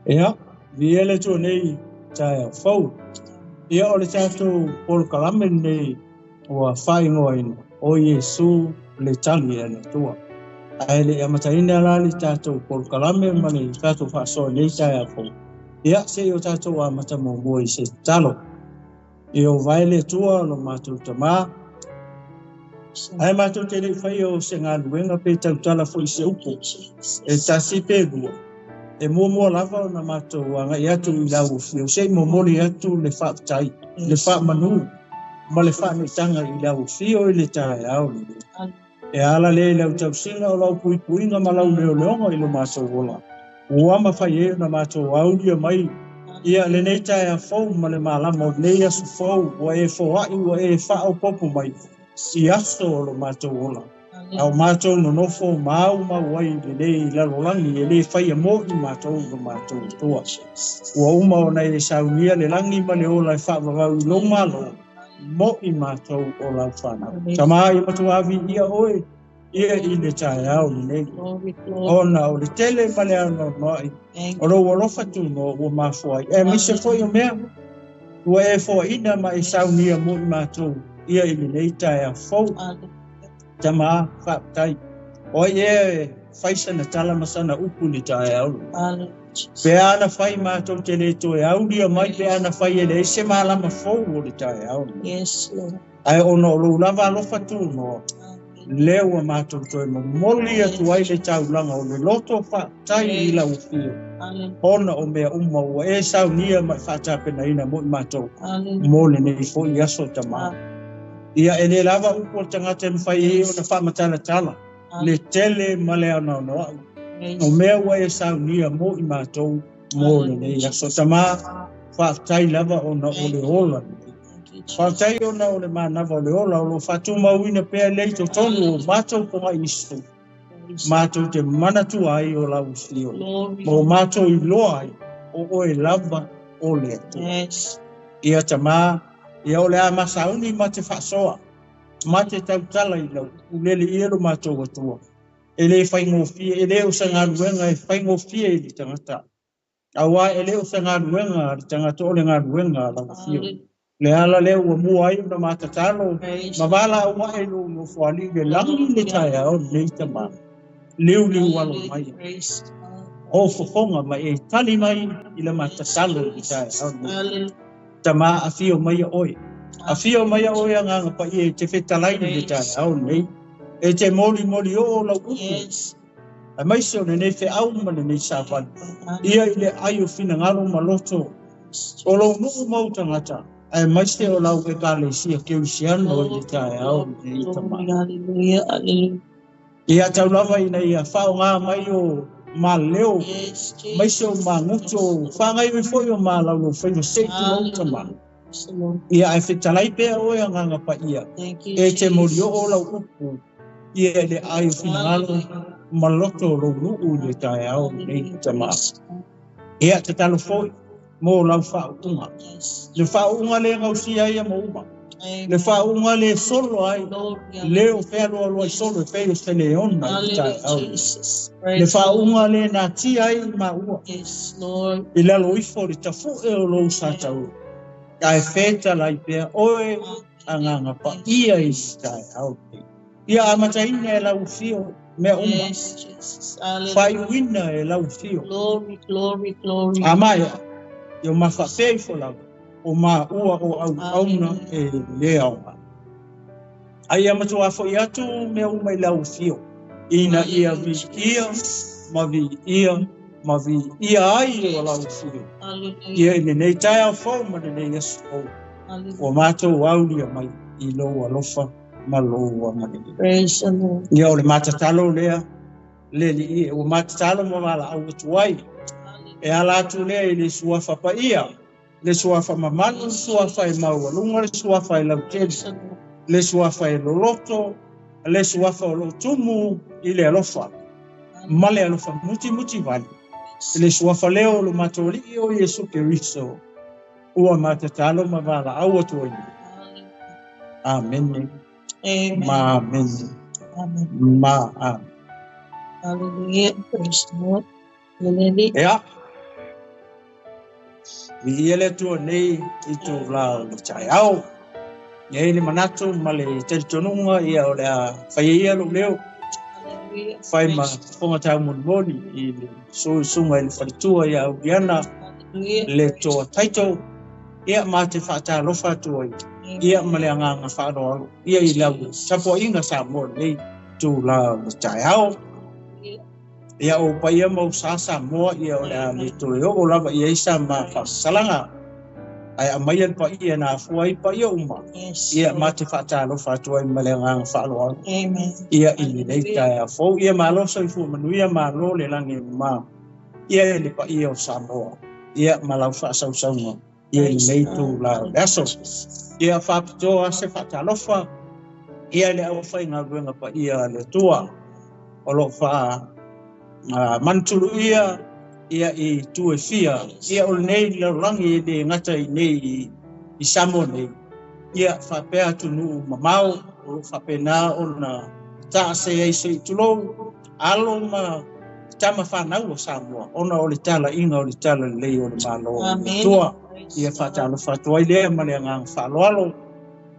Ia, viia le Atua i lenei taeao fou. Ia, o le tatou polokalame lenei ua faaigoaina o Iesu le tali a le Atua. Ae le i amataina la le tatou polokalame ma le tatou faasoa i lenei taeao fou, ia, se i o tatou amata muamua i se tatalo. Ieova e le Atua lo matou Tamā, ae matou te le i faia o se galuega pe tautala foi i se upu, e tasi pe lua, e muamua lava ona matou agai atu i lau afio, se i momoli atu le faafetai, le faamanu ma le faanetaga i lau afio i le taeao lenei. E ala lea i lau tausiga o lau puipuiga ma lau leoleoga i lo matou ola, ua mafai ai ona matou aulia mai ia lenei taeao fou ma le malama o lenei aso fou, ua e foai, ua e faaopoopo mai i aso o lo matou ola. A o matou nonofo maumau ai lenei lalolagi e le faia mo i matou lo matou Atua. Ua uma ona e saunia le lagi ma le ola e faavavau i lou Malo mo i matou o lau fanau. Tama, ia matua viia oe ia i le taeao lenei. Ona o le tele ma le anoanoai o lou alofa tunoa ua mafua ai. Aemaise foi o mea ua e foaina ma e saunia mo i matou ia i lenei taeao fou. Tama, faafetai. O ai ea e fai sana tala ma sana upu i le taeao lenei? Pe ana fai matou te le toe aulia mai, pe ana fai e leai se malama fou o le taeao lenei. Yes, Lord. Ae ona o lou lava alofa tunoa, lea ua matou toe momoli atu ai le taulaga o le loto faafetai i lau afio. Ona o mea uma ua e saunia ma e faatapenaina mo i matou mo lenei foi aso, Tama. Ia e le lava upu o le tagata e mafai ai ona faamatalatala le tele ma le anoanoai o mea ua e saunia mo i matou mo lenei aso. Tama, faafetai lava ona o le ola lenei. Faafetai ona o le manava o le ola o lo o faatumauina pea lea i totonu o matou fogaiisu. Matou te manatua ai o lau afio. Ma o matou iloa ai o oe lava o le Atua. Ia Tama, ia o le a masauni ma te faasoa, ma te tautala i lau upu lele ia lo matou Atua. E le faigofie, e le o se galuega e faigofie i le tagata. Aua e le o se galuega a le tagata o le galuega a lau afio. Le ala lea ua mua ai ona matatalo ma valaau ae i lou nofoalii i le lagi i le taeao lenei, Tama. Liuliu alo mai. O fofoga ma e tali mai i le matatalo i le taeao lenei. Tama, afio mai oe. Afio mai oe Agaga Paia e te fetalai i le taeao lenei. E te molimoli o lau upu. Aemaise o lenei feau ma lenei savali. Ia i le ai o finagalo ma loto o lou nuu ma ou tagata. Aemaise o lau Ekalesia Kerisiano i le taeao lenei, Tama. Hallelujah, hallelujah. Ia tau lava ina ia faaaoga mai o maleo, maise o magutu, whangai foi o malaulau faiva se i tulou, Tama. Ia ae fetalai pea oe Agaga Paia. E te moli o lau upu ia i le ai o finagalo ma loto o lou nuu i le taeao lenei, Tama. Ia tatalo foi mo lau faauuga. Le faauuga le gausia ia mo uma. Le faauuga le solo ai, le o fealoaloai solo e pei o se leona i le taeao. Le faauuga le natia ai i maua. I lalo ifo le tafue o lou sa taua. Ae fetalai pea oe Agaga Paia i le taeao lenei. Ia amataina e lau afio mea uma. Faaiuina e lau afio. Glory, glory, glory. A maea, ia mafaapea ifo lava, o maua o auauna e le aoga. Ai ia matua foi atu mea uma i lau afio, ina ia viia ma viia ma viia ai o lau afio. Ia i lenei taeao fou ma lenei aso fou. Ua matou aulia mai i lou alofa ma lou agalelei. Praise the Lord. Ia o le matatalo lea, le alii e, ua matatalo ma valaau atu ai. E ala atu lea i le suafa paia, le suafa mamalu, le suafa e maualuga, le suafa e lautele, le suafa e loloto, le suafa o loo tumu i le alofa, ma le alofa mutimuti vale. Le suafa lea o lo matou Alii o Iesu Keriso, ua matatalo ma valaau atu ai nei. Amene. Amen. Ma amene. Amen. Ma amen. Hallelujah. Praise the Lord. Hallelujah. Ia, viia le Atua nei i itulā o le taeao. E i ai le manatu ma le talitonuga ia o le a faia ia lou leo Hallelujah. fai ma Praise fofoga taumolimoli i le suisuga i le faletua ia Auliana Hallelujah. le Praise toa taito ia ma te faatalofa atu ai ia ma le agaga faaaloalo ia i lau tapuaiga Samoa nei itulā o le taeao. Hallelujah. Ia o paia ma usa Samoa ia o le a le toe oo lava i ai sa ma faasalaga ae aumaia le paia na afua ai paia uma Yes, ia ma Lord. te faatalofa atu ai ma le agaga faaaloalo Amen. ia i lenei Hallelujah. taeao fou. Ia malo soifua manuia, malo le lagi ma ia i le paia o Samoa ia ma lau faasausauga ia i Praise lenei God. itulā o le aso. Jesus. Ia faapitoa se faatalofa ia le aufaigaluega paia a le Atua o loo faa manutuluia ia i tu e fia ia o lenei lalolagi e le gata i nei i Samoa nei ia faapea atunuu mamao o loo faapena ona taase ai se i tulou alo ma tama whanau o Samoa ona o le talaiga o le talalelei o le Malo o le Amen. Atua. Praise Ia God. faatalofa atu ai lea ma le agaga faaaloalo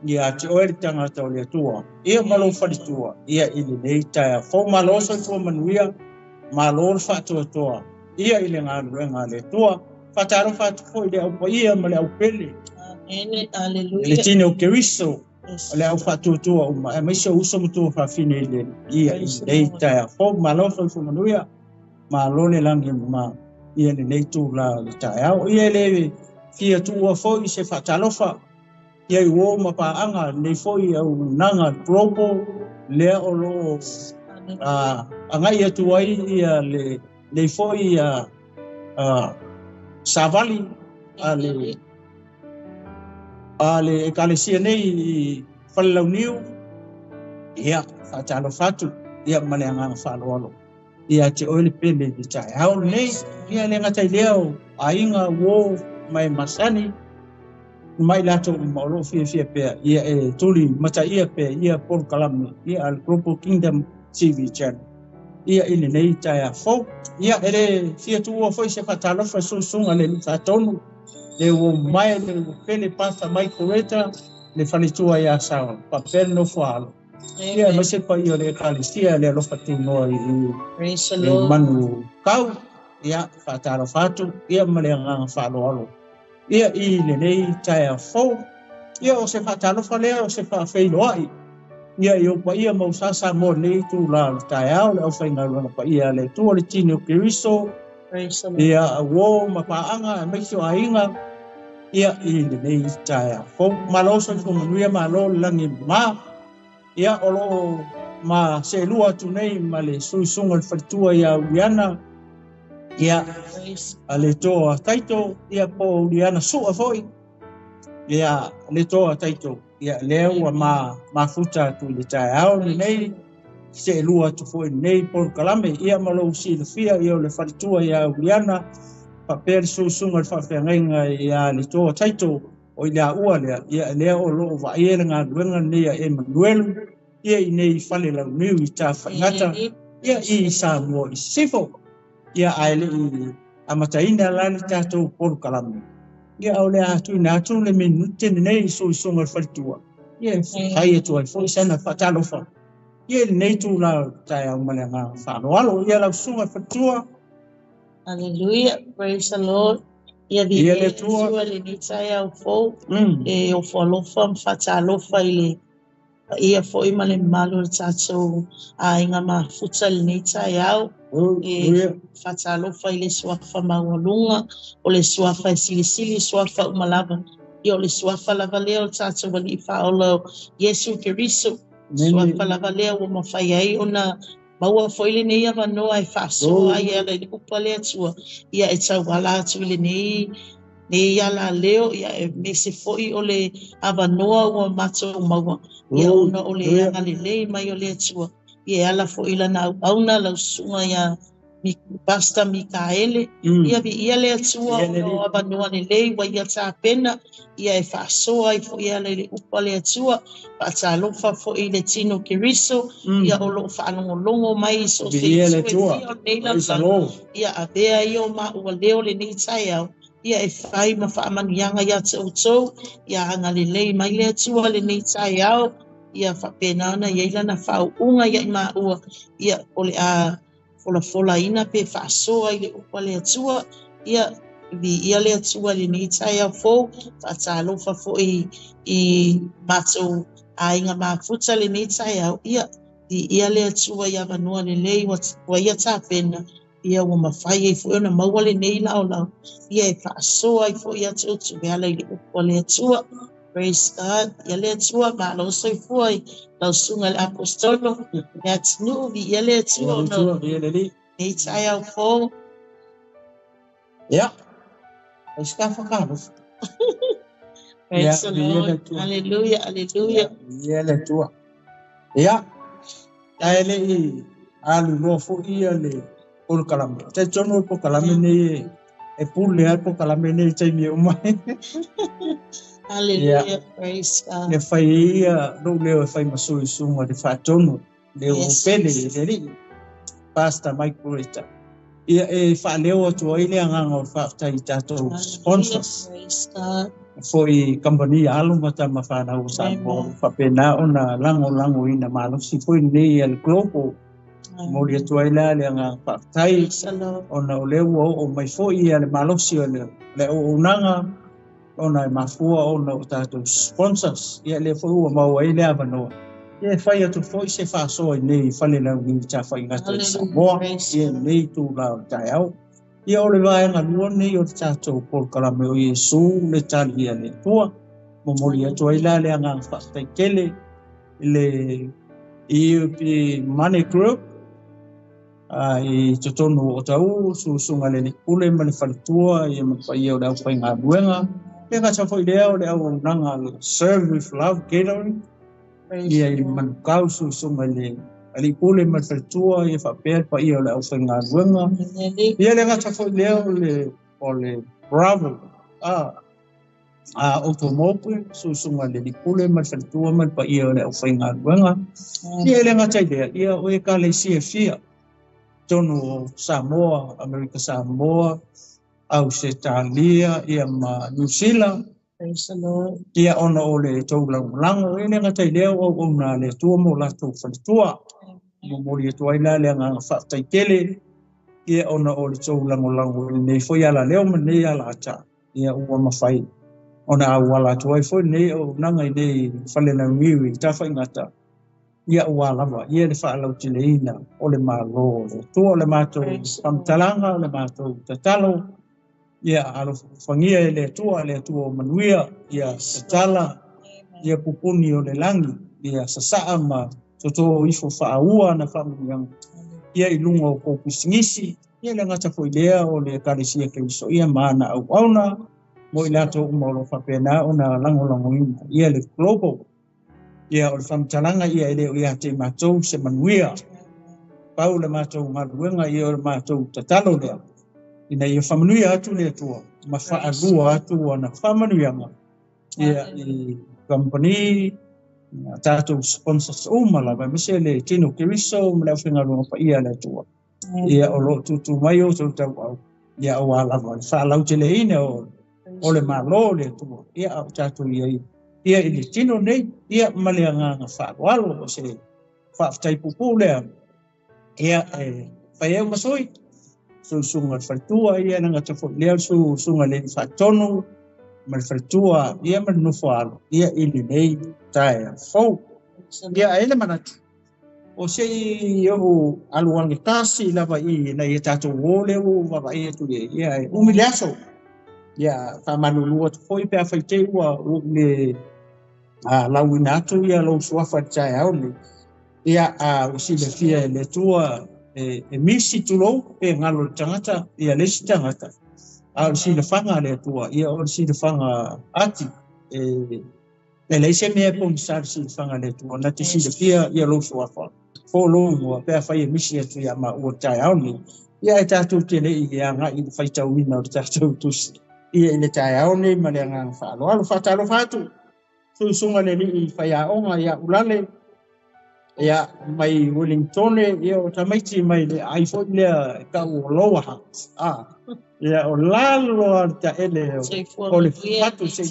ia te oe le tagata o le Atua ia ma lou faletua ia i lenei taeao fou. Malo soifua manuia, malo le faatoatoa ia i le galuega a le Atua. Faatalofa atu foi i le aupaia ma le aupele Amen. i le Hallelujah. tini o Keriso Yes. o le au faatuatua uma aemaise o uso ma tua faafine i le ia i Praise the lenei Lord. taeao fou. Malo soifua manuia, malo le lagi ma ia lenei tula o le taeao. Ia le fia tuua foi se faatalofa ia i uo ma paaga lenei foi auaunaga global lea o loo Hallelujah. agai atu ai ia le lenei foi savali a le ekalesia nei i Falelauniu. Ia faatalofa atu ia ma le agaga faaaloalo ia te oe le pele i le taeao lenei. Ia le gata i lea o aiga uo mai masani mai latou uma o loo fiafia pea ia e tuli mataia pea ia polokalame ia a le Global Kingdom TV Channel ia i lenei taeao fou. Ia e le fia tuua foi se faatalofa susuga le faatonu le uo mae le pele Pasta Michael Reta le faletua ia Saoa faapea le nofo alo ia Amen. aemaise paia o le ekalesia le alofa tunoa i Praise the le Lord. manu kau ia faatalofa atu ia ma le agaga faaaloalo ia i lenei taeao fou. Ia o se faatalofa lea o se faafeiloai ia i o paia ma usa Samoa nei itulā o le taeao le aufaigaluega paia a le Atua le tini o Keriso Praise the Lord. ia uo ma paaga aemaise o aiga ia i lenei taeao fou. Malo soifua manuia, malo le lagi ma ia o loo ma seelua atu nei ma le suisuga le faletua ia Uliana ia Praise a le toa taito ia po o Uliana sua foi ia le toa taito ia lea ua ma mafuta atu i le taeao Praise the lenei Lord. seelua atu foi lenei polokalame ia ma lou silafia ia o le faletua ia Uliana faapea le susuga le faafeagaiga ia le toa taito o i le aua lea ia lea o loo vaaia le galuega lenei a Emanuelu ia i nei Falelauniu i Tafaigata Amen. ia Praise i the Lord. Samoa i Sisifo ia ae lei amataina la le tatou polokalame ia o le a tuuina atu le minute lenei i suisuga le faletua ia e fai atu ai foi sana faatalofa ia i lenei tula o le taeao ma le agaga faaaloalo ia lau susuga le faletua. Hallelujah. Praise the Lord. Ia Ia viia le le Atua. Atua lenei taeao fou e ofo alofa ma faatalofa i le paia foi ma le mamalu o le tatou aiga mafuta lenei taeao. E Hallelujah. faatalofa i le suafa maualuga o le suafa e silisili suafa uma lava. Ia o le suafa lava lea o le tatou alii faaola o Iesu Keriso. Nene. Suafa lava lea ua mafai ai ona maua foi lenei avanoa e faasoa ai e ala i le upu a le Atua. Ia e tauala atu i lenei nei ala leo ia e mese foi o le avanoa ua matou maua. Ia ona o le Hallelujah. agalelei mai o le Atua. Ia e ala foi lana auauna lau susuga ia Pastor Mikaele, ia viia le Atua ona o avanoa lelei ua ia tapena, ia e faasoa ai foi e ala i le upu a le Atua, faatalofa foi i le tino Keriso, ia o loo faalogologo mai i so o se itu e fia o lenei lalolagi, ia avea ia o maua leo lenei taeao, ia e fai ma faamanuiaga ia te outou, ia agalelei mai le Atua lenei taeao, ia faapena ona i ai lana faauuga ia i maua, ia o le a folafolaina pe faasoa i le upu a le Atua, ia viia le Atua lenei taeao fou, faatalofa foi i matou aiga mafuta lenei taeao, ia viia le Atua i avanoa lelei ua ia tapena, ia ua mafai ai foi ona maua lenei laolao, ia e faasoa ai foi ia te outou e ala i le upu a le Atua. Praise God, ia le Atua, malo soifua i lau susuga i le Apostolo, le atunuu, viia le Atua ona o lenei taeao fou. Ia, o se whakalofa. Praise the Lord. Hallelujah, hallelujah. Ia le Atua. Ia, ae le i alu loa foi ia le polokalame. Talitonu o polokalame nei e pule ai polokalame nei i taimi e uma ai. Hallelujah, praise God. E fai ia lou leo e fai ma sui usuga le faatonu, le pele le alii, Pastor Mike Bureta. Ia e faaleo atu ai le agaga o le faafetai i tatou sponsors. Praise God. Foi kamupani alo ma tama fanau o Samoa faapena ona lagolagoina malosi foi lenei a le Global. Momoli atu ai la le agaga faafetai ona o lea ua oo mai foi ia le malosi o le auaunaga ona e mafua ona o tatou sponsors. Ia lea foi ua maua ai le avanoa. Ia e fai atu foi se faasoa i nei fale launiu tafaigata i Samoa, ia nei itula o le taeao. Ia o le vaega lua nei o le tatou polokalame o Iesu le tali a le Atua. Momoli atu ai la le agaga faafetai tele i le EUP Money Group i totonu o Tau, susuga le alii pule ma le faletua, ia ma le paia o le aufaigaluega. Le gata foi lea o le auaunaga le Serve with Love Gathering, ia i Manukau, susuga le alii pule ma le faletua, ia faapea le paia o le aufaigaluega. Ia le gata foi lea o le Bravo Automobile, susuga le alii pule ma le faletua ma le paia o le aufaigaluega. Ia le gata i lea, ia o ekalesia fia tonu o Samoa, Amerika Samoa, Ausetalia, ia ma New Zealand. Praise the Lord. Ia ona o le tou lagolago, e le gata i lea o auauna le Atua mo latou faletua. Momoli atu ai la le agaga faafetai tele, ia ona o le tou lagolago i lenei foi alaleo ma lenei alata, ia ua mafai ona auala atu ai foi lenei auaunaga i nei fale launiu i tafaigata, ia ua lava ia le faalauteleina o le Malo o le Atua. O le matou faamatalaga, o le matou tatalo, ia alofagia e le Atua, le Atua o manuia, ia tatala, ia pupuni o le lagi, ia sasaa ma toto ifo faaua na faamanuiaga, ia i luga o kou pisinisi, ia le gata foi lea o le ekalesia Keriso, ia ma ana auauna, mo i latou uma o lo o faapena ona lagolagoina ia le Global. Ia o le faamatalaga ia e le o ia te i matou se manuia. Pau le matou galuega ia o le matou tatalo lea, ina ia faamanuia atu le Atua ma faalua atu ana faamanuiaga ia i kamupani, tatou sponsors uma lava, aemaise le tino Keriso ma le aufaigaluega paia a le Atua. Ia o lo o tutu mai o outou tauau, ia aua lava le faalauteleina o le Malo o le Atua, ia a o tatou i ai ia i le tino nei, ia ma le agaga faaaloalo o se faafetai puupuu lea. Ia e fai ai ma sui susuga le faletua, ia le gata foi lea susuga le faatonu ma le faletua, ia ma le nofo alo, ia i lenei taeao fou. Ia e le manatu o se i ou alu ane tasi lava i na ia tatou o lea ua vaavaai atu i ai, ia e umi le aso. Ia faamalulu atu foi pe afai te i ua ou le lauina atu ia lou suafa i le taeao nei. Ia ua silafia e le Atua e misi tulou pe galo le tagata ia le isi tagata, a o le silafaga a le Atua, ia o le silafaga ati e leai se mea e pogisa le silafaga a le Atua, na te silafia ia lou suafa po lou igoa pe afai e misi atu ia maua i le taeao nei. Ia e tatou te le'i aga'i i le faitauina o le tatou tusi ia i le taeao nei ma le agaga faaaloalo. Faatalofa atu susuga le alii faiaoga ia Ulale ia mai Wellingtone, ia o tamaiti mai le ai foi lea e tau o Lower Hutt. Ia o lalo a le taele o le fatu se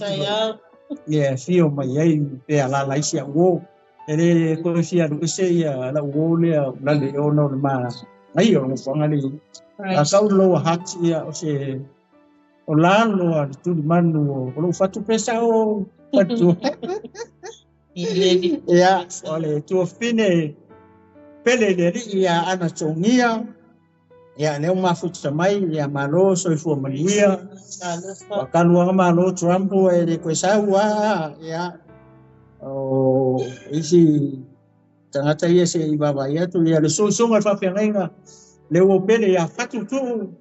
ia fio mai ai pe alala isi au o. E le koe fia alu ese ia lau o lea Ulale ona o le ma ai o ngofoanga le. A kau Lower Hutt ia o se o lalo a le tulimanu o lou fatu pesa o fatu. Ia, o le tuafine pele le alii ia ana togia. Ia, leo mafuta mai, ia malo soifua manuia. Wakaluanga malo Trump e le koe sau a. Ia, o isi tangata ia se i vava ia tu ia le susunga le faafeagaiga le ua pele ia fatu tuu.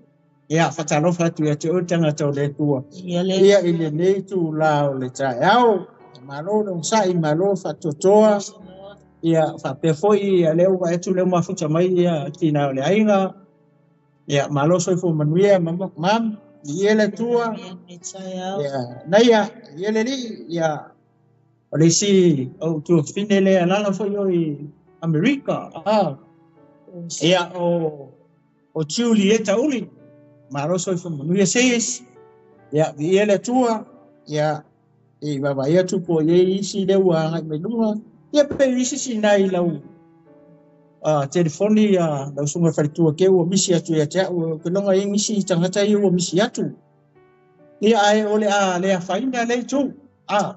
Ia, fatalofa atu ia te oe tagata o le Atua. Ia i lenei itulā o le taeao. Malo le onosai, malo faatoatoa. Ia, faapea foi ia lea ua atu lea mafuta mai ia tina o le aiga. Ia, malo soifua manuia mam. Ia le Atua. Ia, naia, ia le alii, ia o le isi o tuafine le alala foi o i Amerika. Ia, o Julieta Uli. Malo soifua manuia seis. Ia, viia le Atua. Ia, e vavaai atu po o i ai isi lea ua agai mai luga. Ia pe isi sinai lau telefoni lau susuga faletua ke ua misi atu ia te au ke loga i nisi tagata ia ua misi atu. Ia ae o le a le afaina le itu. A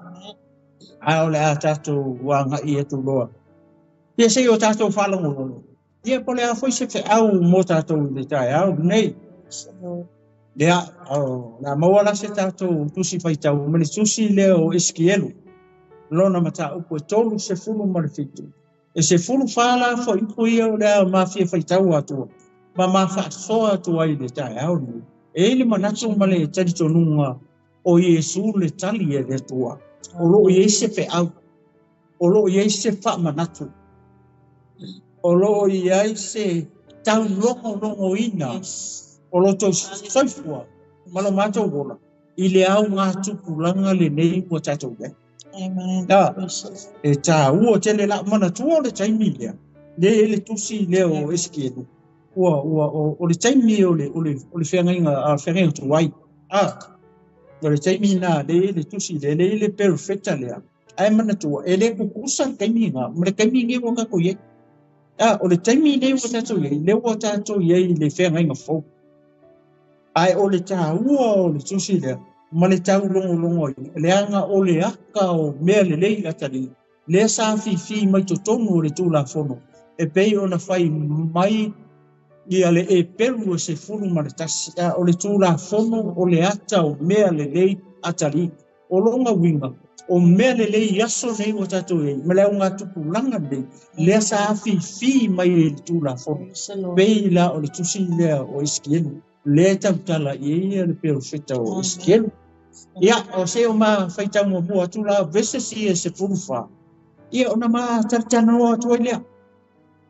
o le a tatou agai atu loa. Ia se i o tatou faalogologo. Ia po o le a foi se feau mo tatou i le taeao lenei. Lea, o le a maua la se tatou tusi faitau ma le tusi lea o Esikielu. Lona mataupu e 37. E 14 la fuaiupu ia o le a mafia faitau atua. Ma mafaasoa atu ai le taeao lenei. E i le manatu ma le talitonuga o Iesu le tali e le Atua. O loo i ai se feau. O loo i ai se faamanatu. O loo i ai se taulogologoina. O lo tou soifua ma lo matou ola i le augatupulaga lenei ua tatou i ai. E tāua tele la manatua o le taimi lea. Le e le tusi lea o Esikielu. Ua o le taimi o le feagaiga tuai. O le taimi na le le tusi le le le perfecta lea. Ae manatua e le kukusa le taimi nga ma le taimi nei ua tatou i ai. O le taimi nei ua tatou i ai, lea ua tatou i ai i le feagaiga fou. Ae o le tāua o le tusi lea, ma le taulogologo ai, leaga o le aka o mea lelei atalii, lea sa fifi mai totonu o le Tulafono, e pei ona fai mai ia le Eperu e 11, o le Tulafono o le ata o mea lelei atalii. O lona uiga, o mea lelei aso nei ua tatou i ai, ma le augatupulaga nei, lea sa fifi mai i le Tulafono. Pei la o le tusi lea o Esikielu. Le tautala i ai le perofeta o Esikielu. Ia, o se o ma faitau muamua atu la vese si e 14. Ia, ona ma talatanoa atu ai lea.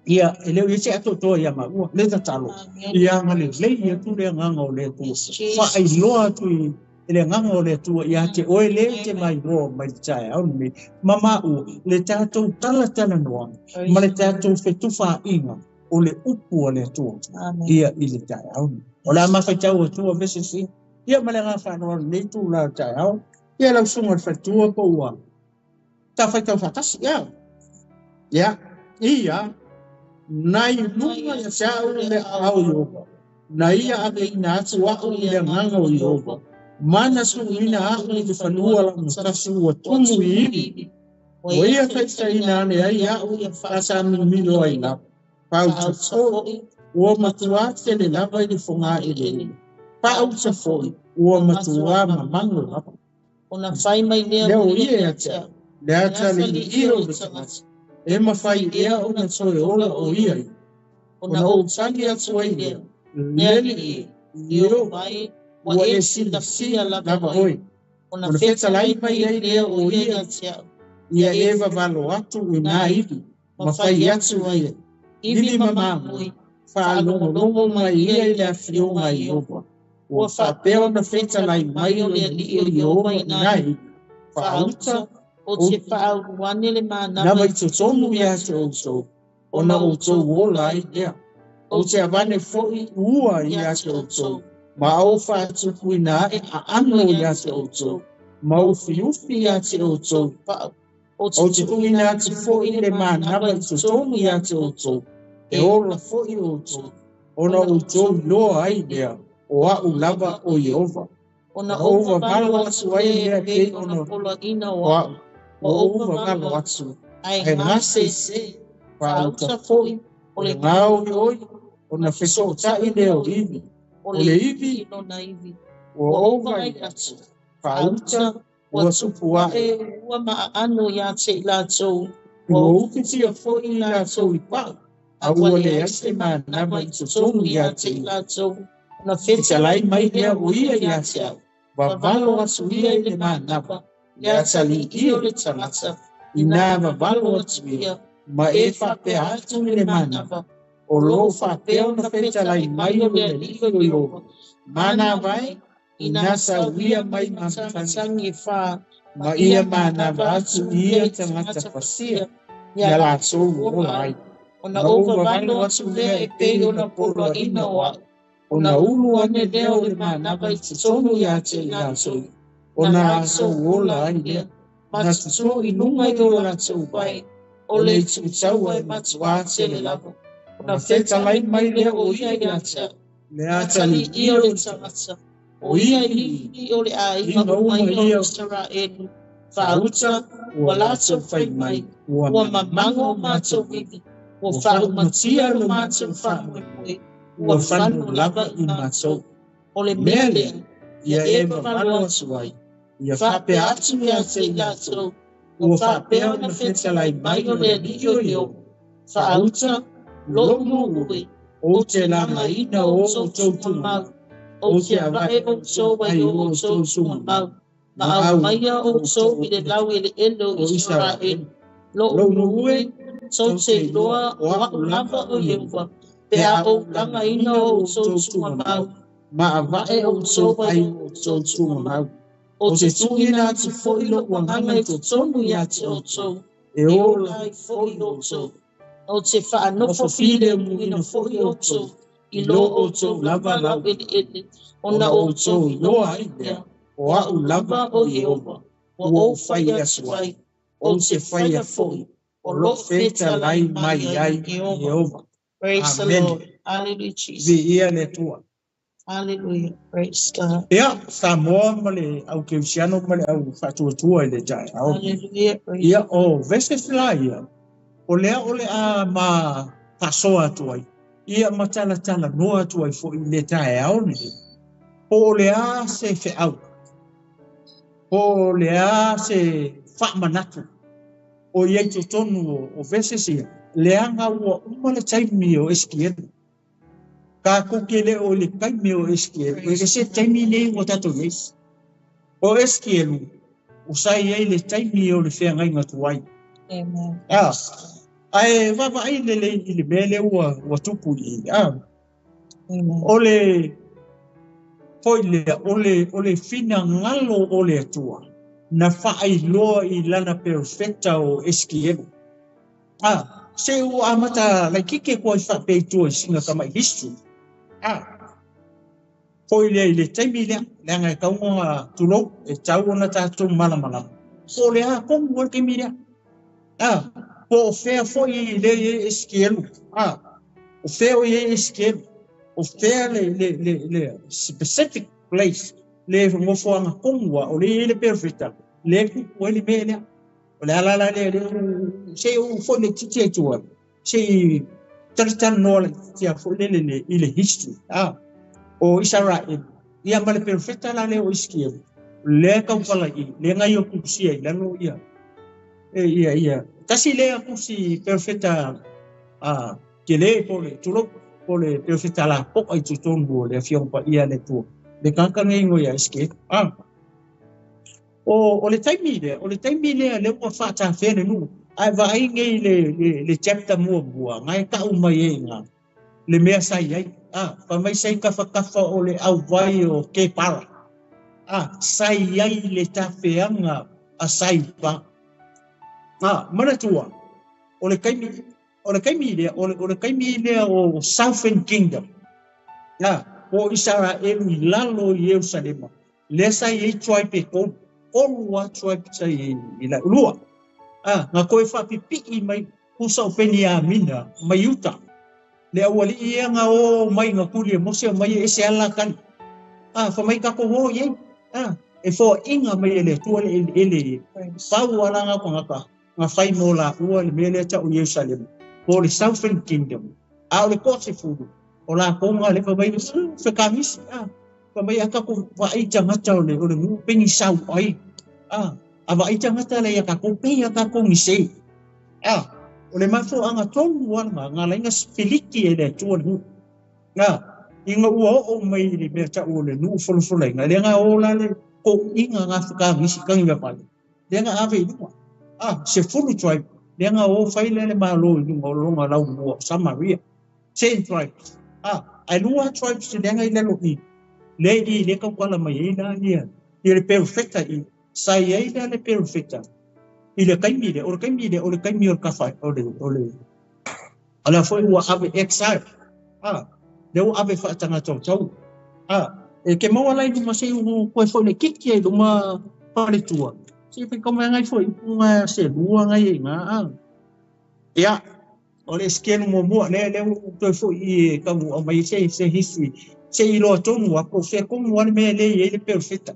Ia, e leo i se atoatoa ia maua, le tatalo. Ia nga le lei atu le agaga o le Atua. Faailoa atu i le agaga o le Atua ia te oe le te mailoa mai le taeao lenei. Ma maua, le tatou talatalanoaga ma le tatou fetufaaiga o le upu a le Atua. Ia i le taeao lenei. O le a mafaitau atua vese si. Ia ma le agaga faaaloalo lenei tula o le taeao. Ia lau susuga le faletua po ua tafaitau faatasi. Ia. Ia. Ia. Nai luga ia te au le aao Ieova. Na ia aveina atu a'u i le agaga o Ieova. Mana suuina a'u i le fanua lagatasi ua tumu i ivi. Ua ia taitaina ane ai a'u faasamilomilo ai lava. Pauta foi, ua matuā tele lava i le fogaeleele. Pauta foi, ua matuā mamago lava. Ona fai mai lea o ia ia te au, le atalii o le tagata. E mafai ea ona toe ola o ia ia. Ona ou tali atu ai lea, le alii e, Ieova, ua e silafia lava oe. Ona fetalai mai ai lea o ia ia te au, ia e vavalo atu i nā ivi, ma fai atu ai, ivi ma mamoe, Faalogologo mai ia i le afioga a Ieova, ua faapea ona fetalai mai o le Alii o Ieova i nā ivi. Faauta, Ou te faaulu ane le manava nava i totonu ia te outou, ona outou ola ai lea. Ou te avane foi ua ia te outou, ma ou faatupuina ae aano ia te outou, ma ufiufi ia te outou pau. Ou te tuuina atu foi le manava i totonu ia te outou, e ola foi outou, ona outou iloa ai lea, o a'u lava o Ieova. Ona Na ou ou vavalo vavalo atu atu ai lea lea e pei pei ona ona poloaiina o o a'u. a'u, Ua ua ou ou vavalo vavalo atu, atu, ae ae gasese, gasese, faauta faauta foi foi, o o le le gaoioi, ona fesootai lea o ivi. O O le le ivi ivi i lona ivi. ua Ua ou ou vaai vaai atu, atu, faauta, faauta, ua ua tupu tupu ae ae, ua ma aano ia te i latou, ua ua ufitia ufitia foi foi i i latou latou i i pau, pau, a a ua ua leai leai se se manava manava i i totonu totonu ia ia te te i ia. latou. Ona fetalai Fetalai mai mai lea lea o o ia ia ia ia te te au, au, vavalo vavalo atu atu ia ia i i le le manava, manava, le le atalii atalii o o le le tagata, tagata, ina inā vavalo vavalo atu atu ia, ia, ma e e faapea faapea atu atu i i le le manava, manava, o o loo loo faapea faapea ona ona fetalai fetalai mai mai o o le le Alii Alii o o Ieova, Ieova, manava manava e, e, ina inā sau ia sauia mai mai matagi, matamatagi e fā, ma ma ia ia manava manava atu atu ia ia i tagata tagata fasia, fasia, ia ia latou latou ola ola ai. ai. Ona Na ou ou vavalo vavalo atu atu lea lea e e pei pei ona ona poloaiina poloaiina o o a'u. a'u, Ona ona ulu ulu ane ane lea lea o o le le manava manava i i totonu totonu ia ia te te i i latou, latou, na ona latou latou ola ola ai ai lea. lea. Ma Na tutō tutō i i luga luga i i o o latou latou vae, vae, o o le le ituitaua ituitaua e e matuā matuā tele tele lava. lava. Ona Ona fetalai fetalai mai mai lea lea o o ia ia ia ia te te au, au, le le atalii atalii o o le le tagata, tagata, o o ia ia e i livi o le aiga iga uma uma ia o ia Isaraelu. Faauta, faauta, ua ua latou latou fai fai mai, mai, ua ua mamago mamago o o matou matou ivi, ivi, ua ua faaumatia faaumatia lo lo matou matou faamoemoe, faamoemoe, ua ua fano fano lava lava i i matou. matou. O le mea Mea lea, lea, ia ia e e vavalo vavalo atu atu ai, ai, ia faapea faapea atu atu ia ia te te i i latou, latou, ua ua faapea faapea ona ona fetalai fetalai mai mai o o le le Alii Alii o o Ieova. Ieova, Faauta, faauta, lo'u lou nuu nuu e, e, ou ou te te lagaina lagaina o o outou outou tugamau, tugamau, ou ou te te ava'e avae outou outou ai ai o o outou outou tugamau, tugamau, ma ma aumaia aumaia outou outou i le i le laueleele o o Isaraelu. Isaraelu. Lo'u Lou nuu nuu e, e, tou tou te te iloa iloa, o o a'u a'u lava lava o o Ieova, Ieova, pe pe a a ou ou lagaina lagaina o o outou outou tugamau, tugamau, ma ma avae avae outou outou ai ai o o outou outou tugamau. tugamau. Ou Ou te te tuuina tuuina atu atu foi foi lo'u lou agaga agaga i i totonu totonu ia ia te te outou, outou, e e ola ola ai ai foi foi outou. outou. Ou te faanofo Nofo filemuina filemuina foi foi outou, outou, i i lo lo outou outou lava lava laueleele, laueleele, ona ona outou outou iloa iloa ai ai lea, lea, o o a'u a'u lava lava o o Ieova, Ieova, ua ua ou ou fai fai atu atu ai, ai, ou ou te te faia faia foi, foi, o o lo'o loo fetalai fetalai mai mai ai ai Ieova. Ieova. Praise the Amen. Lord. Hallelujah, Jesus. Viia le Atua. Hallelujah. Praise God. Ia, Samoa ma le au kerisiano ma le au faatuatua i le taeao. Hallelujah. Praise Ia, o verses la ia, o lea o le a ma faasoa atu ai, ia ma talatalanoa atu ai foi i le taeao lenei. Po o le a se feau, po o le a se faamanatu o i ai totonu o verses ia, leaga ua uma le taimi o Esekielu. Tatou te le o i le taimi o Esekielu, e Praise ese God. taimi nei ua tatou i ai. O Esekielu, o sa i ai le taimi o le feagaiga tuai. Amen. Ah, Praise God. ae vaavaai lelei i le mea lea ua tupu i i. Ah, Amen. o le foi lea, o le finagalo o le Atua, na faailoa i lana perofeta o Esekielu. Ah, se ua amata laitiiti atu ai faapea i tua i sina tama'i history. Ah, foi lea i le taimi lea, leaga e tau ona tulou, e tau ona tatou malamalama. Po o le a tonu ai le taimi lea. Ah, po o fea foi lea i ai Esekielu. Ah, o fea o i ai Esekielu. O fea le specific place, le nofoaga tonu a, o lea i ai le perofeta, le tupu ai le mea lea. O le ala la lea, lea se i ou foi laitiiti ai tua, se i talatalanoa laitiiti a foi lele i le history. Ah, o Isaraelu, ia ma le perofeta la lea o Esekielu, lea tautala i, lea nai o tusia i lalo ia. E, ia, ia. Tasi lea tusi perofeta a, tele po le tulou, po le perofeta la po'a i totonu o le afioga paia le Atua. Le tagata nei igoa ia Esekielu. Ah, o le taimi lea, o le taimi lea lea ua faatafea le nuu. Ae vaai nei le chapter muamua, na e tau mai ai i ina. Le mea sa i ai. A, fai mai sa i tafatafa o le auvai o Kepara. A, sa i ai le tafeaga a Saipa. A, manatua, o le taimi, o le taimi lea, o le, o le taimi lea o Southern Kingdom. A, po o Isaraelu i lalo i Ierusalema. Lea sa i ai tribe e tolu. Tolu lava tribe sa i ai i lalo. Lua. A, na toe faapipii mai tusa o Peniamina ma Iuta. Le aualii ia na o mai na tuli e Mose omai e ese ala tali. A, fai mai tatou o i ai. A, e foaiina mai e le Atua le eleele ia. Pau lava la na o tagata na fai mo laua le mea lea tau o Ierusalema, po o le Southern Kingdom. A o le toasefulu, o latou na lea fai mai, fekamisi, a, fai mai a tatou vaai tagata o le, o le nuu pei ni sau ai. A, a vaai tagata lea ia tatou, pei a tatou ni sei. A, o le mafuaaga tonu lava lena, na ala ai ona sipiliki e le Atua le nuu. A, ina ua oo mai i le mea tau o le nuu folafolaina, lea na o la le toeaiina na fekamisi tagi vavale, lea na ave i luga. A, 10 tribe, lea na o fai lea le Malo i luga o lona laumua o Samaria. 10 tribes. A, ae lua tribes lea na i lalo i, lea i lea tautala mai ai la ia, ia le perofeta i, sa i ai la le perofeta i le taimi lea, o le taimi lea, o le taimi o le kafa, o le, o le, o lea foi ua ave exile, a, lea ua ave faatagatautau, a, e ke maua la i luma se u koe foi le kiki ai luma faletua, se fai kau mai ngai foi upu nga se lua ngai e nga, a. Ia, o le skelu muamua, lea, lea ua toe foi i e kau aumai se, se history, se i loa tonu a po o fea tonu a le mea lea i ai le perofeta.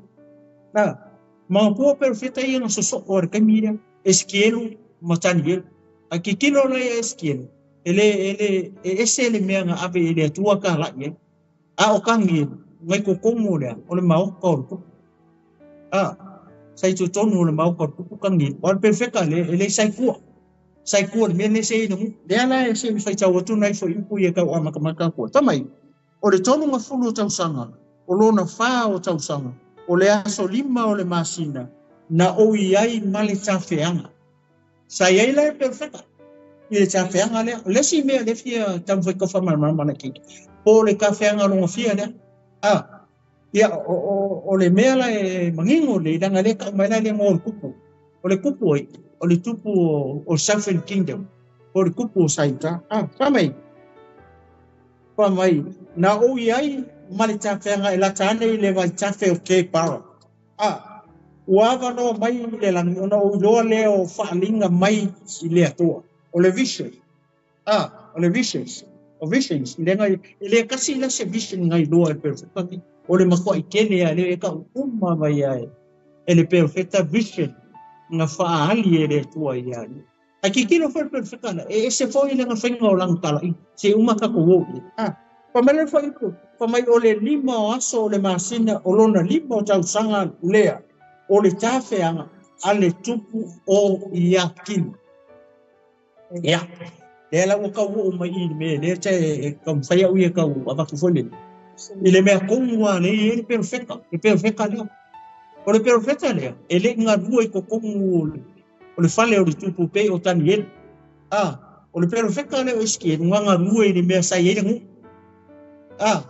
A, manatua perofeta ia na sosoo a le taimi lea, Esekielu ma Tanielu. A tilotilo la ia Esekielu, e le, e le, e ese le mea na ave i le Atua talai ai. A o Tanielu, ngai totonu o le a, o le maota o le tupu. A, sa i totonu o le maota o le tupu Tanielu. O le perofeta lea, e le sai tua. Sai tua le mea lea se i le nuu. Lea la e se i faitau atu nai fuaiupu ia tau amatamata atu ai. Fai mai, o le 30 o tausaga, o lona fa o tausaga, o le aso 5 o le masina, na ou i ai ma le tafeaga. Sa i ai la e perofeta i le tafeaga lea. O le isi mea lea fia taumafai tau faamalamalama na keiki, po o le tafeaga lona fia lea. A, ia, o le mea la e manino nei, leaga lea e tau mai la le igoa o le tupu. O le tupu ai, o le tupu o Southern Kingdom, po o le tupu o Saita. A, fai mai, fai mai, na ou i ai ma le tafeaga e lata ane i le vaitafe o Kepara. A, ua avanoa mai i le lagi ona ou iloa lea o faaaliga mai i le Atua. O le vision. A, o le visions. O visions. I le ngai, e le kasi la se vision ngai loa e le perofeta ni. O le matuai tele a lea e kau uma mai ai e le perofeta vision nga faaali e le Atua ia ia. Ai tilotilo foi le perofeta na, e ese foi le faiga o lana talaiga, se uma tatou o i ai. A, fai mai le fuaiupu, fai mai o le 5 o aso o le masina o lona 5 o tausaga lea, o le tafeaga a le tupu o Iakini. Ia, lea la ua tau oo mai i le mea lea te taumafai au ia tau avatu foi lele. I le mea tonu lava lea e i ai le perofeta, le perofeta lea. O le perofeta lea, e le i galue i totonu o le fale o le tupu pei o Tanielu. A, o le perofeta lea o Esekielu na galue i le mea sa i ai le nuu. A,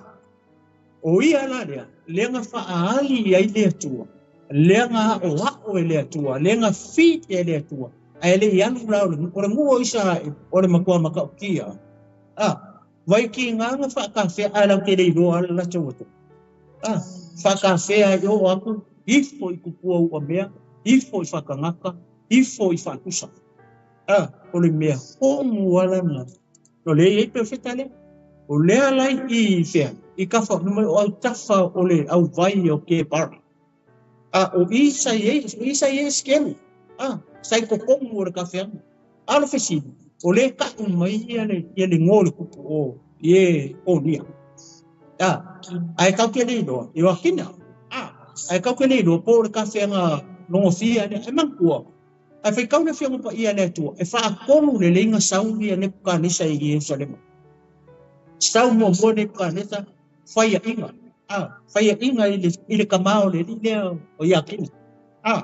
o ia la lea, lea na faaali i ai le Atua, lea na aoao e le Atua, lea na feed e le Atua, ae le i alu la o le nuu, o le nuu o Isaraelu, o le matua matautia. A, vai ki ngā nga whaakawhea, ae lau te le iloa ala la tau atu. A, whaakawhea ai o aku, ifo i kupua ua mea, ifo i whakangaka, ifo i whakusa. A, o le mea hongu ala nga. No le i perfecta le. O lea lai i whea, i kafa, no mai o au tafa o le au vai o ke para. A, o isa i e, o isa i e skelu. A, sai kokongu o le kawheanga. A le fesili, o le ka'u mai ia le, ia le ngo le kupu o i e o nia. A, ae kau ke le iloa, i wakina. A, ae kau ke le iloa, po o le kawheanga longofia le, e mangkua. Ae whai kau le whianga pa ia le atua, e whaakolu le leinga sauni a Nebukanesa i Yerusalema. Sau mua mua Nebukanesa, whai a inga. A, whai a inga i le kamao le li lea o Iakina. A,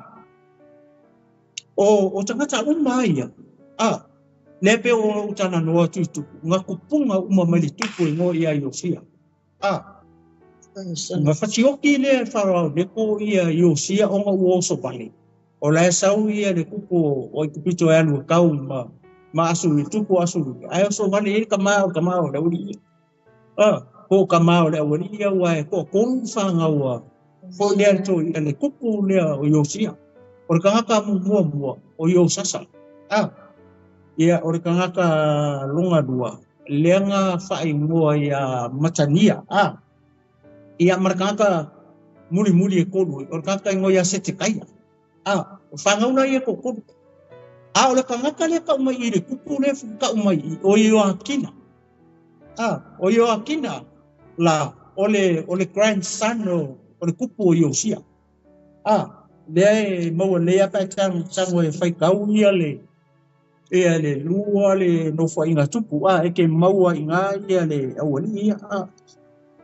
o tangata uma ia. A, Le pe o utana noa tutupu nga kupunga uma mai le tupu e ngoa ia Iosia. A nga whatioki le Farao Neko ia Iosia o nga uoso vale. O la sau ia le kupu o i kupito e alu kau ma asu i tupu asu. Ai oso vale e ka mao le uri ia. A ko ka mao le uri ia ua e ko kolu whangaua. Fo lea tō ia le kupu lea o Iosia. O le kangaka mua mua o Iosasa. A ia o le kangaka longa lua. Leanga whaingoa ia Matania. A ia marakaka muri muri e kolu o le kangaka ingoa ia Setekaia. A o whangauna ia ko kolu. A o le kangaka lea kau mai i le kupu le kau mai i o Ioakina. A o Ioakina la o le grandson o le kupu o Iosia. A lea e maua lea pa tango e whaikau ia le ia le lua le nofo inga tupu. A e ke maua inga ia le awali ia. A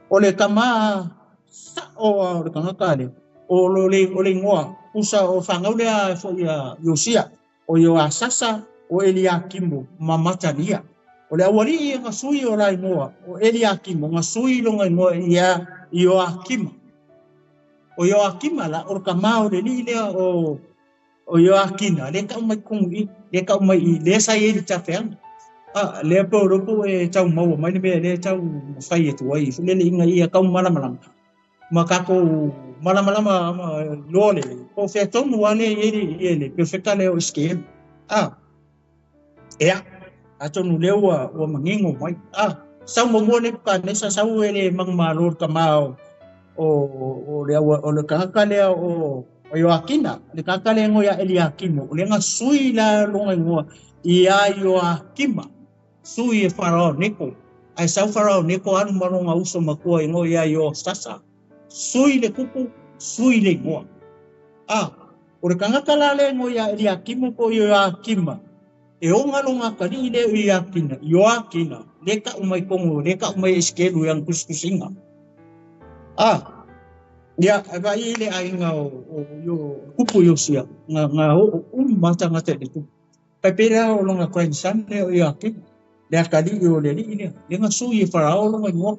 o le kama sa o le kangaka le o le ngoa usa o whangau lea fo ia Iosia o Ioasasa o Eliakimu ma Matania. O le awali ia nga sui o lai ngoa o Eliakimu nga sui longa ngoa ia Ioakima. O Ioakima la o le kama o le li lea o Ioakina le kau mai kongu i le kau mai i le sa i le tawheanga. A lea po ropo e tau maua mai le mea le tau whai e tuai. Fu lele inga ia kau malamalama. Ma kako malamalama ma loa le. Po whea tonu ale i le perfecta leo iske. A ea a tonu leo ua mangingo mai. A sau momoa le puka nesa sau e le mangmalo ka mao o le o le kaka lea o Ioakina. Le kaka lea ngoia Eliakimo. O le nga sui la longa ngoa ia Ioakima. Sui e Farao Neko. Ai sau Farao Neko anu maronga uso makua ingo ia Iosasa. Sui le kupu, sui le ngoa. A, o le kangaka la le ngo ia Eliakimo ko Ioakima. E onga longa kali le Ioakina, Ioakina. Le ka umai kongo, le ka umai eskelu yang kuskusinga. A, ia, vai le ainga o yo kupu Iosia. Nga o umata ngate le tupu. Pai pera o longa grandson le o Ioakima. Le akali o le li le nga sui e Farao longa ngoa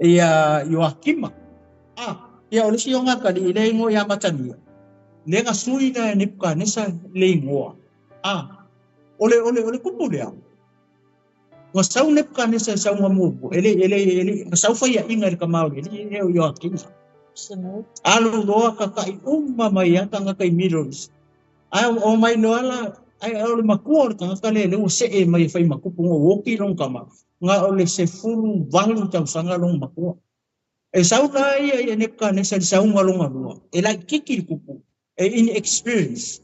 ia Ioakima. A ia o le si onga kali le ngo ia Matania. Le nga sui na Nebuchadnezzar le ngoa. A o le kupu lea. Nga sau Nebuchadnezzar sau nga mumu ele nga sau fai inga le kamau le le o Ioakima. Alu loa ka kai umma mai ata nga kai Middle East. Ai o mai loa la ai o le makua o le tangata le le o se e mai whai makupu ngō woki long kama. Ngā o le se fulu walu tausanga long makua. E sau la ia ia Nebuchadnezzar sau ngā longa lua. E lai kiki le kupu. E inexperience.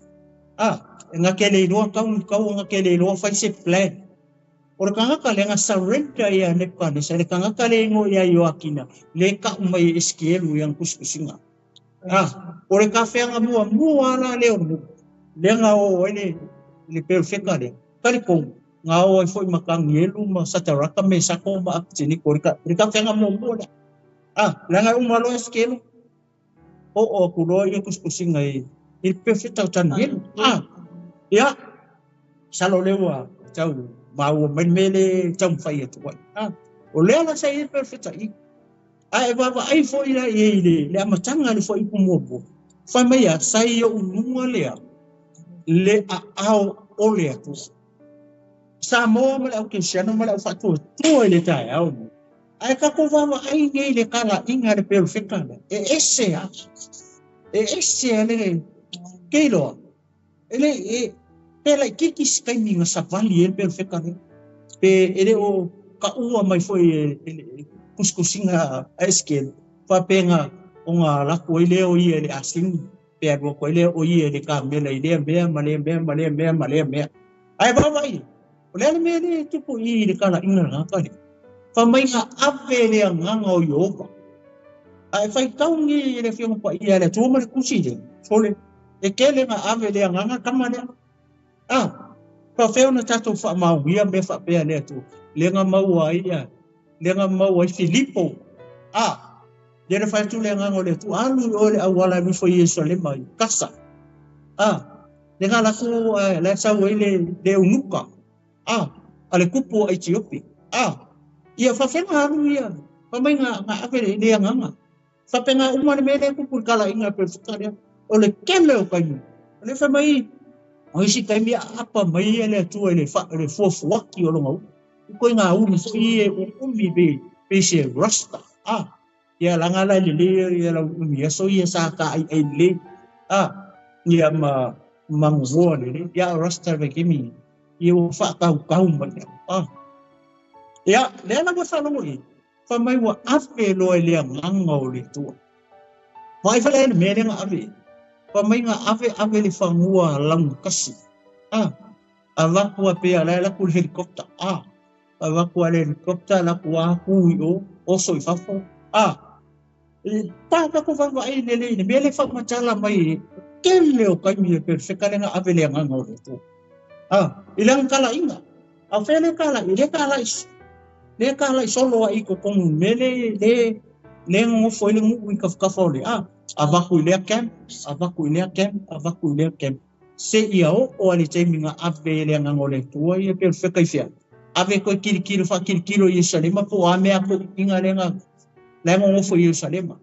A, e ngā ke le iloa kau ngā ke le iloa whai se plan. O le kangaka le ngā surrender ia Nebuchadnezzar. Le kangaka le ngō ia Ioakina. Le ka umai e eskielu ia kuskusinga. A, o le ka wheanga mua mua la le o mu. Le ngā o ele le perfecta le kali ko ngā o ai foi makangielu ma sataraka me sako ma akutini ko rika whenga mo mo le a le ngā umalo eskelu o kuloa ia kuskusinga i perfecta o tangielu a ia salo lewa tau maua mele tau mwhai atu ai a o lea la sa i perfecta i a e wawa ai foi la i le amatanga le foi ipu whai mai a sai o ununga lea le a ao o le atu. Sa moa ma le au kesiano ma le au whatua tua i le tae au mo. Ai kako wawa ai nei le kala inga le perfecta le. E ese a. E ese a le keiloa. E le e pe lai kiki skaimi nga savali e le perfecta le. Pe ele o ka ua mai foi e kuskusinga a eskel. Whapenga o ngā lako i leo i e le asing. Pe rua koe lea o ia le ka mela i lea mea, ma lea mea, ma lea mea, ma lea mea. Ai wawa ia, o lea le mea le tupu i le kala inga ngā kare. Wha mai ngā awe lea nganga o Iova. Ai whai taungi i le whionga pa ia le tua ma le kusi le. Sole, e kele ngā awe lea nganga kama lea. A, pa wheo na tātou wha mauia me wha pea lea tu. Le ngā maua ia, le ngā maua i Filipo. A, le whai tu le nganga o le tu alu o le awala mi fo Yerusalema i kasa. A, le ngā lako le sau e le unuka. A le kupu o Aitiopi. Ia faafega alu ia fai mai ga ave le agaga faapega uma le mea lea kupu i le talaiga e perofeta lea o le tele o taimi o lea fai mai o isi taimi aapa mai ia le Atua i le fuafuaki o lona ulu ikoiga ulu foi e uumi pe se rasta. Ia laga la lelei ia lau umi aso ia sa taaiai lelei ia ma magogoa lelei ia rasta vaitimi ia ua faatautau mai. Ia lea la ua faalogo i fai mai ua ave loa i le agaga o le Atua. Vaai fale le mea lea na ave. Fai mai na ave le fanua laugatasi. Avatu a pea la laku le helicopter. Avatu a le helicopter laku a ku i o oso i fafo. Pa ka ko vaai le le mea le faamatala mai tele o kaimi e perfecta le na ave le agaga o le Atua. I le kalaina. A fe le kala i le kala i le kala i solo ai ko kongu mele le le ngofo i le ngu i kafa o le avaku i lea camp, avaku i lea camp, avaku i lea camp. Se ia o ale taimi nga ave le agaga o le Atua ia perfecta i fea. Ave koe kilikilo fa kilikilo i Yerusalema po a mea ko inga lenga le ngofo i Yerusalema.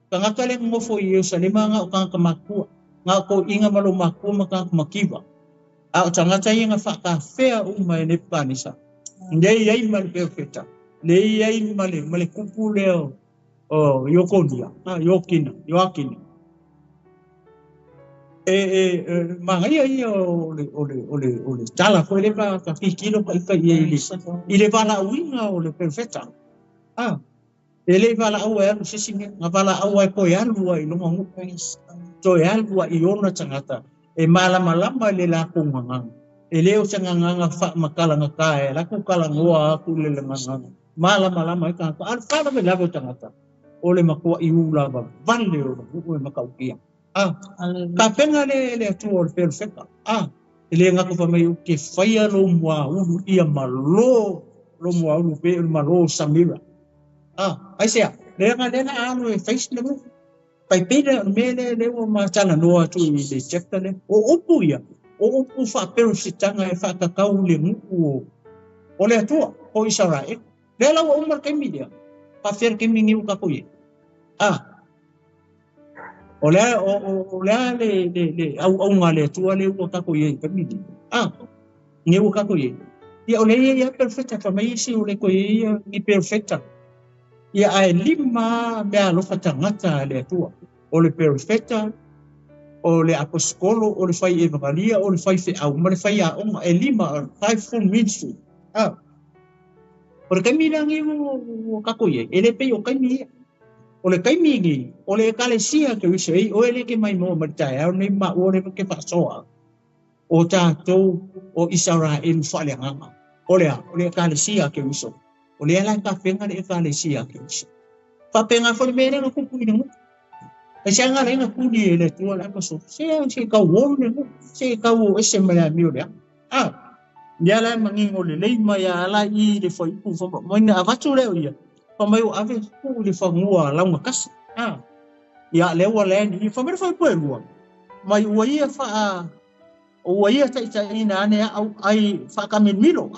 Tangata le ngofo i Yerusalema nga o kanga makua. Nga ko inga malo makua ma kanga makiwa. A o tangata ia nga whakawhea uma e Nebuchadnezzar. Nei ai ma le perfecta. Nei ai ma le kupu leo o Iokonia, Iokina, Ioakina. E mangaia ia o le tala koe le ka kikilo ka ika ia i le valauina o le perfecta. E le valaau e alu sisi mea, nga valaau e koe alu ai longa ngu. Toe alu ai ona tangata. E malamalama le lako nganganga. E leo se nganganga fa makala ngaka e lako kala ngoa aku le nganganga. Malamalama e kanga. Al fala me lavo tangata. O le makua i ula va vale o le makaukia. Ka penga le atua o le perfecta. E le ngako fa mai ke whaia lo mua ulu ia malo. Lo mua ulu pe malo Samira. Ai sea, le nga le na alu e face le mu. Pai pera me le le o ma tala noa tu i le chapter le. O upu ia. O upu fa perfectanga e fa kakau le ngu o le atua o Israel. Le la o umar kemi dia. Pa fer kemi ngiu ka koe. O le o le le le au au nga le atua le ua ka koe kemi dia. Ngiu ka koe. Ia o le ia perfecta fa mai si o le koe ia ni perfecta. Ia ae lima mea alofa tagata le Atua. O le perfecta, o le apostolo, o le fai evangelia, o le fai feau, ma le fai aoga. E lima, five full ministry. O le kaimi langi o kako ia, e le pei o kaimi ia. O le kaimi ngi, o le ekalesia ke uiso ei, o ele ke mai mo maritae, au nei ma o le ke whaasoa. O tātou o Israel whaaleagaga. O le a, o le ekalesia ke uiso. O le ala ka penga le ekalesia ke uiso. Whapenga fo le mere nga kupu i ngu. E se anga le nga kuni e le tua le apaso. Se se kau o le ngu. Se kau o ese mea mio lea. Ia la mangingo le lei mai ala i le whaipu. Maina avatu leo ia. Fa mai o ave ku le whangua launga kasi. Ia leo le ni. Fa mere whaipu e lua. Mai ua ia wha... Ua ia taita ina ane au ai whakamilmilo.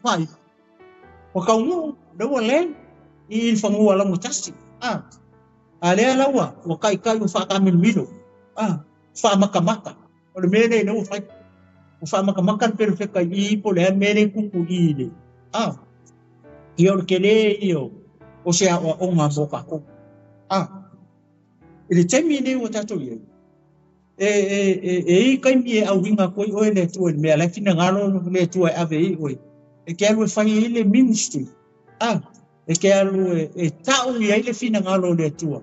Whai. O kau ngu, leo le i le whangua launga kasi. A lea laua, ua kai kai o whakamilmilo. Whamakamaka. O le mele le ua whai. O whamakamaka le perfeka i po le mele kuku i le. Ia o le kele i o o se a o ngā mō kako. I le taimi nei ua tātou i ai. E i kaimi e au hinga koe oe le atua mea lai whina ngalo le atua e ave i oe. E ke alu e whai i le ministry. E ke alu e tau i ai le whina ngalo le atua.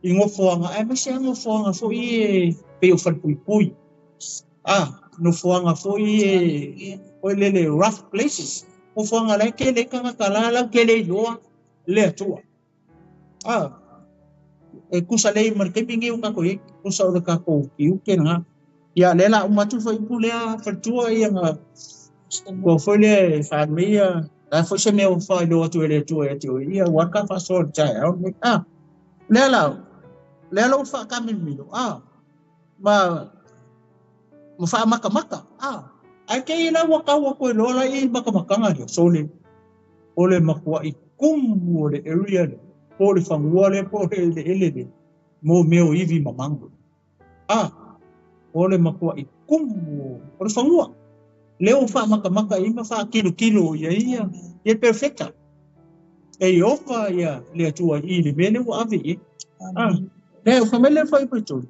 I ngofoanga, e mese a ngofoanga fo i e peo whalpui pui. Nofoanga fo i e oe lele rough places. Ngofoanga lai ke le kanga lau ke le iloa le atua. E kusa lei mar ke pingi o kako e kusa o le kako ki uke nga. Ia le la umatu fo ipu lea whatua ia nga. Ko fo le whanmea, la fo se mea o whai loa atu e le atua e te o ia waka whasoa le tae. Lea la o whakamilmilo. Ma whaamakamaka. Ae te i la ua tau atu e loa la i makamakaga lea, sole, o le matuaʻi tumu o le area lea, po o le fanua lea po o le eleele lea, mo mea o ivi mamago. A, o le matuaʻi tumu o le fanua. Lea ua faamatamata i ma faakilokilo ia ia, ia perfecta. E Ieova ia le Atua i le mea lea ua ave i ai. A, lea, fai mai le fuaiupu e 3.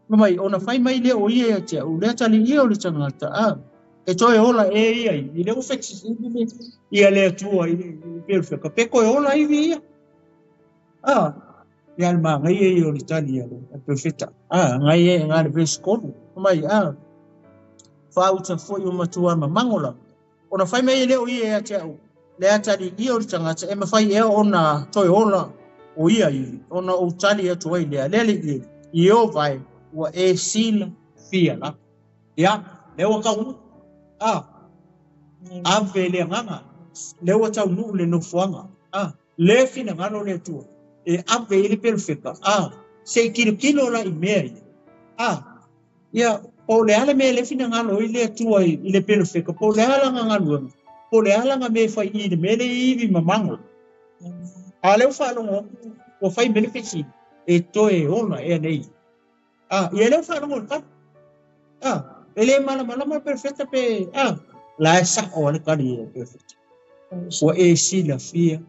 Mai, ona fai mai lea o ia ia te au, le atalii o le tagata, a, e toe ola e ia i le ua fesili ia le Atua i le perfecta, pe toe ola ivi ia. A, ia le magaia ia o le tali a le perfecta. A, ngai e ngā le verse 3. Mai, a, faauta foi o matua mamango la. Ona fai mai lea o ia ia te au, le atalii o le tagata, e mafai ea ona toe ola o ia ivi, ona o tali atu ai lea, lea le ia, Ieova e, ua e silafia la. Ia, lea ua taunuu. A, ave le agaga, lea ua taunuu le nofoaga. A, le finagalo le Atua, e ave i le perfecta. A, se i kilokilo la i mea ia. A, ia, po o le a le mea le finagalo i le Atua i le perfecta, po o le a lana galuega, po o le a lana mea e fai i le mea le ivi mamago. A lea ua faalogo atu, ua fai mai le fesili, e toe ola ea nei. A, ia lea ua faalogo le tali. A, e le malamalama le perfecta pe, a, la e sa'o a le tali e perfecta. Ua e silafia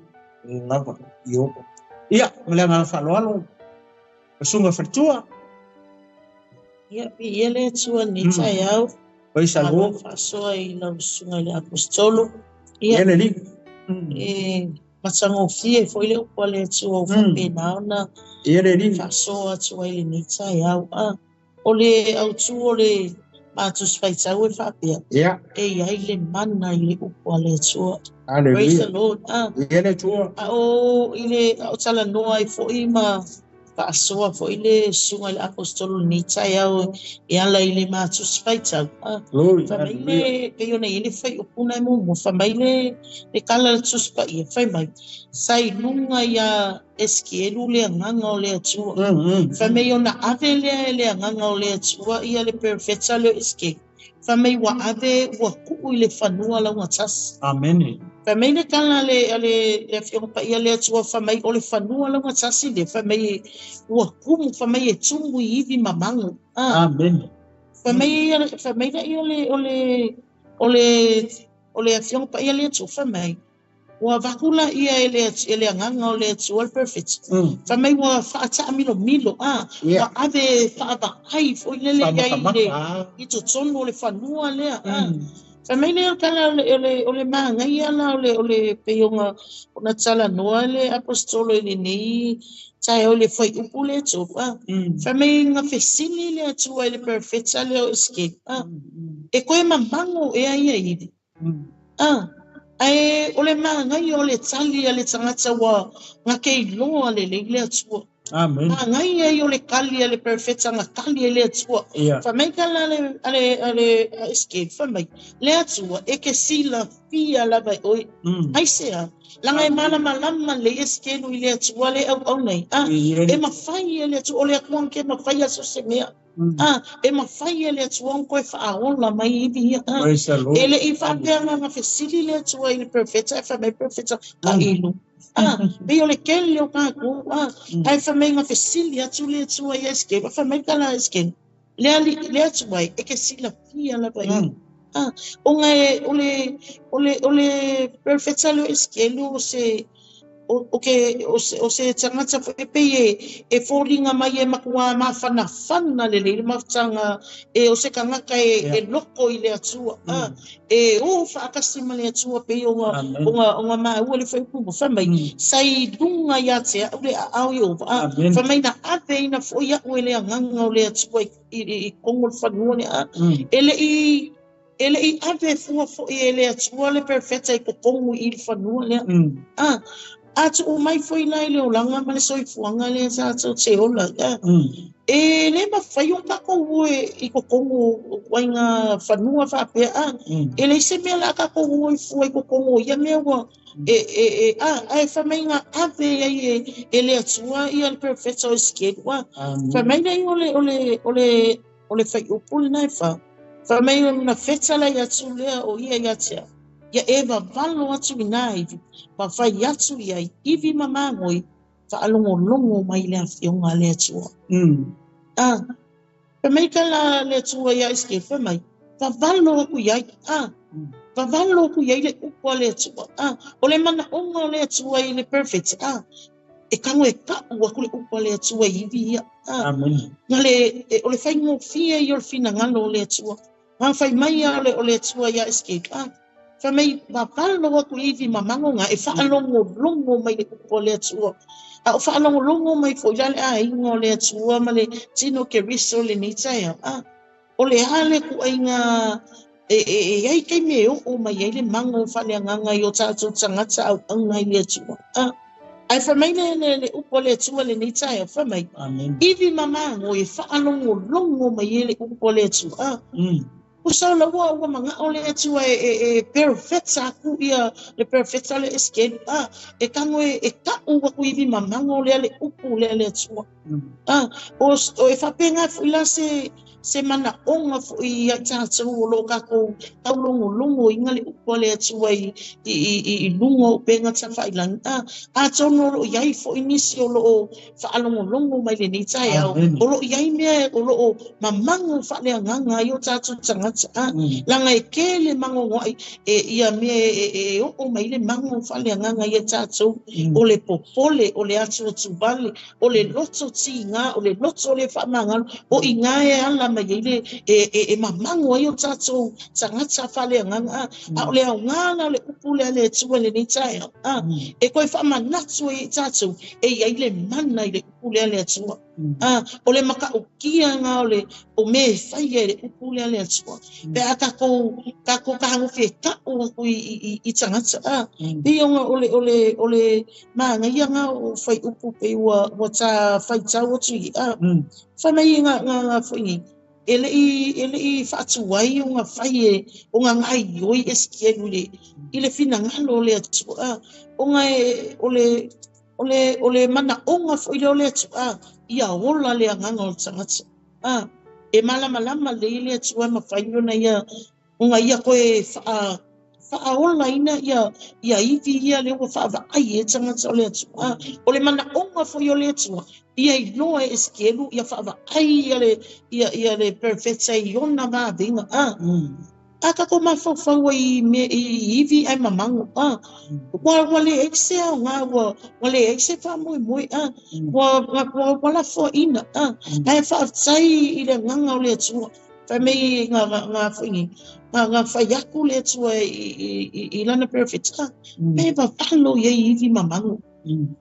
lava Ieova. Ia, ma le agaga faaaloalo, Susuga Faletua. Ia, viia le Atua i lenei taeao. Praise the Malo Lord. faasoa i lau susuga i le Aposetolo. Ia, Ia le Alii. E matagofie foi le upu a le Atua ua faapena ona Ia le Alii. faasoa atu ai lenei taeao. A, o le autu o le Matusi Faitau e faapea, Ia. e iai le mana i le upu a le Atua. Praise the Hallelujah. Lord. A, Ia le Atua. a o i le a o talanoa ai foi ma faasoa foi le susuga i le Aposetolo lenei taeao e ala i le Matusi Faitau. A, Glory. fai mai Hallelujah. le pei ona i ai le fuaiupu na e muamua, fai mai le tala a le Tusi Paia, fai mai, sa i luga ia Esekielu le agaga o le Atua. Fai mai ona ave lea e le agaga o le Atua ia le perfecta lea o Esekielu. Fai mai ua ave ua tuu i le fanua laugatasi. Amen. Fai mai le tala a le Afioga Paia le Atua, fai mai o le fanua laugatasi lea, fai mai ua tumu, fai mai e tumu i ivi mamago. A, Amen. fai mai lea o le Afioga Paia le Atua, fai mai ua avatu la ia e le agaga o le Atua le perfect. Fai mai ua faataamilomilo, a, ua ave faavaai foi lele i ai le Faamatamata. i totonu o le fanua lea. A, fai mai lea o tala o le magaia la o le pei ona talanoa le Apostolo i lenei taeao i le fuaiupu le 3. A, fai mai na fesili le Atua i le perfecta lea o Esekielu. A, e koe mamago ea ia ivi. A, ae o le magaia o le tali a le tagata ua gake iloa lelei le Atua. Amen. Magaia ai o le kali a le perfecta nga kali e le Atua. Ia. Fai mai tala a le Esekielu, fai mai, le Atua e ke silafia lava e oe. Ai sea, langa e malamalama le Esekielu i le Atua le auau nei. A, Ia e mafai e le Atua, o le Atua ke mafai a so se mea. A, e mafai e le Atua ona koe faaola mai ivi ia. A, Praise the Lord. e le i faapea nga fesili le Atua i le perfecta, e fai mai perfecta ka ilu. A, pei o le kele o kākou, a, ae fai mai nga fesili atu le Atua i Esekielu, fai mai tala a Esekielu, le ali le Atua e ke silafia lava i. A, ona e o le perfecta le o Esekielu o se o ke o se tagata foi pei e foliga mai e matua mafanafana lelei le mafutaga e o se tagata e e loko i le Atua, a, e o faatasi ma le Atua pei ona Amen. ona maua le fuaiupu fai mai sa i luga ia te au le aao Ieova. A, Amen. fai mai na ave ina foi a'u e le agaga o le Atua i kogo le fanua le a e le i ave fua foi e le Atua le perfecta i totonu i le fanua lea. A, a tuu mai foi la i le olaga ma le soifuaga lea tatou te ola. A, e le mafai ona tatou o e i totonu o aiga fanua faapea. A, e leai se mea la a tatou o i fua i totonu o ia mea ua e a ae fai mai na ave ai e le Atua ia le perfecta o Esekielu. A, Amen. fai mai lea o le fuaiupu lena e 4. Fai mai ona feta lai atu lea o ia ia te au, ia e vavalo atu i nā ivi, ma fai atu i ai, ivi ma magoi, faalogologo mai i le afioga a le Atua. Ah, fai mai ka la le Atua ia Esekiele, fai mai, vavalo aku i ai, ah, vavalo aku i ai le upu a le Atua, ah, o le manaoga o le Atua i le perfect, ah, e tago e ka'u aku le upu a le Atua i ivi ia. Ah, Amen. Na le, o le faigofie ia o le finagalo o le Atua. Na fai mai a o le Atua ia Esekiele, ah, fai mai vavalo aku i ivi ma magoga e faalogologo mai le upu a le Atua. A o faalogologo mai foi la le aiga o le Atua ma le tino Keriso lenei taeao. Ah, o le a le kuaiga e ai taimi e oo mai ai le mago faaleagaga i o tatou tagata auauna i le Atua. Ah, ae fai mai le upu a le Atua lenei taeao, fai mai, Amen. ivi ma mago e faalogologo mai ai le upu a le Atua. Ah, o sa laua ua magao le Atua e perfecta aku ia le perfecta le Esekiele. Ah, e tago e ka'u aku ivi ma mago lea le upu lea le Atua. Ah, o e faapega foi la se manaoga foi ia i tatou o loo tatou taulogologoina le upu a le Atua i luga o upega tafailagi. Ah, atonu o loo iai foi nisi o loo faalogologo mai lenei taeao, Amen. o loo iai mea o loo mamago faaleagaga ai o tatou tagata. Ah, laga e kele magogoai e ia mea e oo mai le mago faaleagaga ia tatou, o le popole, o le atuatuvale, o le loto tiga, o le loto le faamagalo, o iga e ala mai ai le e mamago ai o tatou tagata faaleagaga. Ah, a o le aoga la o le upu lea le Atua lenei taeao. Ah, e toe faamanatu ai i tatou e iai le mana i le upu lea le Atua. Ah, o le matautia ga o le o mea e faia i le upu lea le Atua. Pe a tatou tagofi e ka'u aku i tagata. Ah, pei ona o le magaia ga o faiupu pei ua ta faitau atu i ah, fai mai ga foi nei e lei faatuai ona fai e ona gaioi Esekielu i le finagalo o le Atua. Ah, ona e o le manaoga foi lea o le Atua, ah, ia ola le agaga o le tagata. Ah, e malamalama lelei le Atua e mafai ona ia ona ia toe faaolaina ia ivi ia lea ua faavaai e tagata o le Atua. Ah, o le manaoga foi o le Atua ia iloa e Esekielu ia faavaai ia le perfecta i ona vavega. Ah, a tatou mafaufau ai i ivi ae mamago. Ah, ua leai se aoga, ua leai se faamoemoe. Ah, ua lafoaina. Ah, ae faafetai i le agaga o le Atua. Fai mai ga foi nei ga fai aku le Atua i lana perfect. Ah, pe vavalo iai ivi mamago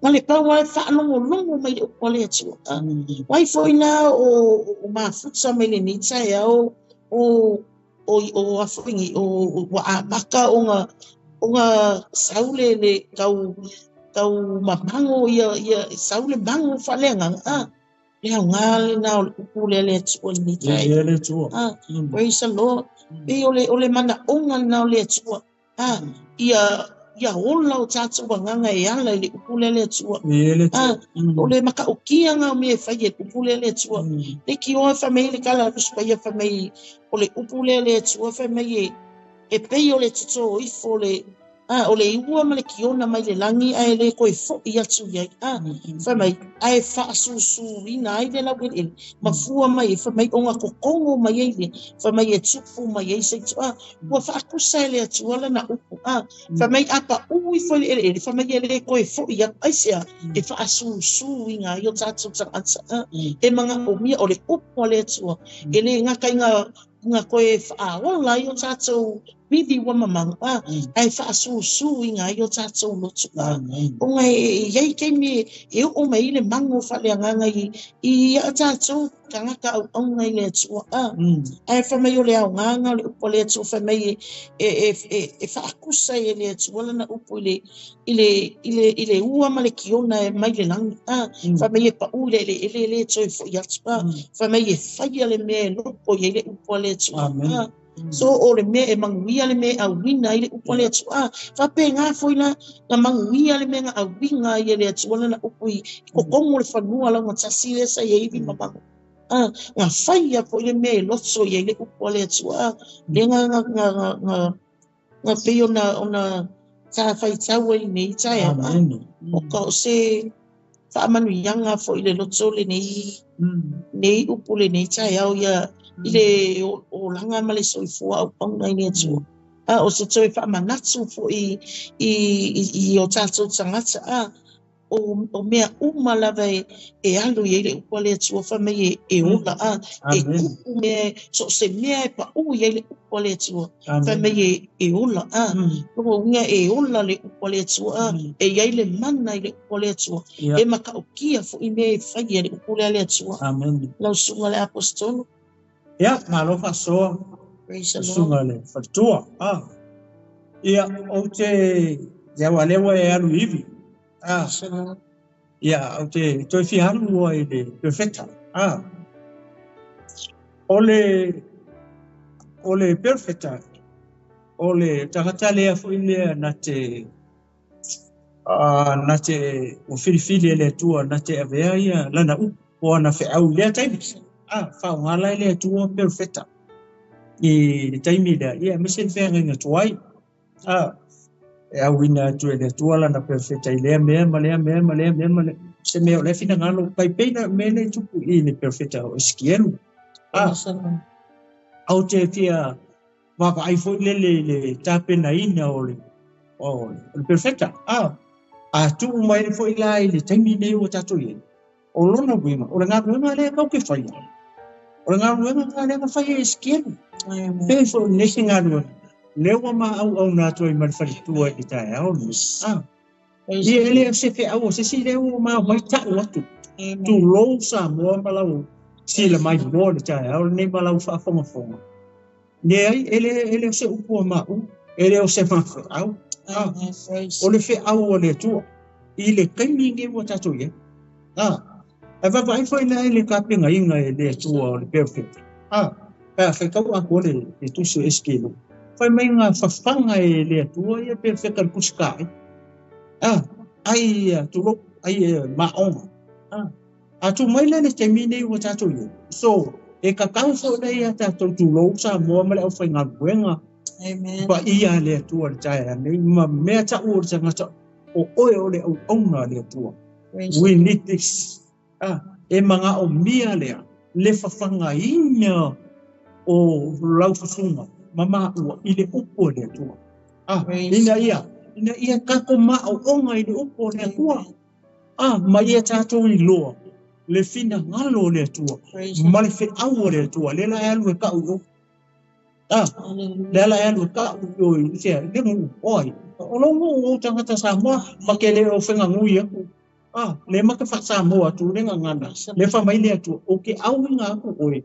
ma le pau ai faalogologo mai le upu a le Atua. Ah, ai foi la o mafuta mai lenei taeao o afoingi o ua amata ona sau le tau mamago ia sau le mago faaleagaga. Ah, le aoga lena o le upu lea le Atua lenei taeao. Ia le Atua. Ah, praise the Lord. Pei o le manaoga lena o le Atua. Ah, ia ola o tatou agaga e ala i le upu lea le Atua. Ia le Atua. Ah, o le matautia o mea e fai e le upu lea le Atua. Le kioa fai mai le kala Tusi Paia fai mai o le upu lea le Atua fai mai e pei o le totō ifo le ah, o le ua ma le kiona mai le lagi ae le toe fo'i atu i ai. Ah, fai mai ae faasusuina ai le laueleele ma fua mai e fai mai ona kokogo mai ai le fai mai e tupu mai ai se ah, ua faakusa e le Atua lana upu. Ah, fai mai a paʻu ifo i le eleele fai mai e le toe fo'i atu aisea e faasusuina ai o tatou tagata. Ah, e magaomia o le upu a le Atua e le gata i ga toe faaola ai o tatou vivi ua mamago. Ah, ae faasusuina ai o tatou loto. Ah, Amen. ona e iai taimi e oo mai le mago faaleagaga i ia tatou tagata auauna i le Atua. Ah, ae fai mai o le aogaga o le upu a le Atua fai mai e faakusa e le Atua lana upu i le ua ma le kiona e mai le lagi. Ah, fai mai e paʻu i le eleele e le toe fo'i atu. Ah, fai mai e faia le mea e loko i ai le upu a le Atua. Amen. Ah, so o le mea e manuia le mea e auina ai le upu a le Atua. Ah, faapega foi la na manuia le mea na auina ai e le Atua lana upu i kokogo o le fanua laugatasi lea sa iai ivi mamago. A ga faia foʻi le mea e loto i ai le upu a le Atua lea ga pei ona sa faitau ai lenei taeao. O ka o se faamanuiaga foʻi le loto lenei nei upu lenei taeao ia i le olaga ma le soifua auauna i le Atua. A o se toe faamanatu foʻi i o tatou tagata o mea uma lava e alu i ai le upu a le Atua fai mai e ola e kupu mea so se mea e paʻu i ai le upu a le Atua fai mai e ola lona uiga e ola le upu a le Atua e i ai le mana i le upu a le Atua e matautia foʻi mea e faia le upu lea a le Atua. Lau susuga le Aposetolo. Ia, malo faasoa. Praise the Lord. Susuga le faletua. Ia, ou te ia ua lea ua e alu ivi. Praise the Lord. Ia, ou te toe fia alu ai i le perofeta. O le perofeta, o le tagata lea foʻi lea na te ua filifili e le Atua na te avea ia lana upu po ana feau i lea taimi. Faaaoga la e le Atua perofeta i le taimi lea, ia aemaise le feagaiga tuai. E auina atu e le Atua lana perofeta i lea mea ma lea mea ma lea mea ma lea se mea o lea finagalo tai pei na mea lea e tupu i le perofeta o Esikielu. Praise the Lord. Ou te fia vaavaai foi lele i le tapenaina o le perofeta. A tuu mai foi la i le taimi nei ua tatou i ai. O lona uiga, o le galuega lea kau ke faia. O le galuega lea na faia e Esikielu. Amen. Pei foi o lenei galuega. Lea ua maauauna atu ai ma le faletua i le taeao lenei. Praise Ia the e le o se feau o se isi lea ua maumai ta'u atu. Amen. Tulou Samoa ma lau sila mai loa le taeao lenei ma lau faafogafoga. Leai, e le o se upu a maʻu, e le o se mafeau. Amen. Praise O le feau a le Atua i le taimi nei ua tatou i ai. Ae vaavaai foi la i le tapenaina e le Atua o le perofeta. Pe a faitau atoa le tusi o Esikielu. Fai mai ngā fafaga e le Atua ia perofeta le tusi kaai. Ai tulou, ai maʻoga. A tu mai la le taimi nei ua tatou i ai. So, e kakau foi la ia tatou tulou Samoa ma le aufaigaluega Amen. paia le Atua le taeao nei ma mea ta'u o le tagata o oe o le auauna a le Atua. Praise We need this. E magaʻomia lea le fafagaina o laususuga ma maua i le upu a le Atua. Praise Ina ia tatou maʻoʻoga i le upu o le Atua. Ma ia tatou iloa le finagalo o le Atua Praise ma le feau o le Atua. Lea la e alu e ka'u i o. Hallelujah. Lea la e alu e ka'u i o i sea, le nuu, oi. O lou nuu o tagata Samoa, ma ke le o fegagui aku. Le ma ke faa-Samoa atu le gagana. Le faamai le Atua, o ke auiga aku oe.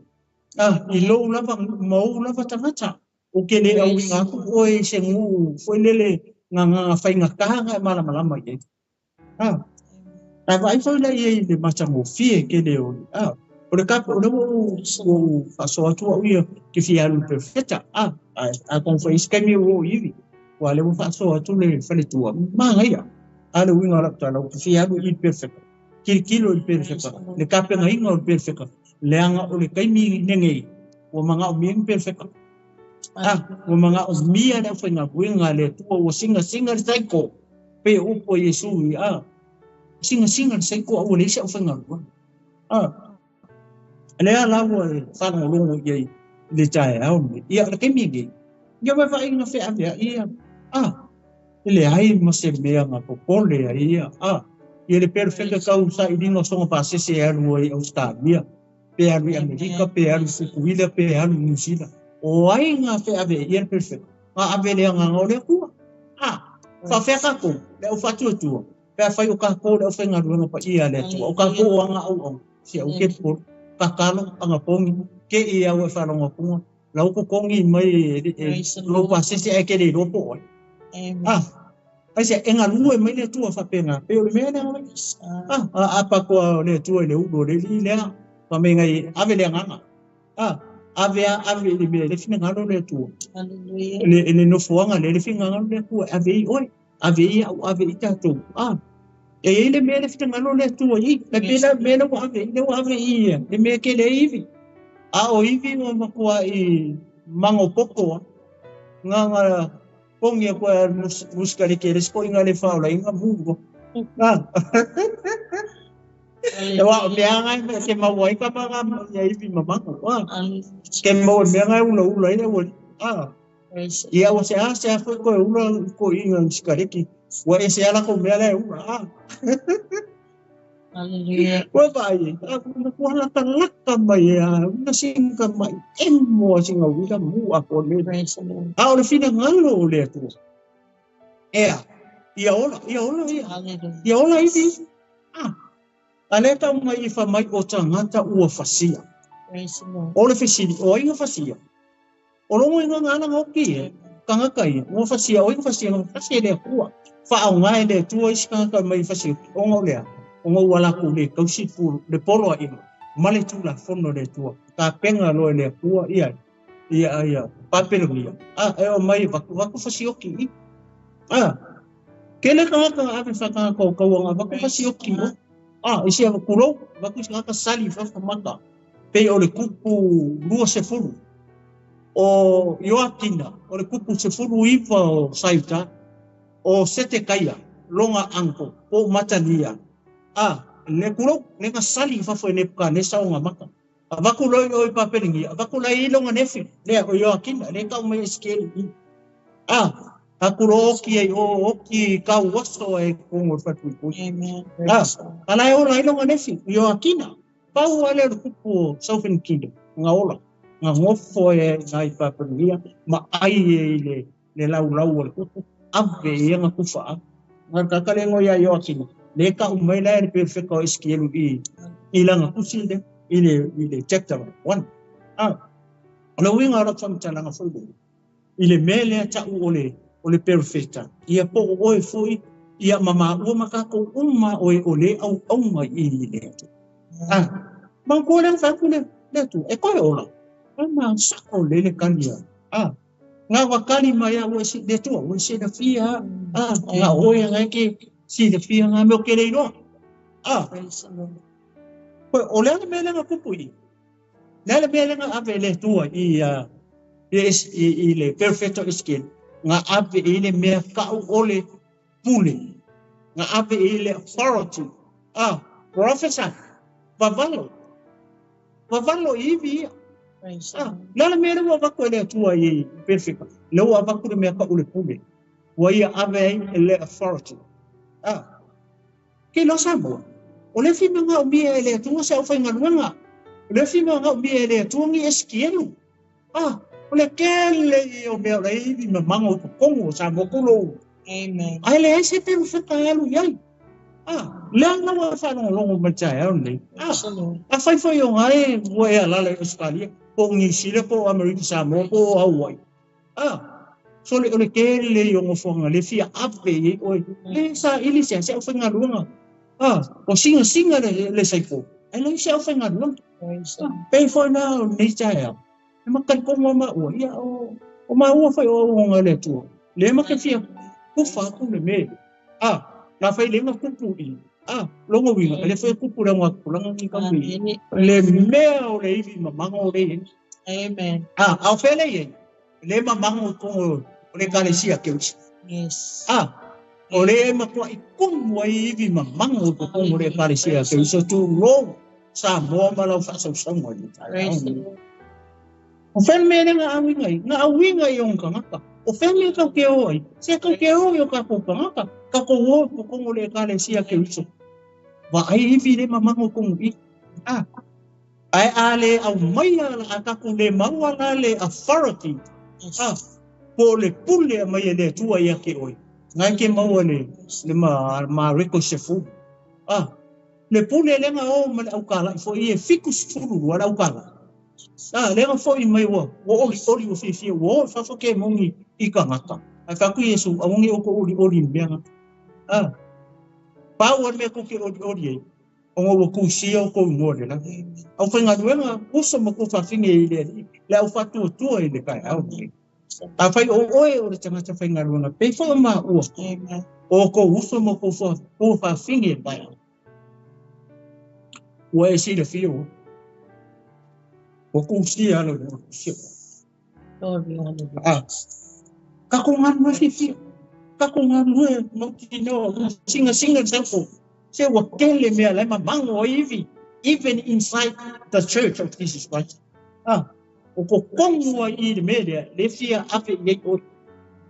I lou lava, ma ou lava tagata. O ke le auiga aku oe i se nuu, foi lele ngā faigata ga e malamalama i ai. Ae vaai foi la ia i le matagofie ke le o o le kape o le ua ou faasoa atu au ia ke fia alu i le perofeta. A kong foi isi taimi ua oo ivi. Ua le ua faasoa atu le faletua. Magaia. A le uiga o lau tala, ua ke fia alu i le perofeta. Kilokilo i le perofeta. Le tapenaina o le perofeta. Leaga o le taimi lenei, ua magaʻomia ni perofeta. Ua magaʻomia le aufaigaluega a le Atua ua sigasiga le saiko. Pe upu a Iesu i sigasiga le saiko a ua leai se aufaigaluega. Lea la ua e faalogologo i ai i le taeao lenei. Ia, o le taimi lenei, ia vaevaaiga feaveai ia. E leai ma se mea na popole ai ia. Ia le perofeta tau sailiga o soga pasese e alu ai Australia, pe alu i Amerika, pe alu i Fukuila, pe alu i Niu Sila. O ai ngā feaveai ia le perofeta? Ngā ave le agaga o le Atua. Faafea tatou, le au faatuatua, pe afai o tatou le aufaigaluega paia a le Atua, o tatou o aga auauna, si au ke popole, tatalo, anapogi, ke i au e faalogo atuga, lau totogi mai e Praise the lou Lord. pasese ae ke le iloa po o ai. Amen. Ai se e galue mai le Atua faapena, pe o le mea lea oi. A pakoa o le Atua i le ulu o le alii lea, fai mai ave le agaga. Ave a ave i le mea le finagalo o le Atua. Hallelujah. Le nofoaga le finagalo o le Atua, ave i oe, ave i au, ave i tatou. E i le mea le finagalo le Atua i, le pela mea le ua ave, le ua ave i ia, le mea ke le ivi. A o ivi ua matua i mango popo, nga nga pongi a koe musika le ke le sko inga le whaola inga mungo. Ah. E wa mea ngai me ke mau ai ka manga ia ivi mamango. Ah. Ke mau mea ngai ula ula ina ua. Ah. Ia ua se a se a foi koe ula ko inga sikareki. Ua e se ala ko mea le ula. Ah. Hallelujah. Ua vai, a ua laka laka mai a una singa mai emo a singa uila mu a ko le. Praise the Lord. A o le finagalo o le Atua. Ea, ia ola, ia ola ia. Hallelujah. Ia ola ivi. Ah. A le tau mai i fa mai o tangata ua fasia. Praise the Lord. O le fesili, o ai nga fasia? O longo inga ngā alanga oki e, kangaka ia, ua fasia, o inga fasia, nga fasia le Atua. Whaonga e le Atua isi kangaka mai fasia, o ngau lea, o ngau ala ku le kausi pu, le polo a inga, ma le tūla fono le Atua. Ka penga loe le Atua ia, ia, ia, papelo ia. Ah, e o mai vaku, vaku fasioki i. Ah, ke le kangaka ave whakangaka o kauanga, vaku fasioki o. Ah, isi ava kurou, vaku isi kangaka sali whawhamata. Pei o le kupu 20. O Ioakina, o le kupu 19 o Saita, o Setekaia, longa anko, o Matania. Ah, le kurou, le nga sali whawha e Nebukanesa o ngā maka. A vaku loi oi papelingi, a vaku lai longa nefi, lea o Ioakina, le kau mai esikeli i. Ah, a kuro oki ai o oki kau waso e kongo whatu i pui. Amen. Ah, Praise the Lord. ala e ola i longa nefi, Ioakina. Pau ale o le kupu o Southern Kingdom, ngā ola, ngā ngofo e ngā i papelingia, ma ai e i le lau lau o le kupu, ave i nga kufa a. Ngā kakale ngoi a Ioakina, le ka umai la e le perfeka o Eskielu i langa kusi le, i le chapter 1. Ah, o le uinga o la whamtalanga foi le. I le mea lea tau o le perfecta. Ia po o oe foi, ia mama ua makako uma oe o le au au mai i le atu. Ah, mang ko le fa ku le le tu e koe ola. Ma sako le le kalia. Ah, ngā wakali mai a ua si le tua, ua si le fia. Ah, ngā oe ngai ke si le fia ngā meo ke leiroa. Ah, Praise the Lord. koe o le mea lea kupu i. Le mea lea ave le tua i i le perfecto skill. Ngā ave i le mea kau ole pule. Ngā ave i le authority. Ah, prophesy. Vavalo. Vavalo ivi ia. Praise the Ah, Lord. le mea lea vaku le tua i perfecto. Le ua vaku le mea kau le pule. Ua ia ave ai le authority. Ah, ke lo Samoa. O le whima ngā umia e le atua se au whaingaluenga. O le whima ngā umia e le atua ngi eskielu. Ah, o le kele i o mea o le iwi ma mango o kongo o Samoa kulo. Amen. Ai le ai se peru wheka alu iai. Ah, lea lawa whanongo mai tae au nei. Ah, Praise the Lord. a whai whai o ngai ua e alala i Australia, po o New Zealand, po o Amerika Samoa, po o Hawaii. Ah, so le o le kele i o ngofonga, le fia ave i oe. Le sa ili se au whaingaluenga. Ah, o singa singa le saiko. Ai le se au whaingaluenga. Praise the Lord. Pei foi na o nei tae au. E makari kongo ma ua. Ia o ma ua whai o o ngā le tua. Le ma ke fia kufa aku le me. Ah, nā whai lenga kupu i. Ah, longo winga. Le whai kupu le ngā kulanga ni kamui. Amen. Le mea o le iwi mamango o le i. Amen. Ah, au whele i. Le mamango kongo o le kalesia ke usi. Yes. Ah, o le matua i kumu ai iwi mamango o kongo le kalesia ke usi. Tu lo sa moa malau whaasausaunga i. Praise the Lord. O whele mea le ngā awinga i, ngā awinga i o ngangaka. O whele kau ke oi, se kau ke oi o ka kōkangaka, ka ko o ko kongo le kalesia ke uso. Wa ai iwi le mamango kongo i. Ah, ai a le au mai ala a kaku le maua la le authority. Yes. Ah, po le pule a mai e le tua ia ke oi. Ngai ke maua le ma reko se fu. Ah, le pule le ngā o ma le au kala i fo i e fiku sfuru wa le au kala. Ah, le ngā fo i mai ua, ua oli oli o whiwhia, ua oli whawha ke mongi i ka ngata. Ai whaku Yesu, a wongi o ko oli oli mea ngā. Ah, pau ar mea ko ke oli oli e, o ngā ua kusia o ko ingoa le la. Au whaingaluenga, uso ma ko whawhinge i le, le au whatua tua i le kai au. A whai o oe o le tangata whaingaluenga, pei wha ma ua. Amen. O kou uso ma kou faafinge mai. Ua e silafia ua. Ua kusia ala ua kusia. Ah. Kako galulue fiafia. Kako galulue mautinoa. Singa singa le Se ua kele mea lai mamago ai ivi. Even inside the Church of Jesus Christ. Ah. O kokogu ai i le mea lea, le fia afe i ai oe.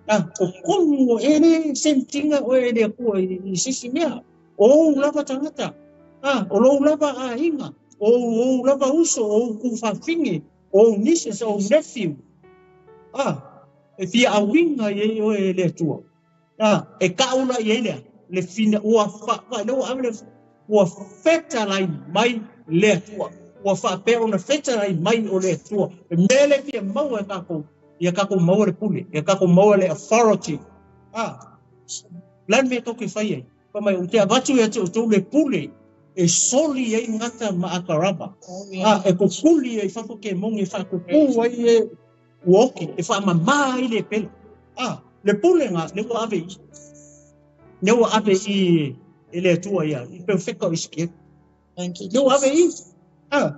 Ah, kokogu e le sentiga oe e le Atua i se isi mea. O ou lava tagata. Ah, o lou lava aiga. O ou lava uso, o ou kufafine, o ou nieces, o ou nephew. Ah, e fia auiga i ai oe e le Atua. Ah, e kaula i ai lea, le fina ua fa fa le ua ave le ua fetalai mai le Atua. Ua faapea ona fetalai mai o le Atua. E mea le fia maua e tatou, ia tatou maua le pule, ia tatou maua le authority. Ah, le mea tou te fai ai. Fa mai, ou te avatu ia te outou le pule e soli ai gata ma akarava. Ah, e kukuli ai fafo kemogi e faakukū ai e ua oki, e faamamā ai le pele. Ah, le pule ga, le ua ave i. Le ua ave i e le Atua ia, i perfecto i sike. Thank you. Le ua ave i. Ah,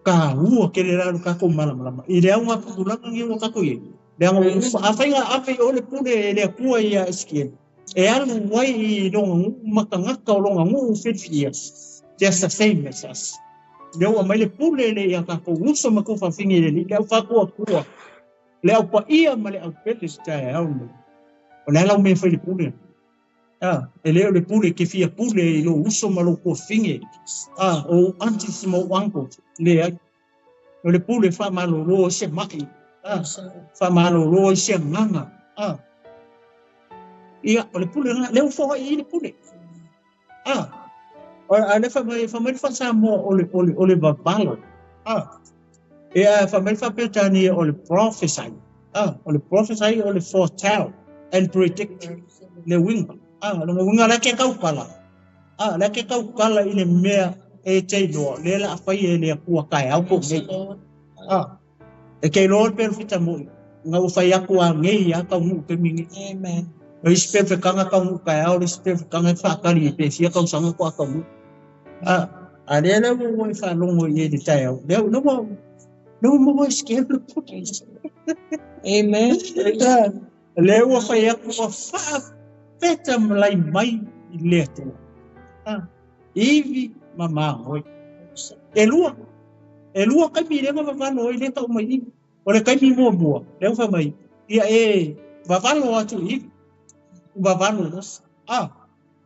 ka ua ke le lalo kako malamalama. I le au ngā putulanga ngi ua kako i. Le anga a whainga ave o le pule e le Atua ia Ezekiel. E alu ai i longa nuu matagata o longa nuu filifilia. Just the same as us. Le ua mai le pule le ia tatou uso ma kou faafine le alii, le au faakuakua, le au paia ma le au pele se taeao lenei. O le a lau mea fai le pule? Ah, e le o le pule ke fia pule i lou uso ma lou tuafafine. Ah, o ou aunties ma ou uncles. Leai. O le pule faamalōlō ai se ma'i. Ah, faamalōlō ai se agaga. Ah, ia, o le pule lena, lea ua foai i le pule. Ah, a le fa mai le faa-Samoa o le, o le, o le vavalo. Ah, e a fa mai le faa-Peretania o le prophesy. Ah, o le prophesy o le foretell and predict le uiga. Ah, lona uiga la ke taukala. Ah, la ke taukala i le mea e te iloa, lea la afai e le Atua taeao po o nei. Ah, e ke iloa le perofeta moi, nga ua fai atu a nei a taunuu taimi nei. Amen. O isi perofetaga taunuu taeao, le isi perofetaga e faatali pe fia tausaga faatoa taunuu. Ah, a lea la ua e faalogo i ai i le taeao, lea ua lea ua maua e sike le pule. Amen. Ah, lea ua fai atu ua faafeta malai mai i le Atua. Ah, ivi ma magoe. E lua. E lua taimi lea na vavalo ai lea tau mai i. O le taimi muamua, lea ua fai mai, ia e vavalo atu i ivi. Vavalo loa. Ah,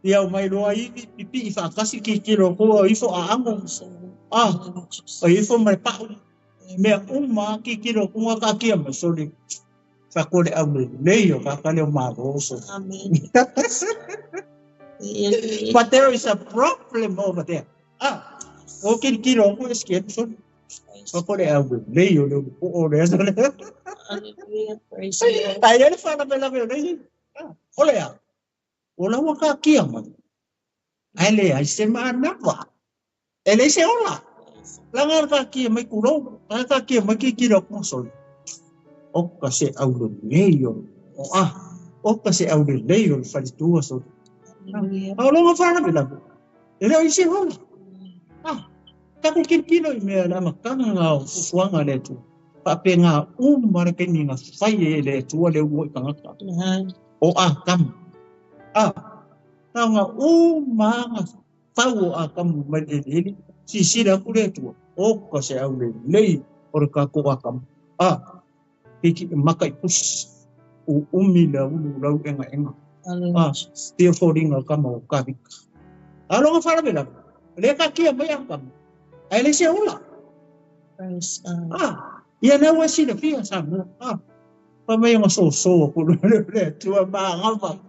ia o mai loa ivi, pipii faatasi tilotilo atu o ifo aago. Ah, o ifo ma le pau. Mea uma tilotilo atu nga taatia mai soli. Faatoa le aulelei o tagata lea o Malo. So. Amen. But there is a problem over there. Ah, o tilotilo atu e sike soli. Faatoa le aulelei o le ulupo'o o le aso lea. Hallelujah. Praise the Lord. Ai ai le faalavelave o le ah, o le a, o la ua taatia mai. Ae leai se manava. E leai se ola. Laga le taatia mai kulou, laga taatia mai tilotilo atu soli. O ka se aulelei o o ah, o ka se aulelei o le faletua soli. Hallelujah. A o longa faalavelave. E le o i se ola. Ah, tatou tilotilo i mea le amataga na o fuafuaga a le Atua. Faapena uma le taimi na fai ai e le Atua le uluai tagata. Amen. O Atamu. Ah, na ona uma na fau o Atamu mai le eleele, silasila atu le Atua, o ka se aulelei o le tatou Atamu. Ah, keiki e maka i pusi, uumi le ulu lau egaega. Hallelujah. Ah, pei o foliga o tama o Kavika. A longa faalavelave, lea taatia mai Atamu, ae leai se ola. Praise God. Ah, ia lea ua silafia Samoa. Ah, fai mai ona soso aku le le Atua magava.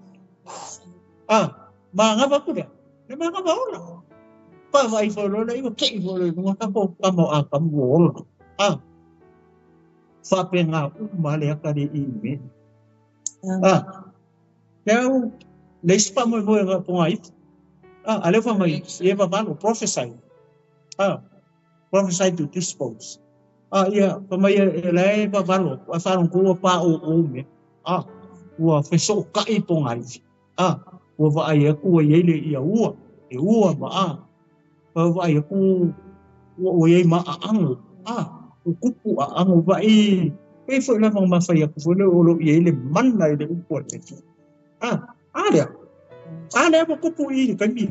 Ah, magava aku lea. Le magava ola. Vaavaai foi loa lea ua tei foi loa i luga tatou tama o Atamu ua ola. Ah, faapena uma le ata le i me. Ah, lea ua le isi faamoemoe o ngā ipu. Ah, a lea ua fai mai, ia vavalo, prophesy. Ah, prophesy to dispose. Ah, ia, fai mai e la e vavalo, ae faalogo ua paʻōʻō mea. Ah, ua fesootaʻi po ngā iwi. Ah, Ua vaai aku ua i ai le ia ua, e ua ma a. Ua vaai aku ua i ai ma aago, a, ua kupu aago vaai, pei foi lava ma fai aku foi lea o lo o i ai le mana i le upu a le Atua. A, a lea. A lea ua kupu i le taimi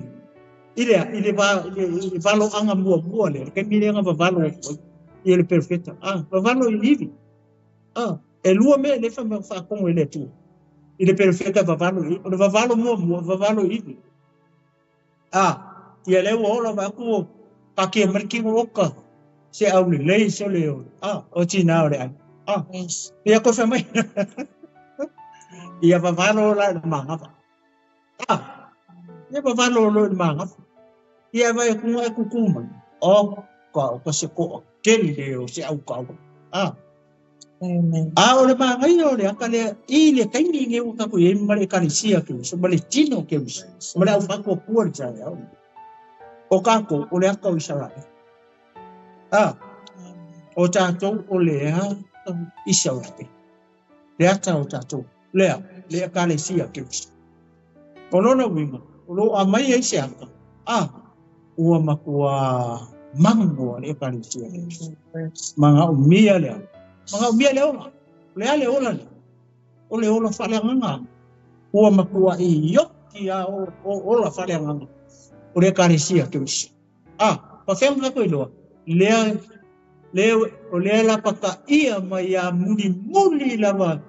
i le i le va i le, i le valoaga muamua lea, le taimi lea na vavalo atu ai ia le perofeta. A, vavalo i ivi. A, e lua mea e le fa mai faatogo i le Atua. I le perofeta vavalo i, o le vavalo muamua, vavalo i ivi. A, ia lea ua ola vaai atu ua taatia mai le tino oka, se aulelei se le o, a, o tina o le ai. A, ia koe fai mai. Ia vavalo la i le manava. A, ia vavalo lo i le manava. Ia vai atu nga e kuku mai. O, ka o ka se koa keli le o se au kau. A, Amen. A o le manaia o le aka lea i le taimi lenei ua tatou i ai ma le ekalesia Keriso, ma le tino Keriso, ma le aufaatuatua le taeao. O tatou, o le aka o Isaraele. A, o tatou o le aka o Isaraele. Le ata o tatou, lea, le ekalesia Keriso. O lona uiga, o lo o aumai ai se aka, a, ua matua magoa le ekalesia. Manaomia le manaomia le ola. O le a le ola lea? O le ola faaleagaga. Ua matua ioki a o, o ola faaleagaga o le ekalesia Keriso. A, pa fea ona tatou iloa? Lea, lea, o lea lapataia mai ia mulimuli lava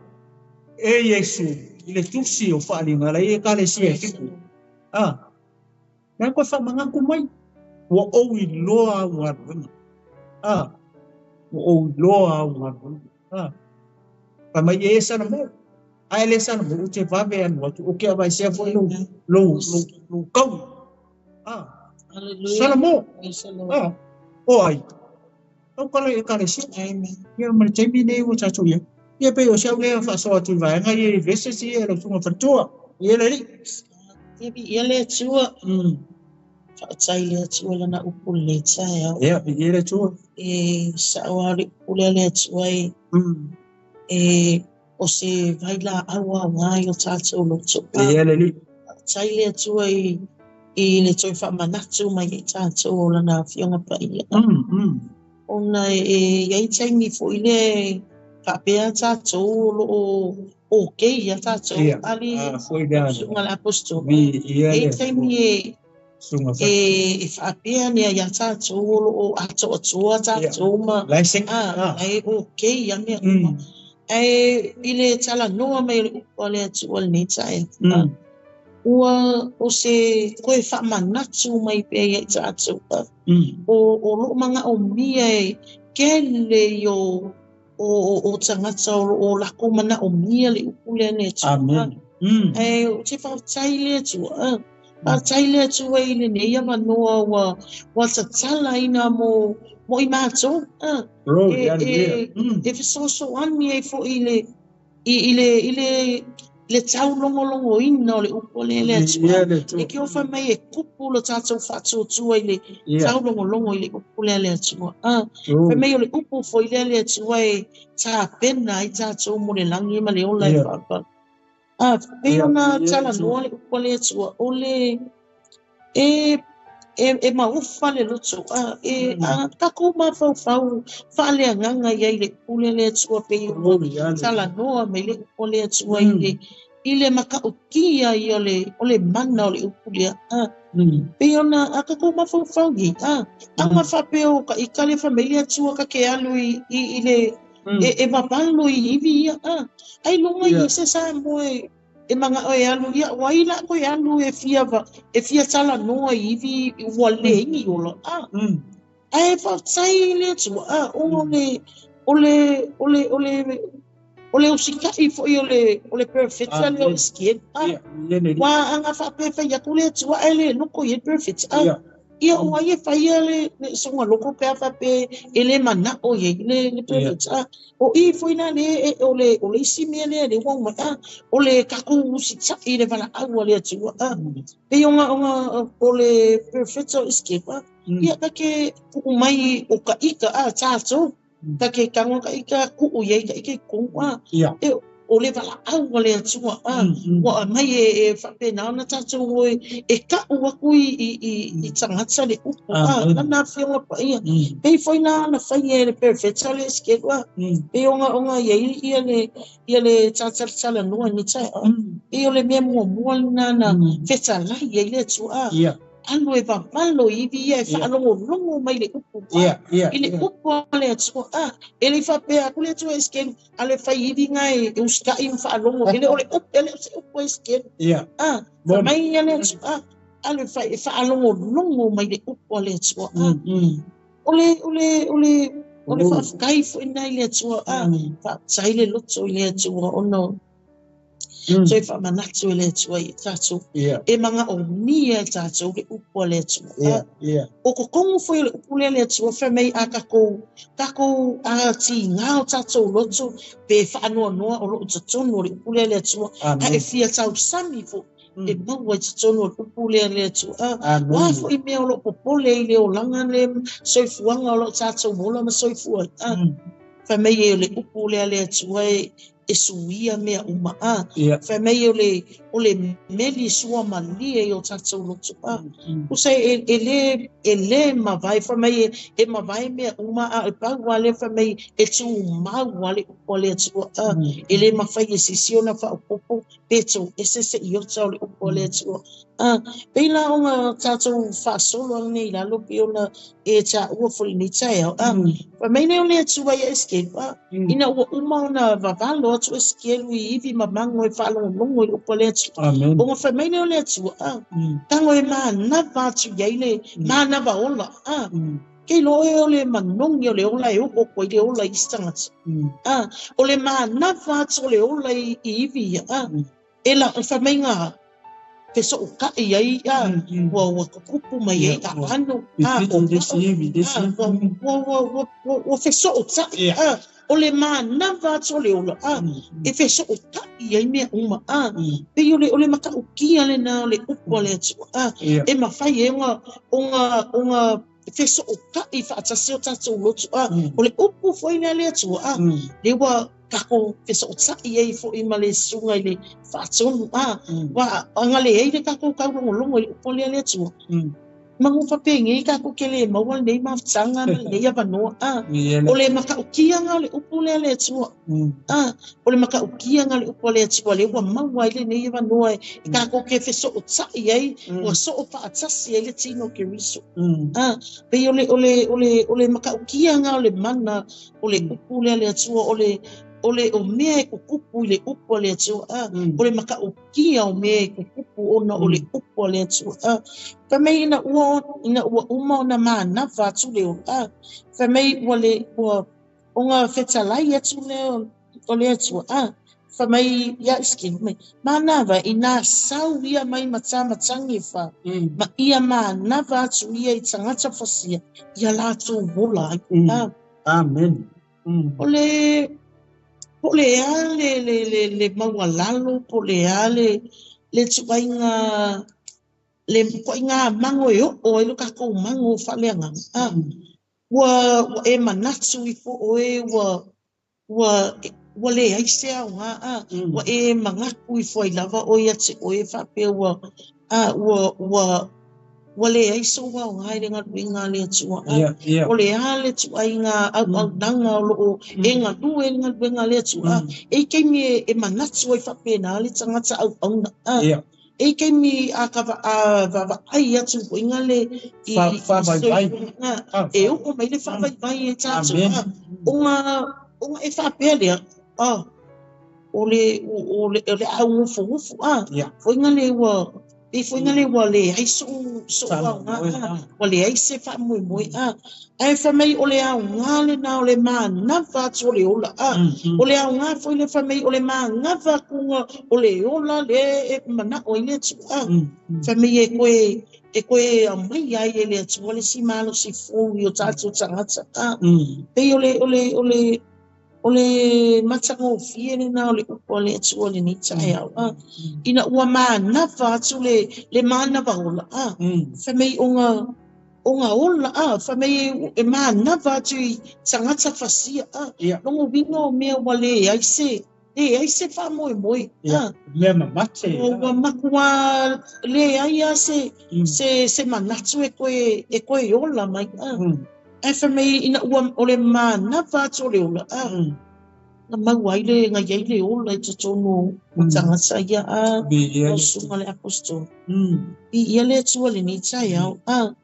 e Iesu i le tusi o faaaliga la i ekalesia e fitu. A, lea koe faamanatu mai, ua ou iloa au galuega. A, ua ou iloa au galuega. A, fai mai e Salomao, a e le Salomao, ou te vave alu atu, ou te avaesea foi lou, lou, lou, lou taui. A, Hallelujah. Salomao, Praise the Lord. a, o ai, taukala i ekalesia. Amen. Ia ma le taimi lenei ua tatou i ai. Ia pei o si au lea faasoa atu i vaega ia i verses ia e lau susuga faletua. Ia le alii. Ia viia le Atua. Faafetai i le Atua lana upu lelei taeao. Ia, viia le Atua. E sao lava le upu lea le Atua e e o se vailaau aoga i o tatou loto. Viia le Alii. Faafetai i le Atua i i le toe faamanatu mai ia i tatou o lana Afioga Paia. Ona e i ai taimi foi lea e faapea tatou o lo o okay ia tatou ali susuga le aposetolo. Viia E i le ai Atua. taimi e Susuga e e faapea nei ia tatou o lo o atoatoa tatou ma Lai se a e okay ia mea uma. Ae i le talanoa mai o le upu a le Atua i lenei taeao, ua o se toe faamanatu mai pea ia i tatou o o loo manaomia e kele i o o o tagata o lo o lakou manaomia le upu lea le Atua. Amen. Ae ou te faafetai i le Atua. Faafetai i le Atua i lenei avanoa ua ua tatalaina mo mo i matou. Glory, E hallelujah. e e fesoasoani ai foi i le i i le i le le taulogologoina o le upu lea le Atua. Viia le Atua. E ke ofa mai e kupu lo tatou faatuatua i le taulogologo i le upu lea le Atua. A, fai mai o le upu foi lea le Atua e tapena ai tatou mo le lagi ma le ola e faapapa. A, pei ona Viia le Atua. talanoa le upu a le Atua, o le e e e maufa le loto a e a tatou mafaufau faaleagaga i ai le upu lea le Atua pei ona Glory, hallelujah. talanoa mai le upu a le Atua i le i le matautia ia o le o le mana o le upu lea. A, pei ona a tatou mafaufau i a aga faapea o ka ika le fai mai le Atua ka ke alu i i i le e e vavalo i ivi ia a ai luga i se Samoa e e manao e alu ia o ai la koe alu e fia va e fia talanoa i ivi ua le igi ola a ae faafetai i le Atua a o le o le o le o le o le usita'i foi o le o le perofeta lea o Amen. Esekieli a Ia, viia le Alii. ua aga faapea e fai atu le Atua ae le loko i ai le perofeta a ia o ai e faia le le soga loko pe a faapea e le manao i ai le le perofeta a o i foi la le e o le o le isi mea lea le ua mai a o le tatou usita'i i le valaau a le Atua a pei ona ona o le perofeta o Esekieli a ia ka ke ku'u mai o ka ika a tatou ka ke tago ka ika ku'u i ai ka ika i totonu a e O le valaau a le Atua ua aumai e faapena ona tatou o e ta'u aku i tagata le upu Lana Afioga Paia. Pei foi la ona faia e le perofeta le Esekielu pei ona i ai ia le talatalanoa i lenei taeao. Pei o le mea muamua lena na fetalai ai le Atua. Alu e vavalo i ivi ia e faalogologo mai le upu i le upu a le Atua. E le i faapea atu le Atua Esekielu alu e fai ivi nga e usitai ma faalogo e le o le upu e le o se upu a Esekielu. Fai mai ia le Atua alu e faalogologo mai le upu a le Atua. O le faafetai foi lena i le Atua. Faafetai le loto i le Atua ona toe faamanatu e le Atua i tatou. E magaomia e tatou le upu a le Atua. O totonu foi o le upu lea a le Atua fai mai a tatou atiga o tatou loto pe faanoanoa o loo totonu o le upu lea a le Atua. A e fia tausami foi e maua i totonu o le upu lea a le Atua. Oa foi mea o loo popole i le olaga le soifuaga o loo tatou ola ma soifua. Fai mai e o le upu lea a le Atua e suia mea uma. Fai mai o le meli sua malie i o tatou loto. Usa e le mavae, fai mai e mavae mea uma a e pau a le fai mai e tumau a le upu a le Atua. E le mafai e sisi ona faaopopo pe tou ese se iota o le upu a le Atua. Pei la ona tatou faasolo lenei i lalo pei ona e taua foi lenei taeao. Fai mai lea o le Atua ia Esekielu ina ua uma ona vavalo atu Esekielu i ivi ma mago e faalogologo i le upu a le Atua. Ona fai mai lea o le Atua tago e manava atu i ai le manava ola. Ke iloa oe o le manogi o le ola e oo atu ai le ola i isi tagata. O le manava atu o le ola i ivi ia. E la fai mai ga fesoota'i ai ua tutupu mai ai aano ua fesoota'i o le manava atu o le ola e fesoota'i ai mea uma. Pei o le matautia lena o le upu a le Atua e mafai ai ona fesoota'i faatasi o tatou loto. O le upu foi lea a le Atua le ua tatou fesoota'i ai foi ma le susuga i le faatonu. Ua agaleai le tatou taulogologo i le upu lea a le Atua. Manu faapegei tatou ke le maua lenei mafutaga ma lenei avanoa. O le mataukiaga o le upu lea a le Atua. O le mataukiaga o le upu a le Atua lea ua maua ai lenei avanoa e tatou ke fesoota'i ai ua soo faatasi ai le tino o Keriso. Pei o le mataukiaga o le mana o le upu lea a le Atua o le o mea e kukupu i le upu a le Atua. O le mataukia o mea e kukupu ona o le upu a le Atua. Fai mai ina ua uma ona manava atu le ola. Fai mai ua ona fetalai atu lea o le Atua. Fai mai ia Esekielu mai manava ina sau ia mai matamatagi e fa ma ia manava atu ia i tagata fasia ia latou ola ai. Amen. O le po le a le maualalo, po le a le tuaiga le koinga mango e oo ai lo tatou mango faaleagaga. Ua e manatu ifo oe ua leai se aoga. Ua e manatu ifo ai lava oe ia te oe faapea ua leai sou aoga i le galuega a le Atua. O le a le tuaiga auaunaga o loo e galue i le galuega a le Atua. E taimi e manatu ai faapena le tagata auauna. E taimi a vavaai atu foiga le faavaivai e oo mai le faavaivai e tatou. Ona e faapea lea o le augufugufu foiga le ua e foiga le ua leai sou aoga, ua leai se faamoemoe. Ae fai mai o le aoga lena o le manava atu o le ola. O le aoga foi le fai mai o le manava atuga o le ola lea e manao ai le Atua. Fai mai e koe aumai ai e le Atua le si malosi fou i o tatou tagata. Pei o le matagofie lena o le upu a le Atua lenei taeao. Ina ua manava atu le manava ola. Fai mai ona ola. Fai mai e manava atu i tagata fasia. Logo uiga o mea ua leai se Leai se faamoemoe. Ia, mea mamate. Ua matua leai lava se, se, se manatu e toe, e toe ola mai. Ae fai mai ina ua o le manava atu o le ola, na maua ai le, na i ai le ola i totonu o tagata ia, lau susuga i le Aposetolo. Viia le Atua i lenei taeao.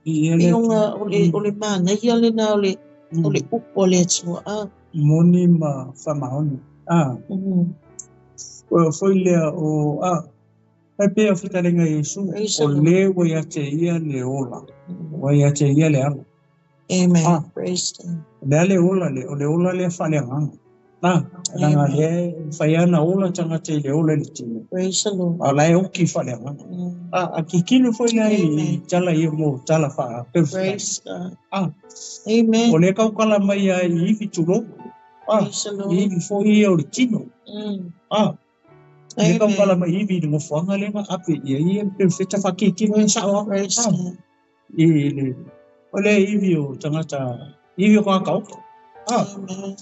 E ona o le, o le manaia lena o le, o le upu a le Atua. Moni ma faamaoni. O foi lea o e pei o fetalaiga a Iesu, o le ua ia te ia le ola, ua ia te ia le alo. Amen. Praise God. O le a le ola lea? O le ola lea faaleagaga. Leaga lea e mafai lava ona ola tagata i le ola i le tino. Praise the Lord. A o la e oki faaleagaga. A kikino foi la i tala ia mo tala faa-perfect. Praise God. Amen. O lea kaukala mai ai i ivi tulou. Praise the Lord. I ivi foi ia o le tino. Lea kaukala mai ivi i le nofoaga lea na ave i ai ia perfecta faakikino ia sao lava. Praise God. I le, o le ivi o tagata, ivi o tagata oka. Amen.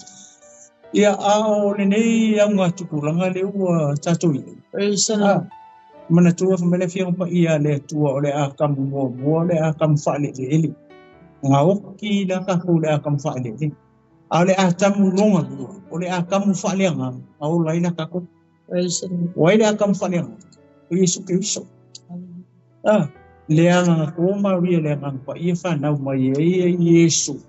Ia, a o lenei augatupulaga lea ua tatou i ai. Praise the Lord. Manatua fai mai le Afioga Paia a le Atua o le Atamu muamua, o le Atamu faaeleeleele. Gaoki la tatou i le Atamu faaeleeleele. A o le Atamu lona lua, o le Atamu faaleagaga, na ola ai la tatou. Praise the Lord. O ai le Atamu faaleagaga? O Iesu Keriso. Le agaga to ma o ia le Agaga Paia whanau mai e ia Iesu.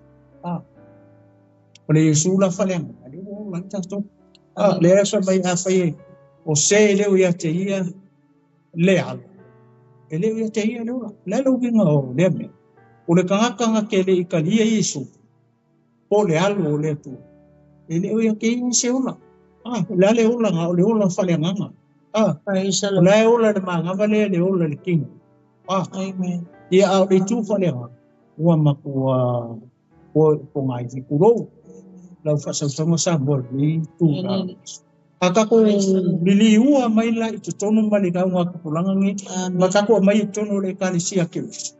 O le Iesu la faaleagaga, lea ua ola ai tatou. Lea e fai mai a fai e, o se leo ia te ia le alo. E leo ia te ia le ola. Le alo uiga o lea mea. O le tagata na te le i talia Iesu, po le alo o le Atua. E leo ia te ia se ola. Le a le ola nga, o le ola faaleagaga. Praise the O Lord. la e ola le magava lea le ola le tino. Amen. Ia a o le itu faaleagaga, ua matua po ngā iwi kulou. Lau whaasautanga sa moa ni tū rā. A takou liliua mai la i totonu ma le kau ngā kupulanga ngi, ma takou mai i totonu o le Ekalesia Keriso.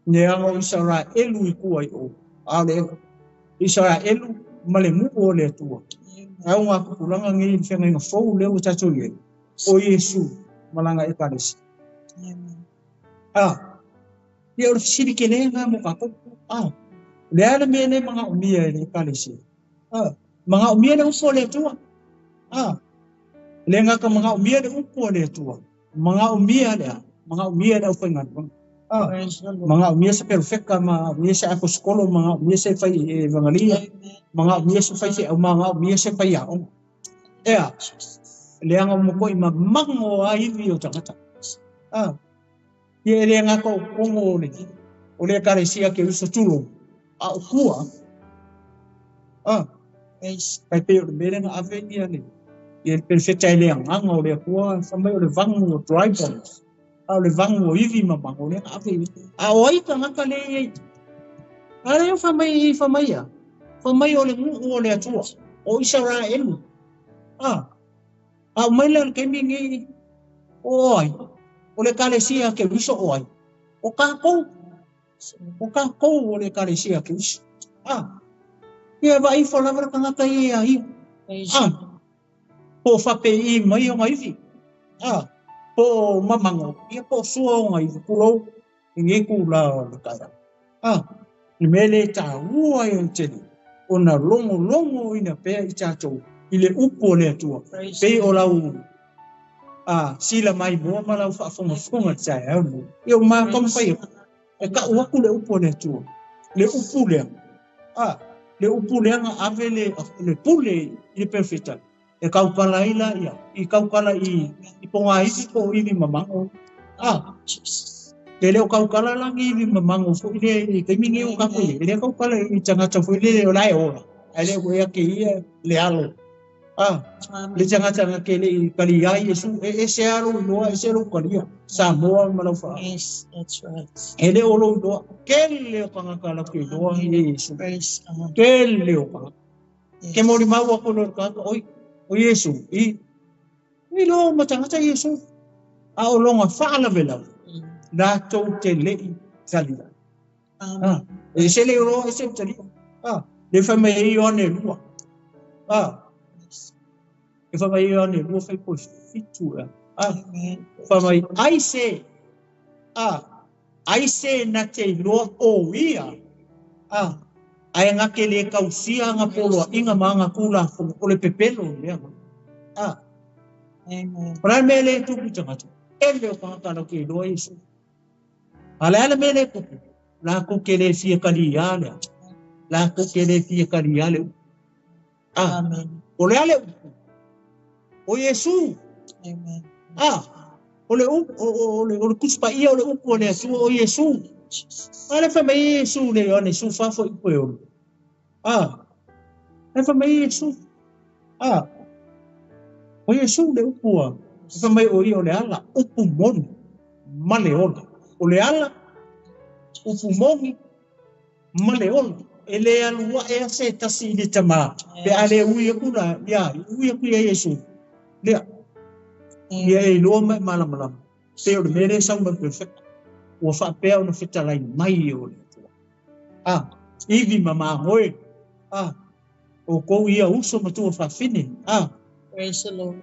Ne anga o Isaraelu i kua i o. A le Isaraelu ma le nuu o le Atua. Au ngā kupulanga ngi i whengainga fou leo o tatou i ai. O Iesu malanga Ekalesia. Ia o le fesili ke le ngā mo kākou. Le a le mea le manaomia e le Ekalesia. Manaomia le upu a le Atua. Le ngaka manaomia le upu a le Atua. Manaomia le a. Manaomia le aufaigaluega. Manaomia se perfecta, manaomia se aposkolo, manaomia se fai evangelia, manaomia se fai feau, manaomia se fai aoga. Ea, le aga o mokoi mamango a iwi o tagata. Ia e le ngaka o kongo o le, o le Ekalesia Keriso tulou, a o kua. Kai pe o le mea lea na ave ia le, ia le perfecta e le agaga o le Atua, fai mai o le vagu o dry bones. A o le vagu o iwi mamango lea na ave i. A o ai tagata le i ai. A lea fai mai, fai mai ia. Fai mai o le nuu o le Atua, o Isaraelu. A o mai lea o le taimi nei, o ai, o le Ekalesia Keriso o ai. O kākou, o kākou o le Ekalesia Keriso. Ia vai ifo lava le tagata ia ia ia. Po o whapei mai o ngā iwi. Po o mamango, ia po o sua o ngā iwi, kulou, i ngei ku la o le kaea. Le mea le tāua e o tele, o na longo longo ina pea i tātou, i le upu o le Atua. Pei o lau, sila mai moa ma lau whaafongafonga te tae au nei. Ia o mā kamawhai e ka uaku le upu o le Atua. Le upu lea. Le upu lea nga ave le pule i le perfecta. E kaukala ai la ia, i kaukala i ponga iwi po iwi mamango. Te leo kaukala la ngi iwi mamango fo i le, i te mingi o kako i, le kaukala i tangata fo i le o lae ola. Ai le oea ke ia le alo. Le tangata nga ke le i kali ai Yesu, e se alo i loa, e se alo kalia. Samoa ma lau wha. Yes, that's right. E le olo i loa, ke le o kangaka la ke loa i Yesu. Praise God. Ke le o kangaka. Yes. Ke mori maua ko lo kangaka, oi, o Yesu, i loa matangata Yesu. A o longa whaala velau, nā tau te lei talia. Amen. E se le roa, e se talia. Le whai mai e Ioane lua. E fai mai Ioane 2:7 ea. A, fai mai ai se a ai se na te iloa o ia a ae nga ke le kausia nga poloaiga ma aga tulafono o le pepelo lea. A, Amen. O le a le mea lea e tupu i tagata? Tele o tagata latou te iloa Iesu. A o le a le mea lea e tupu? Latou te le fia kaliā le a? Latou te le fia kaliā le upu. A, Amen. o le a le upu? O Iesu. Amen. A, o le upu, o le Tusi Paia o le upu a le Atua o Iesu. Jesus. A le fai mai Iesu le Ioane 14:6. A, le fai mai Iesu. A, o Iesu le upu a. Fai mai o ia o le ala, upu moni ma le ola. O le ala, upu moni ma le ola. E le alu ae a se tasi i le tamā. Pe a le ui aku la, ia, ui aku ia Iesu. Lea, ia e iloa mai malamalama. Pe o le mea lea e sau mai perfect. Ua faapea ona fetalai mai o le Atua. A, ivi ma magoe. A, o kou ia uso ma tua faafine. A, Praise the Lord.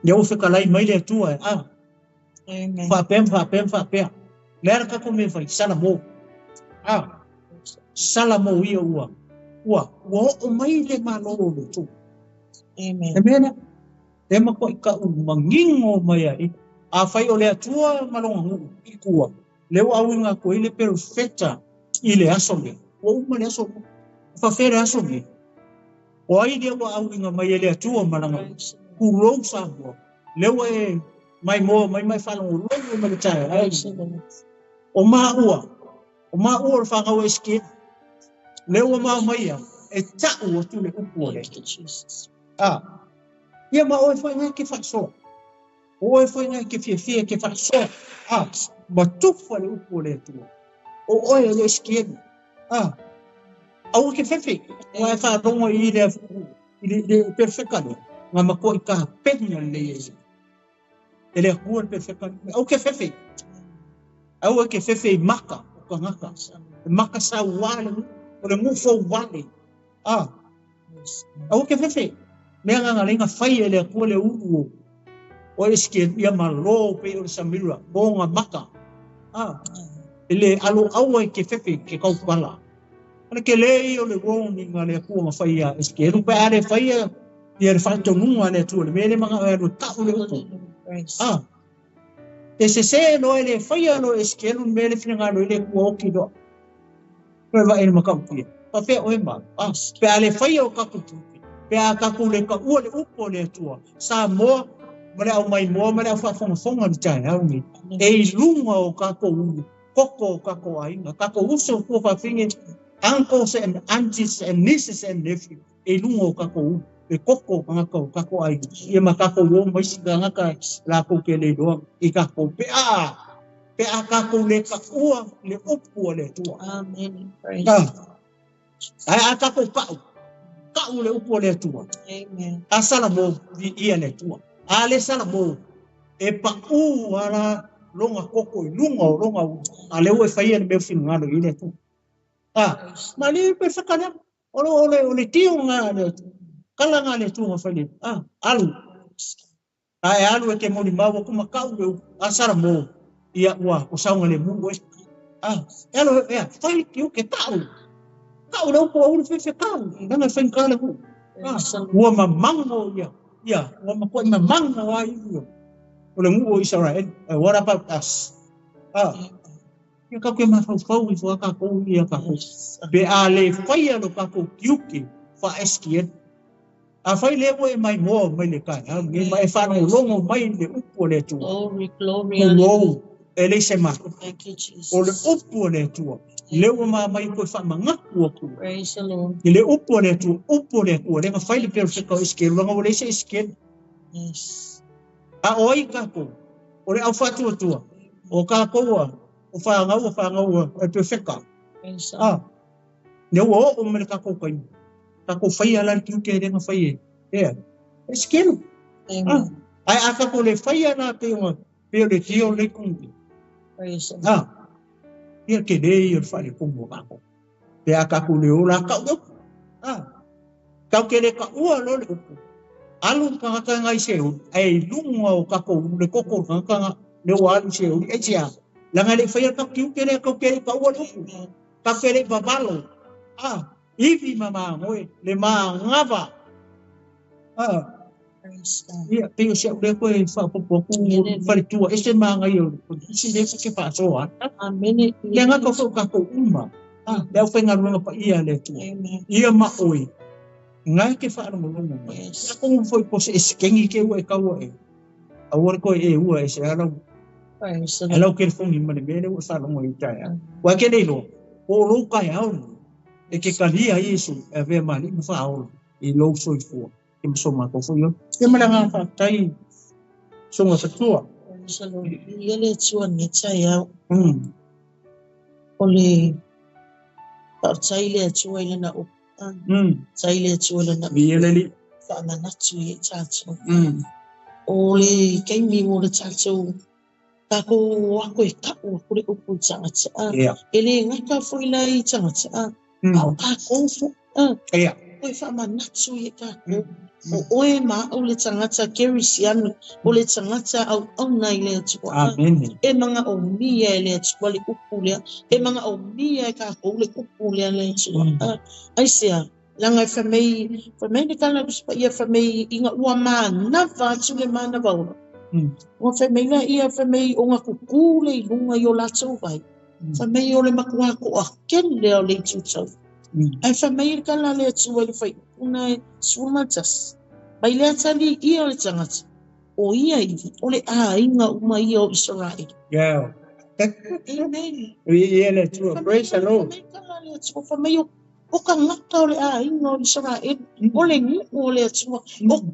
ia ua fetalai mai le Atua. A, Amen. faapea ma faapea ma faapea. Le ala tatou mea fai, salamo. A, salamo ia ua, ua, ua oo mai le malo o le Atua. Amen. E mea lea, e matua i ka'u manino mai ai. Afai o le Atua ma lona nuu i tua, le ua auiga atu ai le perofeta i le aso lea. Ua uma le aso lea. Faafefea le aso lea. O ai lea ua auiga mai e le Atua ma lana Praise the Lord. pulou Samoa. Lea ua e maimoa mai ma e faalogologo mai le taeao. Praise the Lord. O maua, o maua o le fanau e Esekiele. Lea ua mao mai ia, e ta'u atu le upu o le Thank you, Jesus. A, ia ma oe foi ngai ke faasoa. O oe foi ngai ke fiafia ke faasoa. A, ma tufa le upu o le Atua. O oe e le Esekiele. A, aua ke fefe. Ua e faalogo i le i le, le perfeka lea. Nga matua i ka pena le e. E le Atua le perfeka lea. Aua ke fefe. Aua ke fefe i maka o tagata. E maka sauā le nuu. O le nuu fou vale. A, Yes. aua ke fefe. Mea ngā lenga fai e le Atua le ulu o. O Esekiele ia malo pe o le Samira. Mo ngā maka. A, e le alo aua i ke fefe ke kaupala. Ale ke le i o le warning a le Atua nga fai ia Esekiele. Pe a le fai ia ia le whatonunga le Atua. Le mea le manga o le ta'u le upu. Praise. A, e se se no e le fai lo Esekiele mea le finangalo i le Atua oki loa. Koe wa e le makautia. Pa fea oe ma. A, pe a le fai o kaku tupi. Pe a kaku le ka ua le upu o le Atua. Samoa, ma le au mai moa, ma le au whaafongafonga ni taeao ni. E i lunga o kākou ulu, koko o kākou aiga, kākou uso o tuafafine, uncles and aunties and nieces and nephews, e i lunga o kākou ulu, e koko o tagata o kākou aiga. Ia ma kākou o mai si tagata lākou ke le iloa i kākou. Pe a, pe a kākou le ka ua le upu o le Atua. Amen. Praise. A, ai a kākou ka'u, ka'u le upu o le Atua. Amen. A salamo i ia le Atua. A le salamo e pa'u ala longa koko i lunga o longa u. A le ua e faia le mea finagalo i le Atua. A, Praise. ma le pe whakalea. O le, o le, o le tio ngā le Atua. Kala ngā le Atua ngā whai le. A, alu. A e alu e te moni maua kuma ka'u le upu. A salamo ia ua o saunga le mu e. A, e alu e, whai ki u ke ta'u. Ka'u le upu o uru whiwhi ka'u. Nanga whai ngā le mu. A, Praise the Lord. ua mamango ia. Ia, ua matua i mamango ai ia. O le nuu o Israel. What about us? A, ia kau ke mafaufau i fua kākou ia kākou. Yes. Pe a le whaia lo kākou kiuke wha Esekiele. A whai le ua e mai moa mai le kai. A, me mai e whanau mai le upu o le Atua. Glory, glory. Kulou, e le se mako. Thank you, Jesus. O le upu o le Atua. Le ua ma mai koe whamangaku aku. Praise the Lord. I le upu o le Atua, upu o le Atua. Le nga whai le peo whika o Esekiele. Langa o le se Esekiele. Yes. A o ai kākou. O le au whātua tua. O kākou a. O whāngau, o whāngau a. E perfecta. Praise the Lord. A, ne ua oo me le kākou kai. Kākou whai ala le kiuke e renga whai e. Ea, e skelu. Amen. Ai a kākou le whai ala pe o pe o le tio le kungi. Praise the Lord. A, ia ke le i o le whare kumu o kākou. Pe a kākou le ola kau le upu. A, kau ke le ka ua lo le upu. Alu le tagata lena i Seoli, ae i luga o tatou le toto o le tagata lena, lea ua alu i Seoli. Aisea? Leaga e le i faia le tatou tiute lea, tatou te le i paua le upu, tatou te le i vavalo, ivi ma magoe, le manava. Ia, pei o si au lea toe faaopoopo atu faletua, ese manaia o le isi lea ta te faasoa ai. Amene. Le gata foi o tatou uma, le aufaigaluega paia a le Atua, ia ma oe, na e te faalogologo mai. Atonu foi po o se eseteni te ua e tau ae, aua le toe e ua e se a lau Praise the a lau telefoni ma le mea lea ua e faalogo ai i le taeao. Aua e te le iloa, po o lou taeao lenei, e te talia ai Iesu e avea ma Alii ma Faaola i lou soifua. Ia ma so matou foi ola. Ia ma le agaga faafetai, Susuga Fatua. Praise the Lord. Viia le Atua i lenei taeao. O le faafetai i le Atua i Lana upu. Faafetai i le Atua i Lana upu. Viia le Alii. Faamanatu i ai tatou. O le taimi mo le tatou tatou o atu e tau atu le upu i tagata. E le gata foi la i tagata, a o tatou foi. Toe faamanatu i ai tatou. O oe ma au le tagata kerisiano, o le tagata auauna i le Atua. Amene. E manaomia e le Atua le upu lea. E manaomia e tatou le upu lea le Atua. Aisea? Leaga e fai mai, fai mai le tala a le Tusi Paia, fai mai ina ua manava atu le manava ola. Ua fai mai laia, fai mai o na tutu le i luga i o latou vai. Fai mai o le matua toatele o le itutau. Ae fai mai le tala a le Atua i le faaiuga e 11. Mai le atalii ia o le tagata, o ia ivi, o le aiga uma ia o Isaraelu. Yeah. Amen. Viia le Atua. Praise the Lord. Fai mai le tala a le Atua, fai mai o o tagata o le aiga o Isaraelu, o le nuu o le Atua,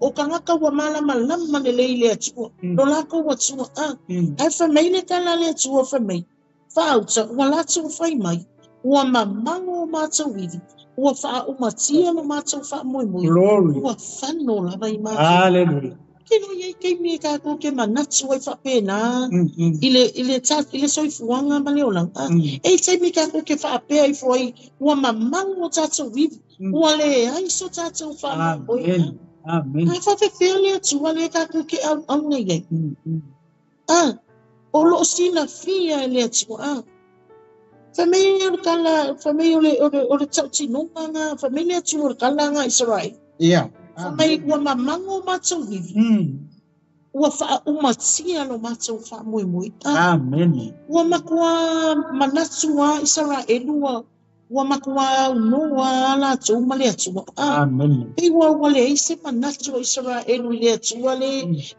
o tagata ua malamalama lelei i le Atua, lo latou Atua. Ae fai mai le tala a le Atua, fai mai, faauta, ua latou fai mai, ua mamago o matou ivi, ua faaumatia lo matou faamoemoe, Glory. ua fano lava i matou. Hallelujah. Ke no iai taimi e tatou ke manatu ai faapena i le i le ta, i le soifuaga ma le olaga. E i taimi tatou ke faapea ifo ai, ua mamago o tatou ivi, ua leai so tatou faamoemoe. Amen. Amen. Ae faafefea le Atua lea tatou ke auauna i ai. O loo silafia e le Atua. Fai mai o le tala, fai mai o le o le o le tautinoga na, fai mai le Atua o le tala na Israel. Fai mai ua mamago o matou ivi. Ua faaumatia lo matou faamoemoe. Amen. Ua matua manatu a Israel ua ua matua aunoa a latou ma le Atua. Amen. Pei ua ua leai se manatu o Israel i le Atua le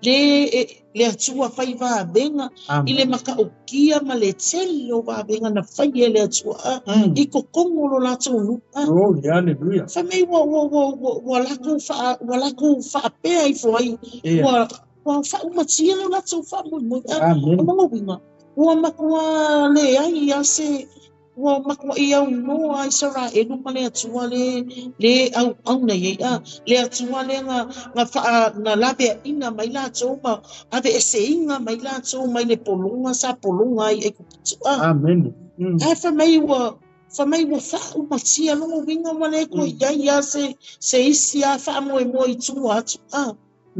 le le Atua fai vavega i le Amen. matautia ma le tele o vavega na fai e le Atua i totonu o lo latou nuu. Glory, hallelujah. Fai mai ua ua ua ua ua latou faa ua latou faapea ifo ai ua ua faaumatia lo latou faamoemoe. Amen. O lona uiga ua matua leai a se ua matuai aunoa Isaraelu ma le Atua le le auauna i ai. Le Atua lea na na faa na laveaina mai latou ma aveeseina mai latou mai le pologa sa pologa ai Aikupito. Amen. Ae fai mai ua fai mai ua faaumatia lona uiga ua le toe i ai a se se isi a faamoemoe i tua atu.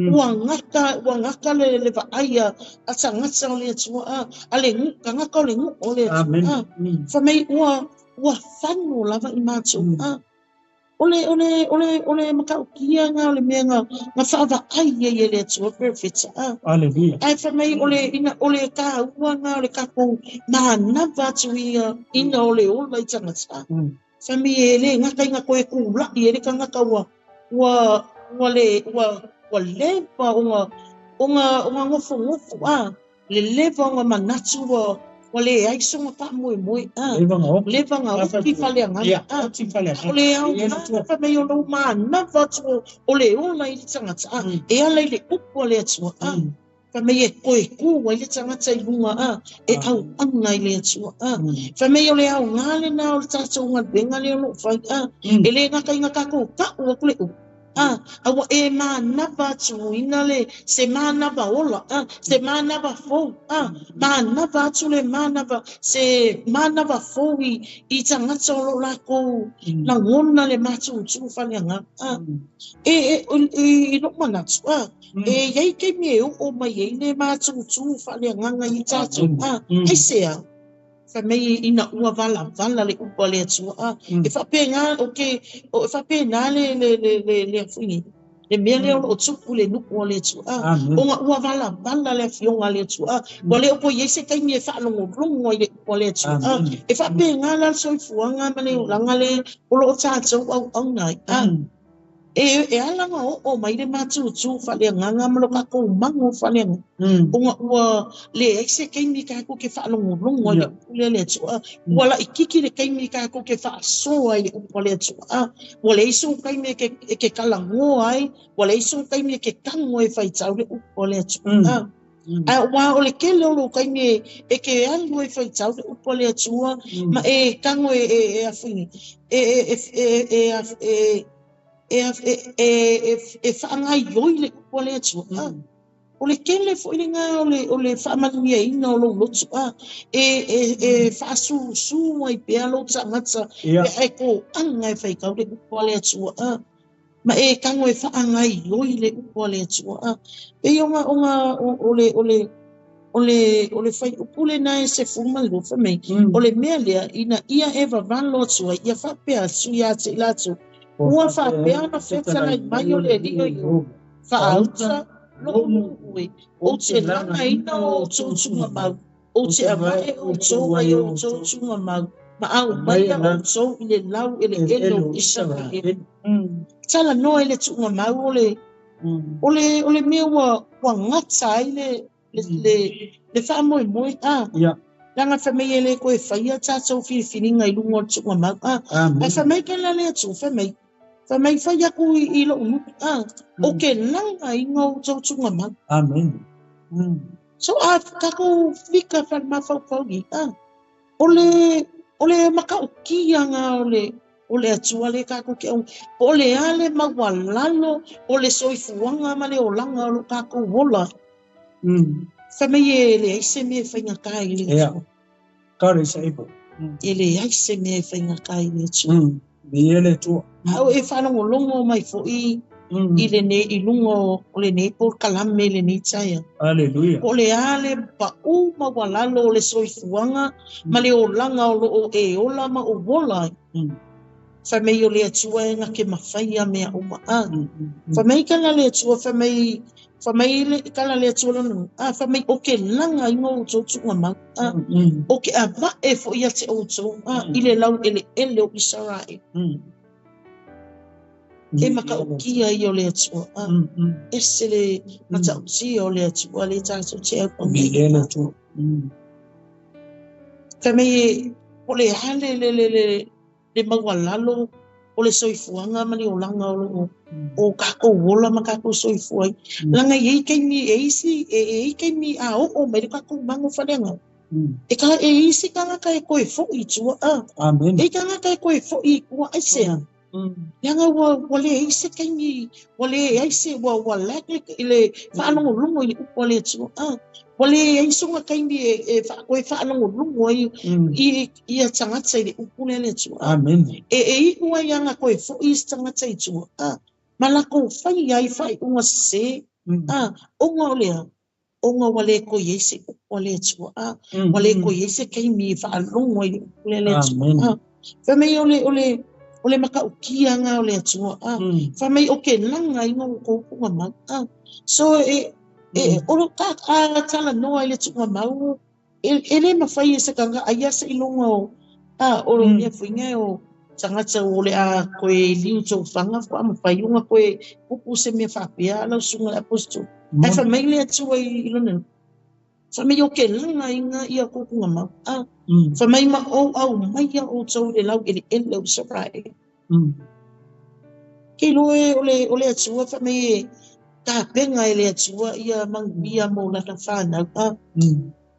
Ua gata ua gata le le vaai a a tagata o le Atua, a le nuu tagata o le nuu o le Atua. Amen. Fai mai ua ua fano lava i matou. O le o le o le o le matautia na o le mea na na faavaai ai e le Atua perofeta. Hallelujah. Ae fai mai o le ina o le taua na o le tatou manava atu ia ina o le ola i tagata. Fai mai e le gata ina toe tula'i e le tagata ua ua ua le ua ua leva ona ona ona nofonofo le leva ona manatu ua ua leai sona faamoemoe. Leva na oti. Leva na oti faleagaga. Ia, oti faleagaga. O le aoga fai mai o lou manava atu o le ola i le tagata, e ala i le upu a le Atua. Fai mai e toe tu ai le tagata i luga, e auauna i le Atua. Fai mai o le aoga lena o le tatou galuega lea o loo fai. E le gata ina tatou tau atu le upu, A ua e manava atuina le se manava ola, se manava fou, manava atu le manava, se manava fou i tagata o loo lakou lagona le matutu faaleagaga. E i lou manatu, e iai taimi e oo mai ai le matutu faaleagaga i tatou, aisea? Fai mai ina ua valavala le upu a le Atua. E faapena, okay, o e faapena le le le le le afuini. Le mea lea o loo tupu le nuu o le Atua. Ona ua valavala le afioga a le Atua. Ua le o toe i ai se taimi e faalogologo ai le upu a le Atua. E faapena la le soifuaga ma le olaga le o loo tatou auauna ai. E ala ona oo mai le matutu faaleagaga ma lo tatou mago faaleagaga. Ona ua leai se taimi tatou te faalogologo ai le upu lea le Atua. Ua laititi le taimi tatou te faasoa ai le upu a le Atua. Ua leai sou taimi e te talanoa ai, ua leai sou taimi e te tago ai e faitau le upu a le Atua. Ae ua o le tele o lou taimi e te alu ai faitau le upu a le Atua, ma e tago e afuini, e faagaioi le upu a le Atua. O le tele foi lena o le faamanuiaina o lou loto, e faasusu ai pea lou tagata, pe e toaga e faitau le upu a le Atua. Ma e tago e faagaioi le upu a le Atua. Pei ona o le faiupu lena e 12 fai mai, o le mea lea ina ia e vavalo atu ai, ia faapea atu ia te i latou, ua faapea ona fetalai mai o le Alii o Ieova, faauta lou nuu e, ou te lagaina o outou tugamau, ou te avae outou ai o outou tugamau, ma aumaia outou i le lau eleele o Isaraelu. Talanoa i le tugamau o le mea ua gata ai le faamoemoe. Leaga fai mai e le toe faia tatou filifiliga i luga o le tugamau. Ae fai mai ke la le Atua, fai mai fai aku i lou nuu, o ke lagaina o outou tugamau. Amen. So a tatou fika faale-mafaufau i, o le matautiaga o le Atua le tatou te au, po o le a le maualalo o le soifuaga ma le olaga o lo tatou ola. Fai mai e leai se mea e faigata i le Atua. God is able. E leai se mea e faigata i le Atua. Viia le Atua. A o e faalogologo mai foi i lenei i luga o lenei polokalame i lenei taeao. Hallelujah. Po o le a le pau maualalo o le soifuaga ma le olaga o loo e ola ma o ola ai. Fai mai o le Atua e na ke mawhai a mea uma. Fai mai kala le Atua, fai mai le kala le Atua lona. Fai mai o ke langa i ngā outou tugamau. O ke avae fo ia te outou, i le lau eleele o Isaraelu. E matautia ia o le Atua. Ese le matautia o le Atua le tatou te au. Viia le Atua. Fai mai o le a le maualalo o le soifuaga ma le olaga o loo o tatou ola ma tatou soifua ai. Leaga e iai taimi e isi e iai taimi a oo mai le tatou mago faaleagaga. E ka e isi tagata e toe foi i tua. Amen. E tagata e toe foi i tua aisea. Leaga ua leai se taimi, ua leai se ua lack le faalogologo i le upu a le Atua. Ua leai soga taimi e toe faalogologo ai ia tagata i le upu lea le Atua. Amen. E iu ai aga toe foi isi tagata i tua. Ma latou fai ai faaiuga sese. Ona o lea, ona ua le toe i ai se upu a le Atua. Ua le toe i ai se taimi e faalogo ai le upu lea le Atua. Fai mai o le matautiaga o le Atua. Fai mai o ke laga i ngā outou tugamau. So e o lo ka talanoa i le tugamau, e le mawhai e se kanga aia se ilonga o o lo mea fuinga o tagata o le a koe liu tau whanga fwa mawhai unga koe kupu se mea whapea lau sunga le apostol. Ai fai mai le Atua i lona. Fai mai o ke laga i ngā ia koukou mau. Fai mai ma ou au mai ia outou i le lau eleele o Isaraelu. Ke iloa o le Atua fai mai e tapenga e le Atua ia manuia mo lana whanau.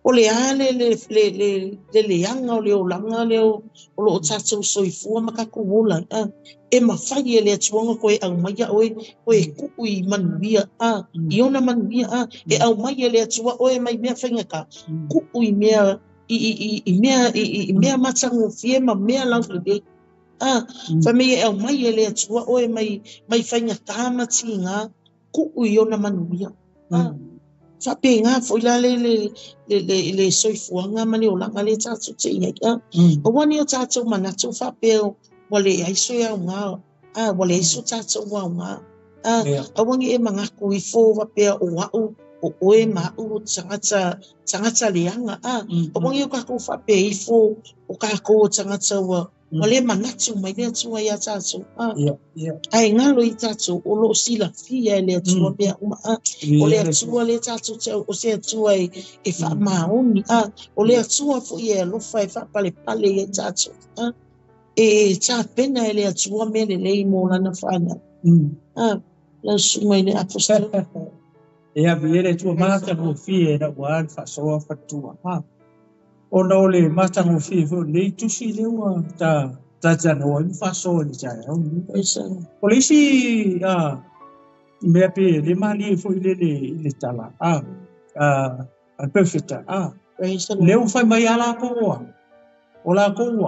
O le a le le le le le leaga o le olaga lea o loo tatou soifua ma tatou ola ai, e mafai e le Atua ona toe aumaia oe toe tuu i manuia i ona manuia e aumai e le Atua oe mai mea faigata tuu i mea i mea i mea matagofie ma mea laulelei. Fai mai e aumai e le Atua oe mai mai faigata ma tiga tuu i ona manuia. Faapena foi la le le le le soifuaga ma le olaga lea tatou te i ai. Aua ne i o tatou manatu faapea ua leai so aoga, ua leai so tatou aoga. Aua ne i e manatu ifo faapea o au o oe ma au o tagata tagata leaga. Aua ne i o tatou faapea ifo o tatou o tagata ua le manatu mai le Atua ia tatou. Ae galo i tatou o loo silafia e le Atua mea uma. O le Atua lea tatou te o se Atua e faamaoni. O le Atua foi e alofa e faapalepale ia tatou. E tapena e le Atua mea lelei mo lana fanau. Lau susuga i le apostolo. Ia viia le Atua matagofie ina ua le faasoa faletua. Ona o le matagofie foi o lenei tusi lea ua talatalanoa ai ma faasoa i le taeao lenei. O le isi mea pe le malie foi lele i le tala a le perofeta, lea ua fai mai lava latou o latou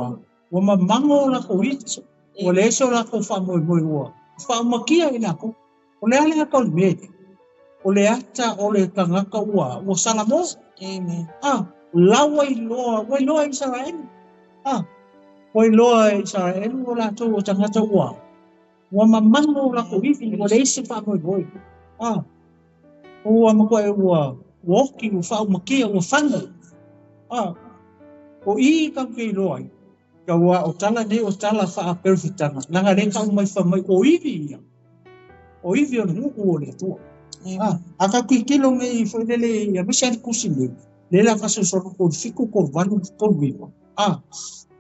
ua mamago o latou ita, ua leai so latou faamoemoe ua faaumakia i latou. O le a le ata o le mea lea? O le ata o le tagata ua salamo. Amen. La ua iloa, ua iloa e Isaraelu. Ua iloa e Isaraelu o latou o tagata ua mamago o latou ivi, ua leai se faamoemoe. Ua matuai ua oki, ua faaumakia, ua fano. O i tatou te iloa ai. Ua o tala nei o tala faaperofetaga, leaga lea tau mai fai mai o ivi ia. O ivi o le nuu o le Atua. A tatou tilotilo nei foi lele aemaise lava le tusi nei, lea la faasolosolo 37, 38, 39.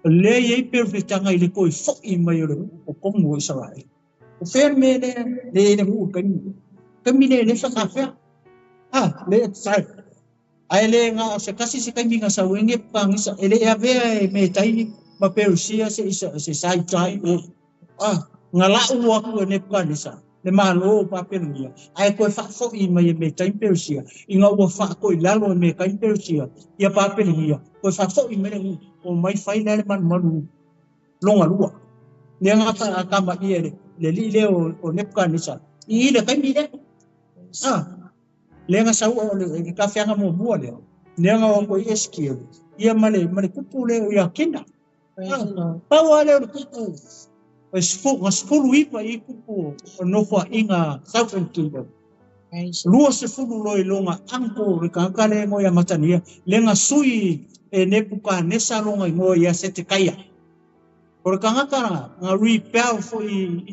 Lea e i ai perofetaga i le toe foi mai o le nuu totonu o Isaraelu. O fea le mea lea lea i le nuu i le taimi lea? Taimi lea e le faatafea. Le sai. Ae le na o se tasi se taimi na sau ai Nepukanisa, e le i avea e Metai ma Perusia se sai tai o. Na lau atu e Nepukanisa le Malo o Papelonia, ae toe faafoi mai e Metai ma Perusia, ina ua faatoilalo e Metai ma Perusia ia Papelonia, toe faafoi mai le nuu, o mai fai la le malumalu longa lua. Lea na faatamaia le alii lea o Nepukanisa i le taimi lea. Lea na sau o le tafeaga muamua lea, lea na o atu ai Esekiele, ia ma le kupu lea o Iakina. Pau lava lea o le kupu, na 19 i kupu o nofoaiga Southern Kingdom. 20 loa i loga uncle le tagata lea igoa ia Matania, lea na sui e Nepukanesa loga igoa ia Setekaia. O le tagata na rebel foi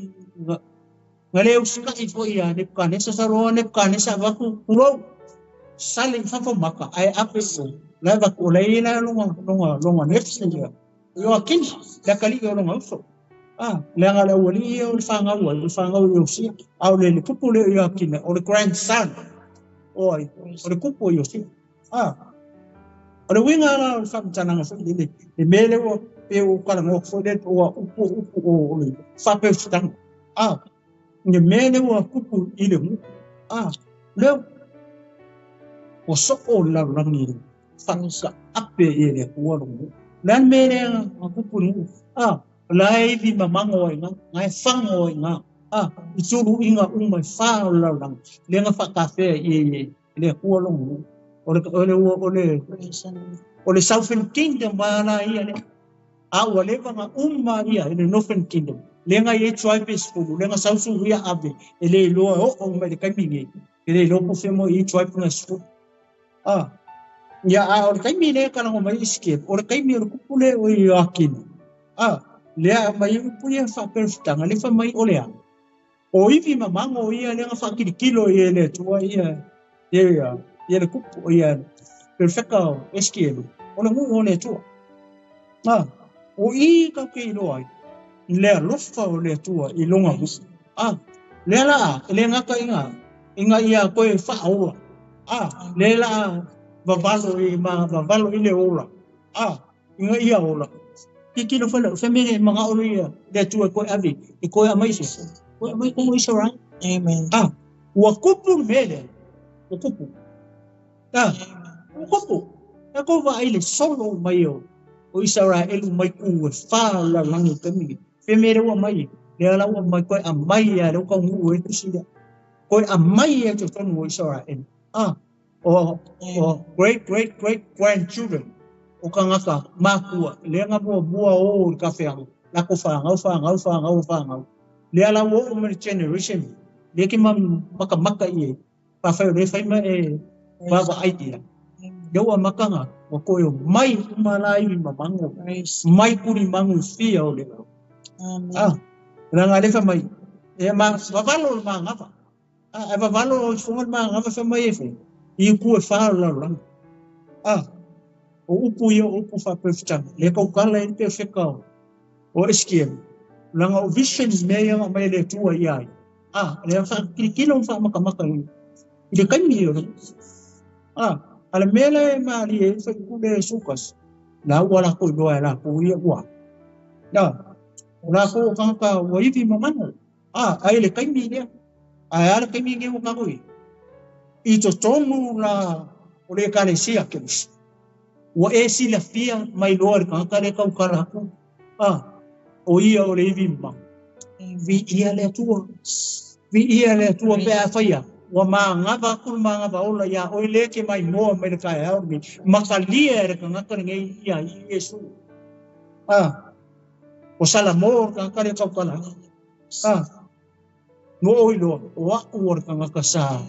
na le usikai foi ia Nepukanesa, sa loa Nepukanesa avatu pulou sale i fafo maka, ae ape i o la avatu o la e la longa nefsi ia. Ioakina, le akalii o longa uso. Leaga le aualii ia o le fagau ai, o le fagau i Iosia. A o le kupu lea o Ioakina, o le grandson o ai, o le kupu o Iosia. O le uiga la o le faamatalaga foi lele, le mea lea ua pe ua talanoa foi lele, ua upu upu o le faapeufutaga. Le mea lea ua kupu i le nuu. Lea ua soo le lalolagi i le faakaape i le Atua lona nuu. Le a le mea lea na kupu i le nuu? La e ivi mamago ai ngā, ngā e whango ai ngā. I tulu inga uma e whā o le lalolagi. Lea na whaakawhea i le Atua lona nuu. O le Southern Kingdom wa la ia le. A ua leva nga uma ia i le Northern Kingdom. Lea nga i tribe e 10, lea nga sausu ia ave, e le iloa e oo mai le taimi nei. E le iloa po fea mo i tribe nga 10. Ia a o le taimi lea kalago mai Esekiele, o le taimi o le kupu lea o Ioakina. Lea mai upu ia faaperofetaga, le fai mai o le a. O ivi mamago ia lea nga faakilikilo i le Atua ia ia le kupu ia perfecta o Esekiele, o le nuu o le Atua. O i tatou te iloa ai, le alofa o le Atua i lona nuu. Lea la e le gata ina ia toe faaola. Lea la Vavalo i ma vavalo i le ola. A, inga ia ola. Ki kilo fala, femele mga olo ia, le atua koe ave, i koe amai se. Koe amai kongo Israel. Amen. A, ua kupu le mele. Ua kupu. A, ua kupu. E ko va ai le solo mai o o Israel mai ku e fa la langi kami. Femele ua mai, le ala ua mai koe amai ia le uka ngu e kusida. Koe amai ia te tonu o Israel. A, o great great great grandchildren o kangaka makua le nga mua mua o ka wheango la ko whangau whangau whangau whangau le ala o o mani generation le ke maka maka i e pa whai re whai ma e wawa ai ia le ua makanga o koe o mai umala i mamango mai kuri mangu fia o le Amen. Ah, ranga le mai e ma vavalo ma ngava. Ah, e vavalo o fonga ma ngava fa mai e fo. I ku e fa la la. Ah, o upu ia upu fa perfect. Le ko kala e te feka o SKM. Langa o vision me ia mai le tua ia. Ah, le fa kilo fa maka maka i. Le kai mi o. Ah, ale mele ma li e fa ku le sukas. La ua la ko loa la ko ia ua. Na, la ko ka ka wa ivi mamano. Ah, ai le kai mi le. Ai ala kai mi nge o ka koi. I to tonu la o le kalesia ke usi. Ua e sila fia mai loa le kaka le kau karaku. Ah, o ia o le ivi ma. Vi ia le atua. Vi ia le atua pe a whaia. Ua maangava aku le maangava ola ia oi le ke mai moa mai le kai au ni. Makalia e le kangaka le ngei ia i Yesu. Ah, o Salamo le kangaka le kau karaku. Ah, no oi loa, o aku o le kangaka sa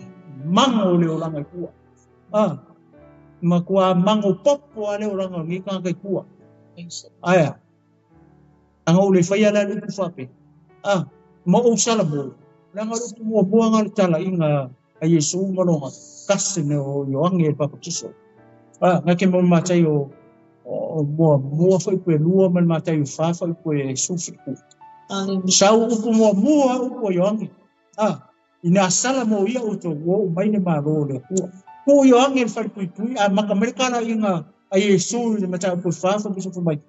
mango le olanga i kua. Ah, ma kua mango popo a le olanga ngi kangaka i kua. Aia, anga ule whaia la lupu whape. Ah, ma o Salamo. Langa lupu mua mua ngā le tala inga a Yesu malonga kasi ne o Ioange e Papatiso. Ah, ngā ke mo mātai o mua mua whai koe lua ma le mātai o wha whai koe sufiku. Sau upu mua mua upu o Ioange. Ah, ina Salamo ia o tō o mai ne maro le kua. Ko Ioange le whai pui pui, a maka merikala inga a Yesu le matai o koe wha whai mai.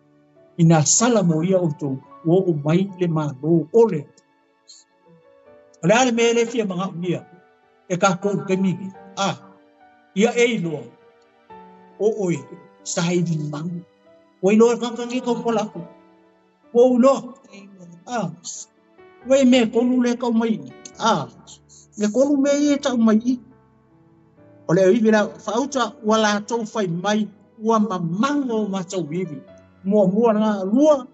Ina Salamo ia o tō o mai le maro ole. O le ale me le fia manga umia e ka kou ke migi. Ah, ia e iloa o oi saili mangu. O iloa kankangi kau kolaku. O iloa. Ah, wei me kolu le kau mai. Ah, me kolu me e tau mai i. O le iwi la whauta ua la tau whai mai ua mamango ma tau iwi. Mua mua ngā lua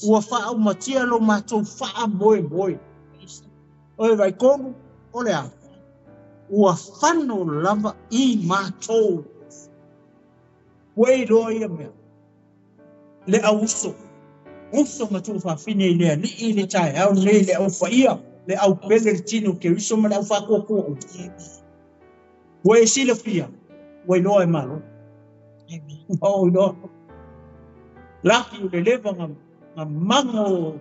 ua whaau matia lo mātou whaa moe moe. Oi vai kolu, o lea, ua whano lava i mātou. Ua e loa ia mea. Le au uso. Uso matou whawhine i lea, li i le tae, au nei le au whaia, le au pele le tino ke uso ma le au whakoa. Ua e sila fia, ua i loa e malo. O loa. Laki o le lewa ngā mango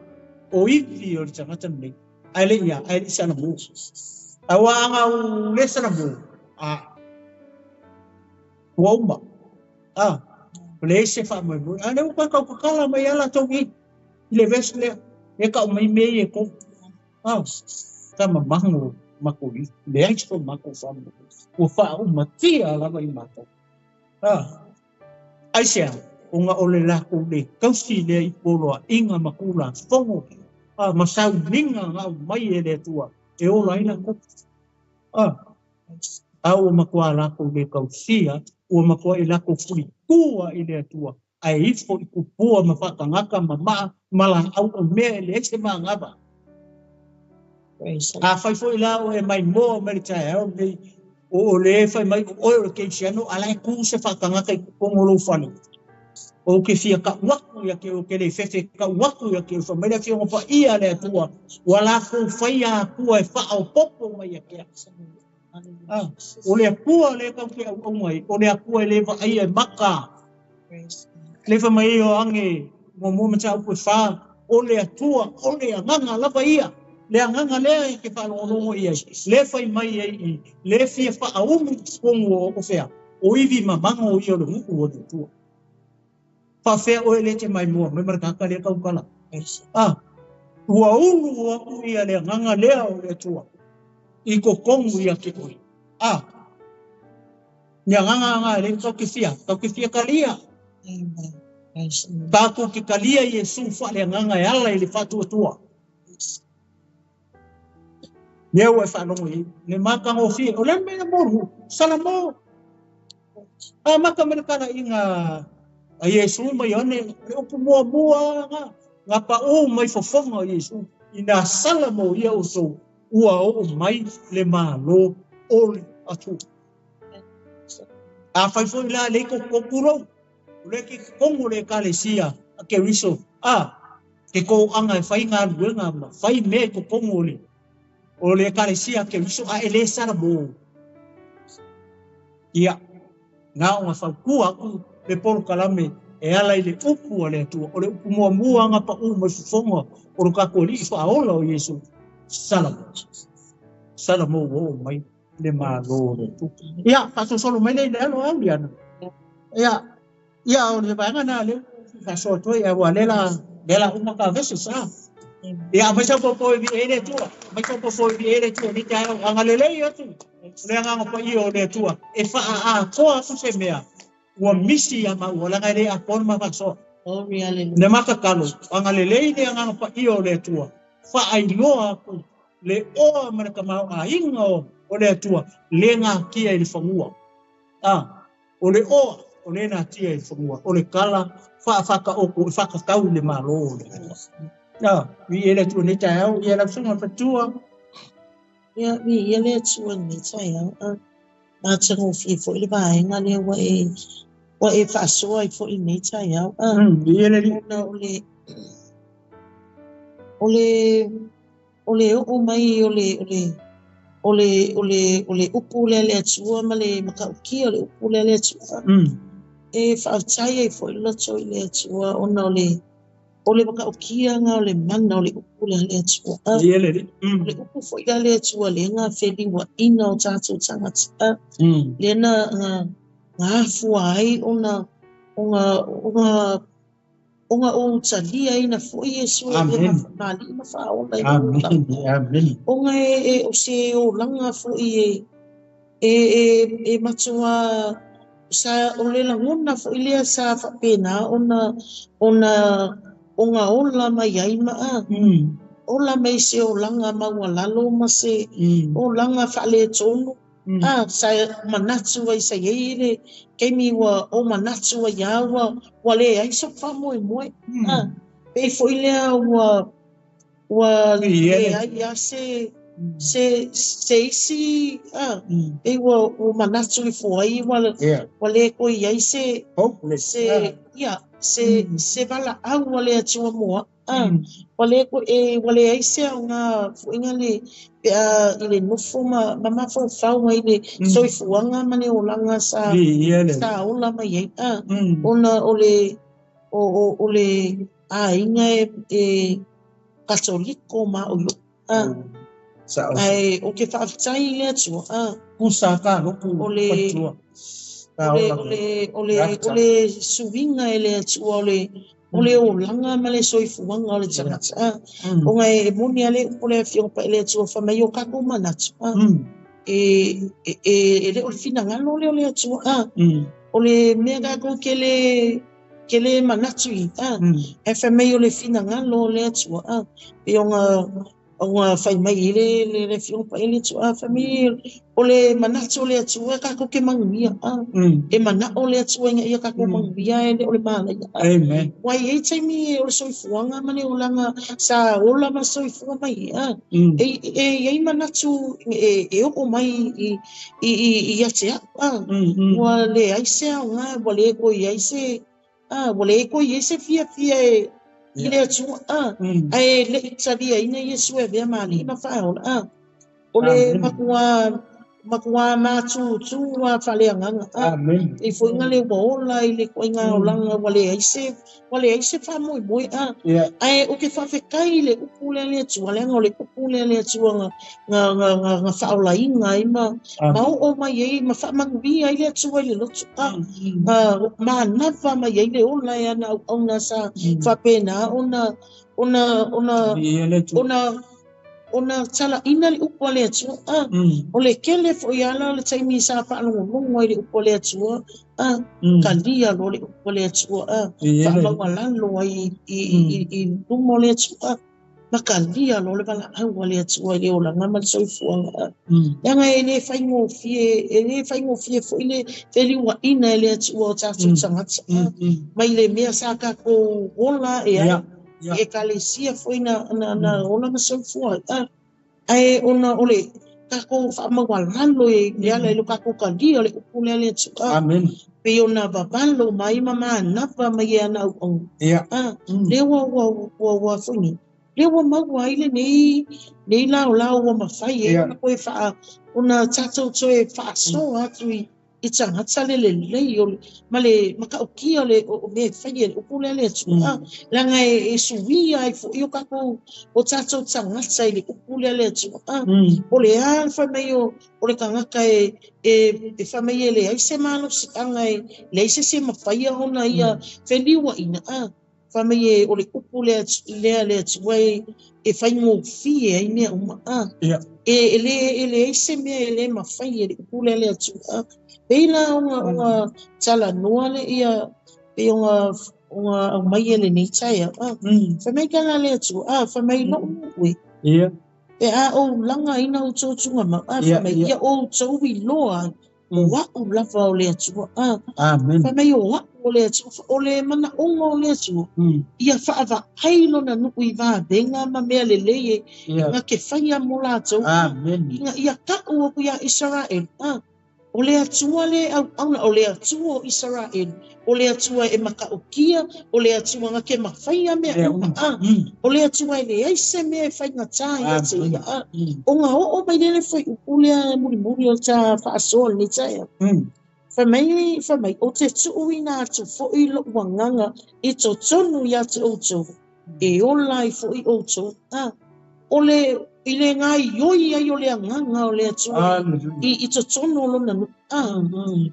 o iwi o le tangata nei. Ai le ia, ai le sana mo. A ua anga u le sana mo. A ua uma. A le se wha mai mo. A le uka kau kakala mai ala tau i. I le ves lea. E kau mai mei e kou. A tama mango mako i. Le ai so mako wha mo. Ua wha uma tia lava i mātou. A ai sea. O ngā ole lako le kausi lea i poloa inga makula fongo. A masau ninga ngā mai e le atua. E ola ina ko. A a ua makua lako le kausia. Ua makua i lako furi kua i le atua. A e ifo i kupua ma whakangaka ma maa mala au o mea e le ese maa ngava. A whai fo i lao e mai moa mai le tae au nei. O le whai mai o oe o le keisiano ala e ku se whakangaka i kupongo lo whane. O ke fia ka waku ia ke o ke le fefe ka waku ia ke o mai le fia ngopa ia le atua. Ua lako whai a pua e wha o popo mai ia ke. Ah, o le apua le kau ke au au mai, o le apua e le wa ai e maka. Le wha mai o ange, mo mo mata au wha, o le atua, o le anganga lava ia. Le anganga lea e ke whalongolongo ia. Le whai mai e i, le fia wha aumu kongo o whea. O ivi mamango ia o le nuu o le Atua. Faafea oe le te mai mua mai ma le tagata lea tautala. A, ua ulu aku ia le agaga lea o le Atua i totonu ia te oe. A, ni agaga aga e le tatou te fia talia. Tatou te talia Iesu faaleagaga e ala i le faatuatua. Lea ua e faalogo i ai, le matagofie, o le mea mo Salamo. A mata mai le talaiga a Iesu ma Ioane, le upu muamua nga paʻu mai fofoga o Iesu, ina sala mo ia outou, ua oo mai le Malo o le Atua. A fai foi la lei totonu o le ke totonu o le Ekalesia a Keriso, a ke toaga e fai galuega ma fai mea i totonu o le Ekalesia a Keriso, a e lē salamo. Ia, na ona fautua aku le polokalame e ala i le upu a le Atua, o le upu muamua aga paʻu mai fofoga o lo tatou Alii faaola o Iesu, salamo. Salamo ua oo mai le Malo o le Atua. Ia, faasolosolo mai lea i le alo au Liana. Ia, ia o le vaega na lea faasoa atu ai, aua lea la uma ka vese sa. Ia, mai sau popo e vi e le Atua, mai sau popo e vi e le Atua, ni te ao agalelei atu. O le agaga paia o le Atua, e faaatoa atu se mea, ua misi ia maua, laga e le atoa le mafaasoa. Le matatalo, agalelei le agaga paia o le Atua, faailoa atu le oa ma le tamaoaiga o le Atua, le natia i le fanua. A, o le oa, o le natia i le fanua, o le tala faafataoto e faatatau i le Malo o le Atua. A, vi e le Atua nei taeao, ia lau susuga fatua. Ia, vi ia le Atua nei taeao. A, matagofie foi le vaega lea ua e faasoa ai foi nei taeao. A, Vi e le li. Ona o le oo mai o le upu lea le Atua ma le matautia o le upu lea le Atua. E faafetai ai foi le loto i le Atua ona o le matautia nga o le mana o le upu lea le Atua. O le upu foi lea le Atua le nga feliuaina o tatou tagata. Le na nga afua ai ona o talia ina foi Iesu e maali ma faaola i Amen. Ona e o se olaga foi e matua sa o le lagona foi lea sa faapena ona ola mai ai ma ola mai se olaga maualalo ma se olaga faaletonu. A sa manatu ai sa iai le taimi ua o manatu ai a ua leai so faamoemoe. A pei foi lea ua leai a se isi a pei ua manatu ifo ai ua le koe ai se ia se valaau a le Atua moa. A ua le koe ua leai se aoga foiga le pe a i le nofo ma mafaufau ai le soifuaga ma le olaga sa ola mai ai. A ona o le o le aiga e katoliko ma o yo. A ai o ke faafetai i le Atua. A kusa ka loku o le suiga e le Atua o le olaga ma le soifuaga o le tagata. Ona e moni a le upu le afioga pa i le Atua fa mai o tatou manatu. E le o le finagalo lea o le Atua. A o le mea tatou ke le manatu i. A e fa mai o le finagalo o le Atua. A e ona fai mai i le afioga pa i le Atua. Fa mai o le manatu o le Atua tatou ke manuia. A e manao le Atua ina ia tatou manuia e le o le malaia. Amen. Ua i ai taimi o le soifuaga ma le olaga sa ola ma soifua mai. A e i ai manatu e oo mai i ia te au. A ua leai se aoga, ua le koe i ai se a ua le koe i ai se fiafia e i le Atua. A ae le i taliaina Iesu e avea ma alii ma faaola. A o le matua Matua matutu a faaleagaga Amen. E foʻiga le ua ola i le koaiga olaga ua leai se ua leai se faamoemoe a ae ou te faafetai i le upu lea le Atua leaga o le upu lea le Atua ga ga ga ga ga faaolaina ai ma ma oo mai ai ma faamanuia ai le Atua i le loto a ga manava mai ai le ola e ana auauna sa faapena ona ona ona ona ona talaʻina le upu a le Atua a o le kele foʻi ala o le taimi sa faalogologo ai le upu a le Atua a kalia loa le upu a le Atua a faamaualalo ai i luma o le Atua ma kalia loa le valaau a le Atua i le olaga ma le soifuaga a leaga e le faigofie e le faigofie foʻi le feliuaʻina e le Atua o tatou tagata a mai le mea sa tatou ola e ai ekalesia foʻi na ola ma soifua ai ae ona o le tatou faamaualalo e le ala i lo tatou kalia o le upu lea le Atua. Amen. Pei ona vavalo mai ma manava mai e ana auauna. Lea ua ua ua ua foi nei. Lea ua maua ai lenei nei laolao ua mafai ai ona toe faa ona tatou toe faasoa atu i tagata le lelei o le ma le matautia o le o mea e fai e le upu lea le Atua. Leaga e suia ai foʻi o tatou o tatou tagata i le upu lea le Atua. O le a le fai mai o le tagata e fai mai e leai se malosiaga e leai se isi e mafaia ona ia feliuaʻina a fai mai e o le upu lea lea le Atua e faigofie ai mea uma a e le e leai se mea e le mafai e le upu lea le Atua. Pei la ona ona talanoa le ia pei ona ona aumai e lenei taeao a fai mai ka la le Atua a fai mai loʻu nuʻu e pe a ou lagaina outou tugamau a fai mai ia outou iloa o aʻu lava o le Atua a Amen. Fai mai o aʻu o le Atua o le manaʻoga o le Atua ia faavaai lona nuu i vavega ma mea lelei e na ke faia mo latou. Amen. Ina ia taʻu aku iā Isaraelu a o le Atua le auauna o le Atua o Isaraelu o le Atua e mataʻukia o le Atua na ke mafaia mea uma a o le Atua e leai se mea e faigatā ia te ia a ona oo mai lele fuaiupu lea mulimuli o ta faasoa lenei taeao. Fai mai ou te tuuina atu foʻi loʻu agaga i totonu ia te outou e ola ai foʻi outou a o le i le gaioi ai o le agaga o le Atua i totonu o lona nuu a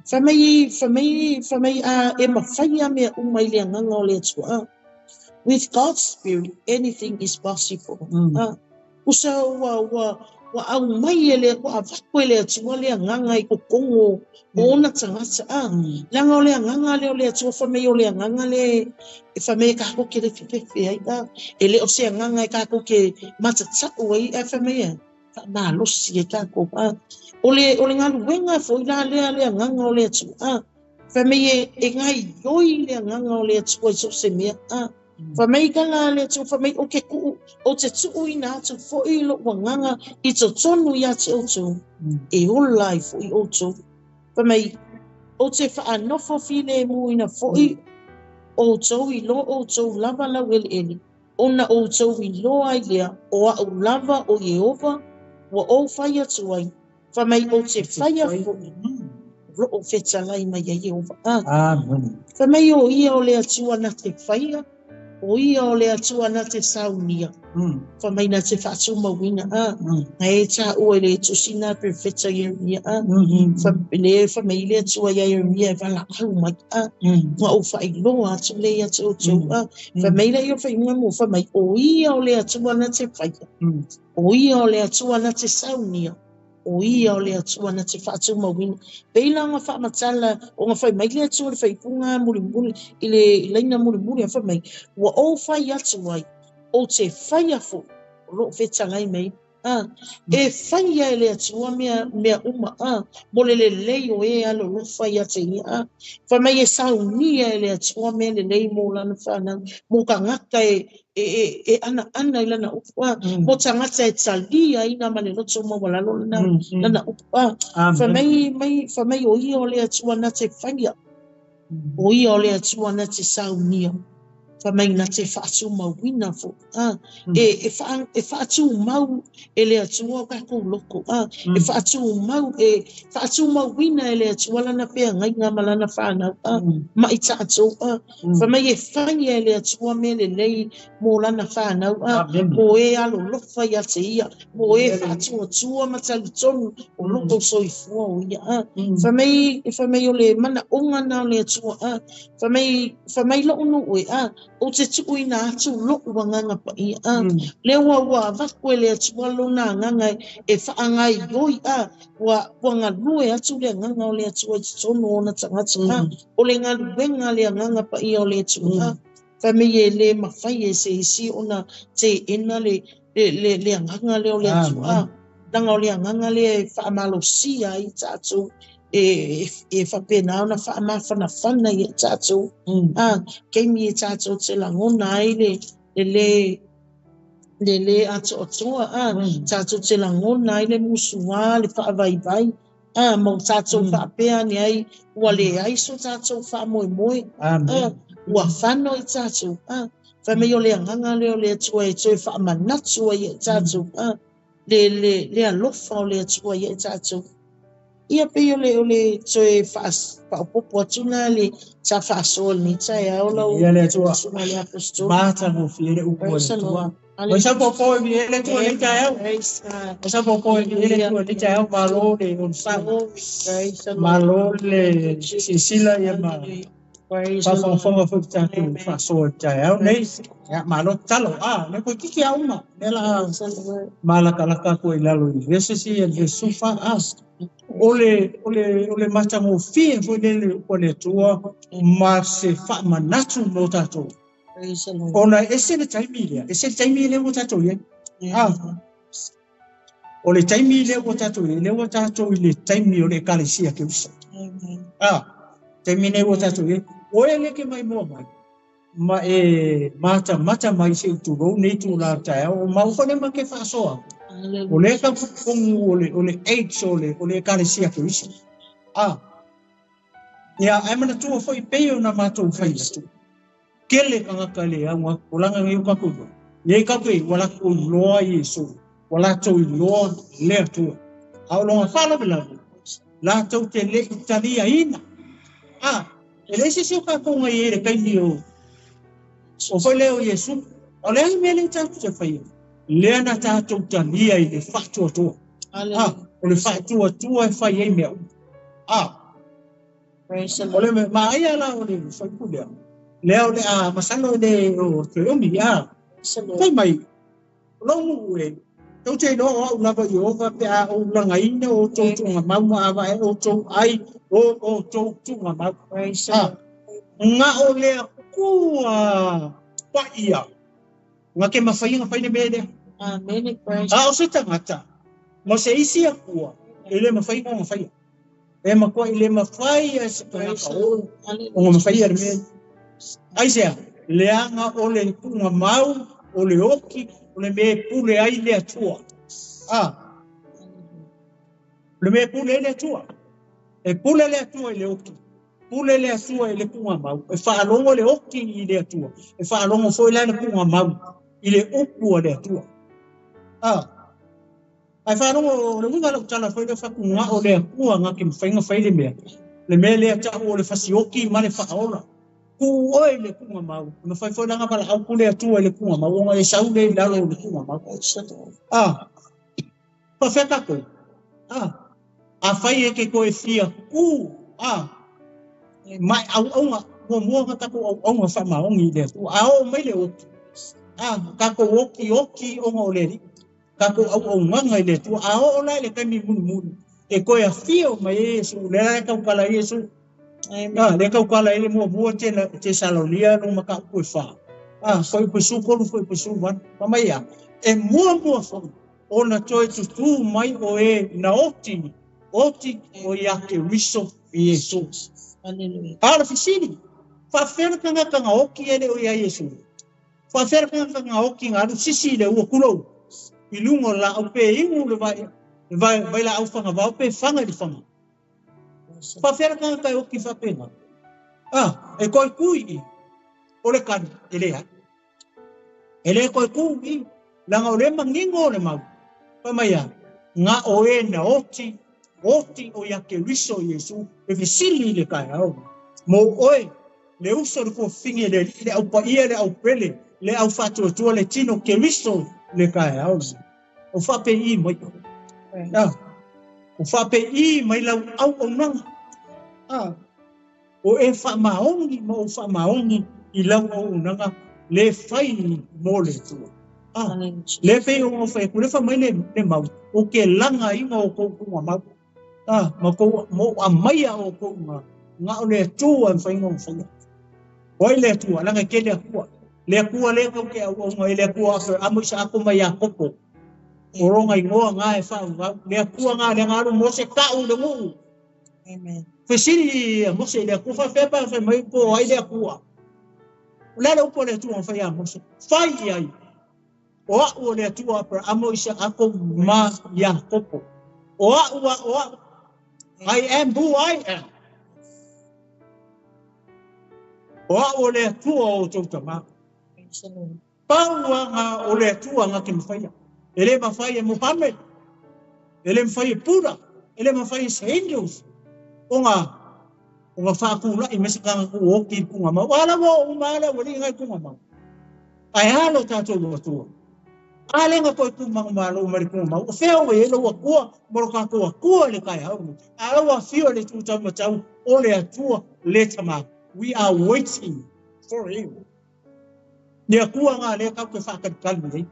fai mai fai mai fai mai a e mafaia mea uma i le agaga o le Atua a. With God's spirit anything is possible. A usa ua ua ua aumai e le ua avatu e le Atua le agaga i totonu o ona tagata a leaga o le agaga lea o le Atua fai mai o le agaga le e fai mai e tatou ke lefefefe ai a e le o se agaga e tatou ke matataʻu ai ae fai mai e faamalosi e tatou a o le galuega foʻi la lea le agaga o le Atua a fai mai e gaioi le agaga o le Atua i so o se mea a fai mai ka la le Atua fai mai o ke kuʻu o te tuuina atu foʻi loʻu agaga i totonu ia te outou e ola ai foʻi outou. Fai mai o te faanofo filemuina foʻi outou i lo outou lava laueleele ona outou iloa ai lea o aʻu lava o Ieova ua ou fai atu ai. Fai mai ou te faia foʻi loʻo fetalai mai ai Ieova a. Amen. Fai mai o ia o le Atua na te faia o ia o le Atua na te saunia. Fai mai na te faatumauina a na e taʻua i le tusina profeta Ieremia a le fai mai le Atua ia Ieremia e valaau mai a ua ou faailoa atu le ia te outou a fai mai le ia faiuga mo fai mai o ia o le Atua na te faia o ia o le Atua na te saunia o ia o le Atua na te faatumauina. Pei la ona faamatala ona fai mai le Atua le faaipuga mulimuli i le laina mulimuli a fai mai ua ou fai atu ai ou te faia foʻi o loo fetalai mai a e faia e le Atua mea uma a mo le lelei o e alolofa ia te ia a fai mai e saunia e le Atua mea lelei mo lana fanau mo tagata e ana ana i lana upu a mo tagata e talia ina ma le loto maualalo lana upu a fai mai fai mai o ia o le Atua na te faia o ia o le Atua na te saunia Fai mai na te faatumauina foʻi a e e faatumau e le Atua o tatou loko a e faatumau e faatumauina e le Atua lana feagaiga ma lana fanau a ma i tatou a. Fai mai e faia e le Atua mea lelei mo lana fanau a mo e alolofa ia te ia mo e faatuatua ma talitonu o loko soifua o ia a. Fai mai o le manaoga na o le Atua a. Fai mai loʻu nuu e a ou te tuuina atu loʻu agaga paia a. Lea ua avatu e le Atua lona agaga e faagaioi a ua galue atu le agaga o le Atua i totonu o ona tagata a. O le galuega le agaga paia o le Atua a. Fai mai e le mafai e se isi ona teena le agaga lea o le Atua a. Leaga o le agaga lea e faamalosia ai tatou e faapena ona faamafanafana ia tatou a taimi e tatou te lagona ai le le atoatoa a tatou te lagona ai le musuā le faavaivai a ma tatou faapea ane ai ua leai so tatou faamoemoe a ua fano i tatou a. Fai mai o le agaga lea o le Atua e toe faamanatu ai ia tatou a le alofa o le Atua ia tatou. Ia pei o le toe faaopopo atu na le sa faasoa lenei taeao lau Ia le Atua. Susuga i le Aposetolo. Matagofie le upu a le Praise the Atua. Lord. Oi sa popo e vi ele tua le taeao. Praise God. Oi sa popo e vi ele tua le taeao malo le onosai. Praise the Lord. Malo le silasila ia ma Praise the Lord. faafogafoga foi tatou Amen. faasoa i le taeao nei. Ia malo tatalo. A, le koe kiki a uma. Le la Praise the Lord. malakalaka koe i lalo i vesesi ia le vesufa. A, o le matagofie foi lele upu a le Atua ma se faamanatu mo tatou. Praise the Lord. Ona ese le taimi lea, ese le taimi lea ua tatou i ai. Yeah. O le taimi lea ua tatou i ai, lea ua tatou i le taimi o le ekalesia Keriso. Amen. A, taimi nei ua tatou i ai. O e leke mai mua mai, ma e matamata mai se i tulou nei tula o taeao, o mau foi le ma ke faasoa. Hallelujah. O le tafufongu o le AIDS o le ekalesia Keriso. A, ia ai manatua foi pei o na matou fai atu. Kele kangaka le au o langa ngai o kakou. Nei kakou ua latou iloa Iesu. Ua latou iloa le Atua. A o longa faalavelave, latou te le i taliaina. A, e le se se o kakou ngai e le kaimi o foi lea o Iesu. O le ai mea le tatou te faia. Lea na tatou talia i le faatuatua. A, o le faatuatua e fai ai mea uma. A, Praise the o Lord. le mea maia la o le faipu lea. Lea o le a masalo le o te omi a. Praise the Lord. Fai mai, longu e, tau te iloa o au lava i ova pe a o langaina o tou tunga mau ma ava e o tou ai o tou tunga mau. Praise the A, Lord. ngā o lea kua paia. Ngā ke mawhai ngā whai ne mea lea. Amen. Praise A o se tangata, ma se isi a kua, e le mawhai ngā mawhai. E makua i le mawhai a se Praise tangata the o Lord. Hallelujah. o ngā mawhai a le mea. Ai sea, leanga o le punga mau, o le oki, o le mea pule ai le Atua. A, le mea pule ai le Atua. E pule le Atua i le oki. Pule le Atua i le punga mau. E whaalongo le oki i le Atua. E whaalongo foi la le punga mau i le upu a le Atua. A, ai whaalongo o le winga lau tala foi le whakunga o le Atua ngā ki mwhainga whai le mea. Le mea lea tau o le fasioki ma le whaola. Ku oe le punga mau. Ma whai foi langa pala au pule Atua i le punga mau. Onga e saule i lalo o le punga mau. Praise the Lord. A, pa whea kako. A, a whai e ke koe fia ku. A, mai au aunga, mua mua ka tako au aunga wha maongi le Atua. A o mai le oki. A, kako oki oki onga o le ri. Kako au au nganga i le Atua. A o o lai le kaimi munu munu. E koe a fia o mai e Yesu. Le lai kaukala i Yesu. Amen. A, le kaukala i le mua mua te salonia no maka upu e wha. A, foi pusu kolu, foi pusu wan. Pa mai a, e mua mua foi. Ona toe tutu mai o e na oti, oti o ia ke riso i Yesu. Hallelujah. A la fisini, whawhera kanga kanga oki ele o ia Yesu. Whawhera kanga kanga oki ngā aru sisi le ua kulou. I lungo la au pe ingu le vai, vai, vai la au whanga vau pe whanga i whanga. Whawhera kanga kai oki whapenga. A, e koi kui i. O le kani, e le ai. E le koe kū i, langa o le mangingo o le mau. Pa mai a, ngā o e na oti, oti o ia ke riso Iesu, e fesili le kai au. Mo oe, le uso le kuafingi le le au paia le au pele, le au whatuatua le tino ke riso le kai au. O whape i mai. Ah, o whape i mai lau au au nanga. Ah, o e wha maongi ma o wha maongi i lau au nanga le fai mo le tua. Ah, le fei o ngā whai ku le wha mai le mau o ke langa inga o kou kunga mau. Ah, ma kou mo a maia o kou ngā ngā o le tua e whai ngā whai. Oi le tua, langa ke le akua. Le akua le kau ke au o ngā le akua afe amu isa ako mai a kopo. O ronga ingoa ngā e whau ngā. Le akua ngā le ngā aru mose kau le nguu. Amen. Fesili a mose le akua whawhepa whai mai po ai le akua. O le upo le atua whai a mose. Whai i ai. O au o le atua Abrahamo isa ako ma Iakopo. O au a o au. I am who I am. O au o le atua o tau tama. Pau ngā o le atua ngā ke mawhaia. E le mawhai e Muhammad. E le mawhai e Buddha. E le mawhai e Hindus. O ngā o ngā whākūrai me se kanga ku oki kunga mau. Ala wa o umala wa li ngai kunga mau. Ai alo tātou o atua. Ale nga koe ku mangu malo mari kunga mau. O whea o e lo akua, moro ka ko akua le kai hau. Ala wa whio le tūtau matau o le atua le tama. We are waiting for him. Le akua ngā le kau ke whākarikalu nei.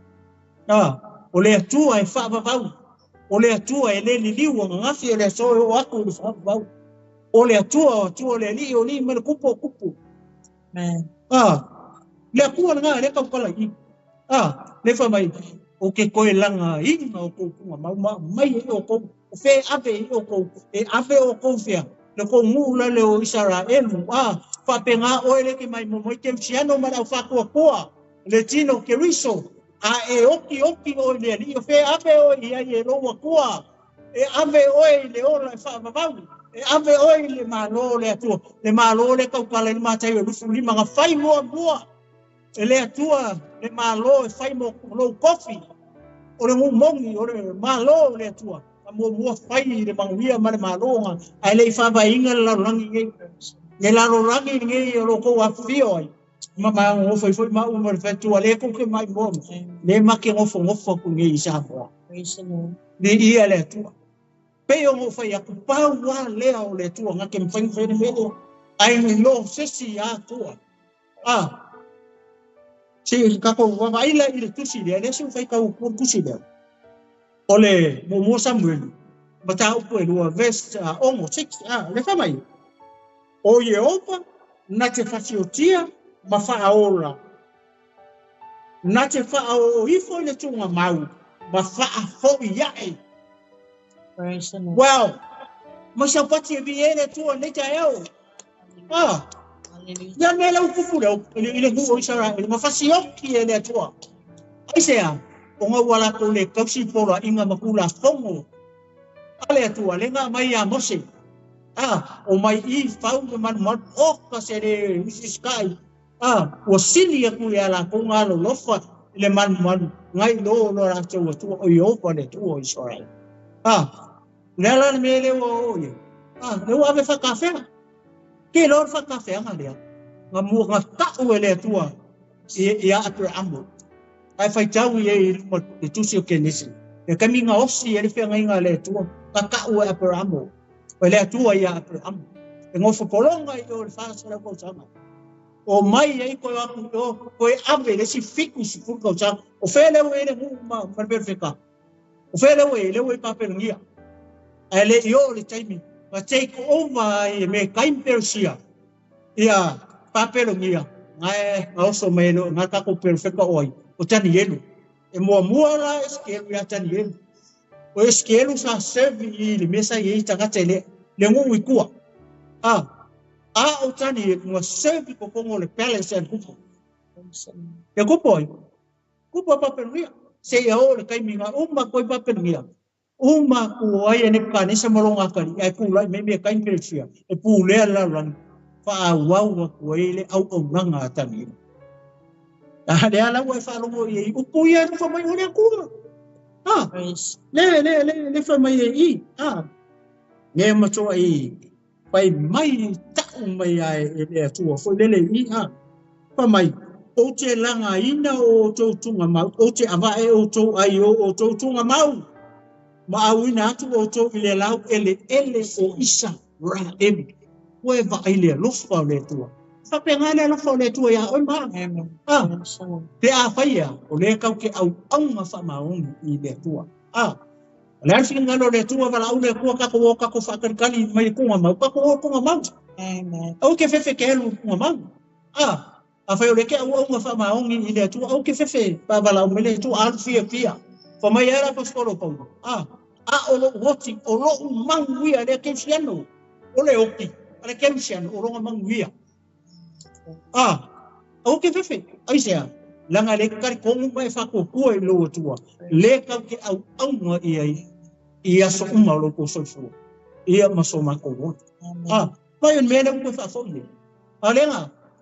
Ah, o le atua e whaavavau. O le atua e le liliu o ngawhi o le asoe o aku le whaavavau. O le atua o atua le li o li me le kupu o kupu. Amen. Ah, le akua ngā le kau kala i. Ah, le wha mai o ke koe langa inga o kou kunga mau ma mai e o kou. O whe ave i o kou. E ave o kou whia. Le kou ngūla le o Israelu. Ah, whape ngā oe le ke mai mo mai te usiano ma lau whakua koa. Le tino ke riso. A e oki oki o le ali. O whe ave o i ai e loa koa. E ave oe i le ola e whaavavau. E ave oe i le malo le atua. Le malo le kaukala i mātai o lufu lima ngā whai mua mua. E le atua le malo e whai mo lou kofi. O le ngumongi o le malo le atua. A mua mua whai i le manguia ma le malo ngā. Ai le i whaavainga le larolangi ngei. Le larolangi ngei o lo kou awhio ai. Ma ma ngofo i foi ma uma le whetua le kuke mai mua. Le make ngofo ngofo ku ngei i Samoa. Praise the Lord. Le ia le atua. Pe o ngofo i aku pau wa lea o le atua ngā ke mwhai mwhai mele. Ai ni lo sesi a atua. Ah. Si kako wawaila i le tusi lea, le se whai kau ku tusi lea. O le mo Samuel. Mata upu e lua verse ongo 6 ah le whamai. O Yehova na te whasiotia ma whaola. Na te whao ifo i le tunga mau ma whaafo iae. Praise the Lord. Well, ma sa pati e vi e le tua nei ta eo. Ah, Hallelujah. ia me lau kupu leo, i le ngu o Israel, ma whasioki e le atua. Ai se a, o ngā wala ko le kausi pora inga makula fongo. Ale atua, le ngā mai a Mose. Ah, o mai i whau me manu manu, o ka se le usiskai. Ah, ua sili aku ia la ko ngā lo lofa i le manu manu, ngai lo lo rātou atua, o Yehova le tua o Israel. Ah, le ala le mele ua o ia. Ah, le ua ave whakawhea. Ke lo whakawhea ngā lea. Ngā mua ngā tau e le atua i a Abrahamu. Ai whai tau i e i luma le tusi o Kenesi. E kami ngā osi e le whea ngai ngā le atua. Ka kau e Abrahamu. O le atua i a Abrahamu. E ngofo polonga i o le whasara kau sanga. O mai e koe aku o koe ave le si fiku si furu kau sanga. O whea leo e le ngu ma marperfeka. O whea leo e leo e papelangia. Ai le i o le taimi. Ma take over i me kaimperusia. Ia papelangia. Ngai ngā oso mai lo ngā kako perfeka oi. O Danielu. E mua mua la eskelu ia Danielu. O eskelu sa serve i le mesa i tangata le le ngu i kua. Ah, a o Danielu ngā serve ko kongo le palace and kupu. E kupu oi. Kupu a papelangia. Se ia o le kaiminga uma koi papelangia. Uma ku ai e Nebuchadnezzar malonga kari ai ku lai me me kaimperusia. E pu lea la rangi. Faaauau atu ai le auaunaga a Taniela. A lea la ua e faalogo i ai upu ia e fai mai o le Atua. Ah, le le le le fai mai e i. Ah, ne matoa i fai mai ta'u mai ai e le Atua foi lele i a. Fai mai, ou te lagaina o outou tugamau, ou te avae outou ai o outou tugamau, ma auina atu outou i le laueleele o Isaraelu. Ua e vaai le alofa o le Atua. Faapena le alofa o le Atua ia oe ma. Ah, pe a faia, o le kau ke auauga faamaoni i le Atua. Ah, o le a le finagalo o le Atua, valaau le Atua, tatou o tatou faakalikali mai le tugamau, tatou o tugamau. Aua ke fefe ke alu tugamau. Ah, afai o le ke auauga faamaoni i le Atua, aua ke fefe pa valaau mai le Atua, alu fiafia. Fa mai ai le aposetolo Paulo. Ah, a o lou oti, o lou manuia le kerisiano, o le oti, a le kerisiano, o lona manuia. Ah, aua ke fefe, aisea, leaga le talitonu ma e faatuatua i lou Atua, le kau ke auauga i ai i aso uma o lou tou soifua, ia ma so matou ola. Ah, mai o le mea lea ua toe faafoi nei. A o lea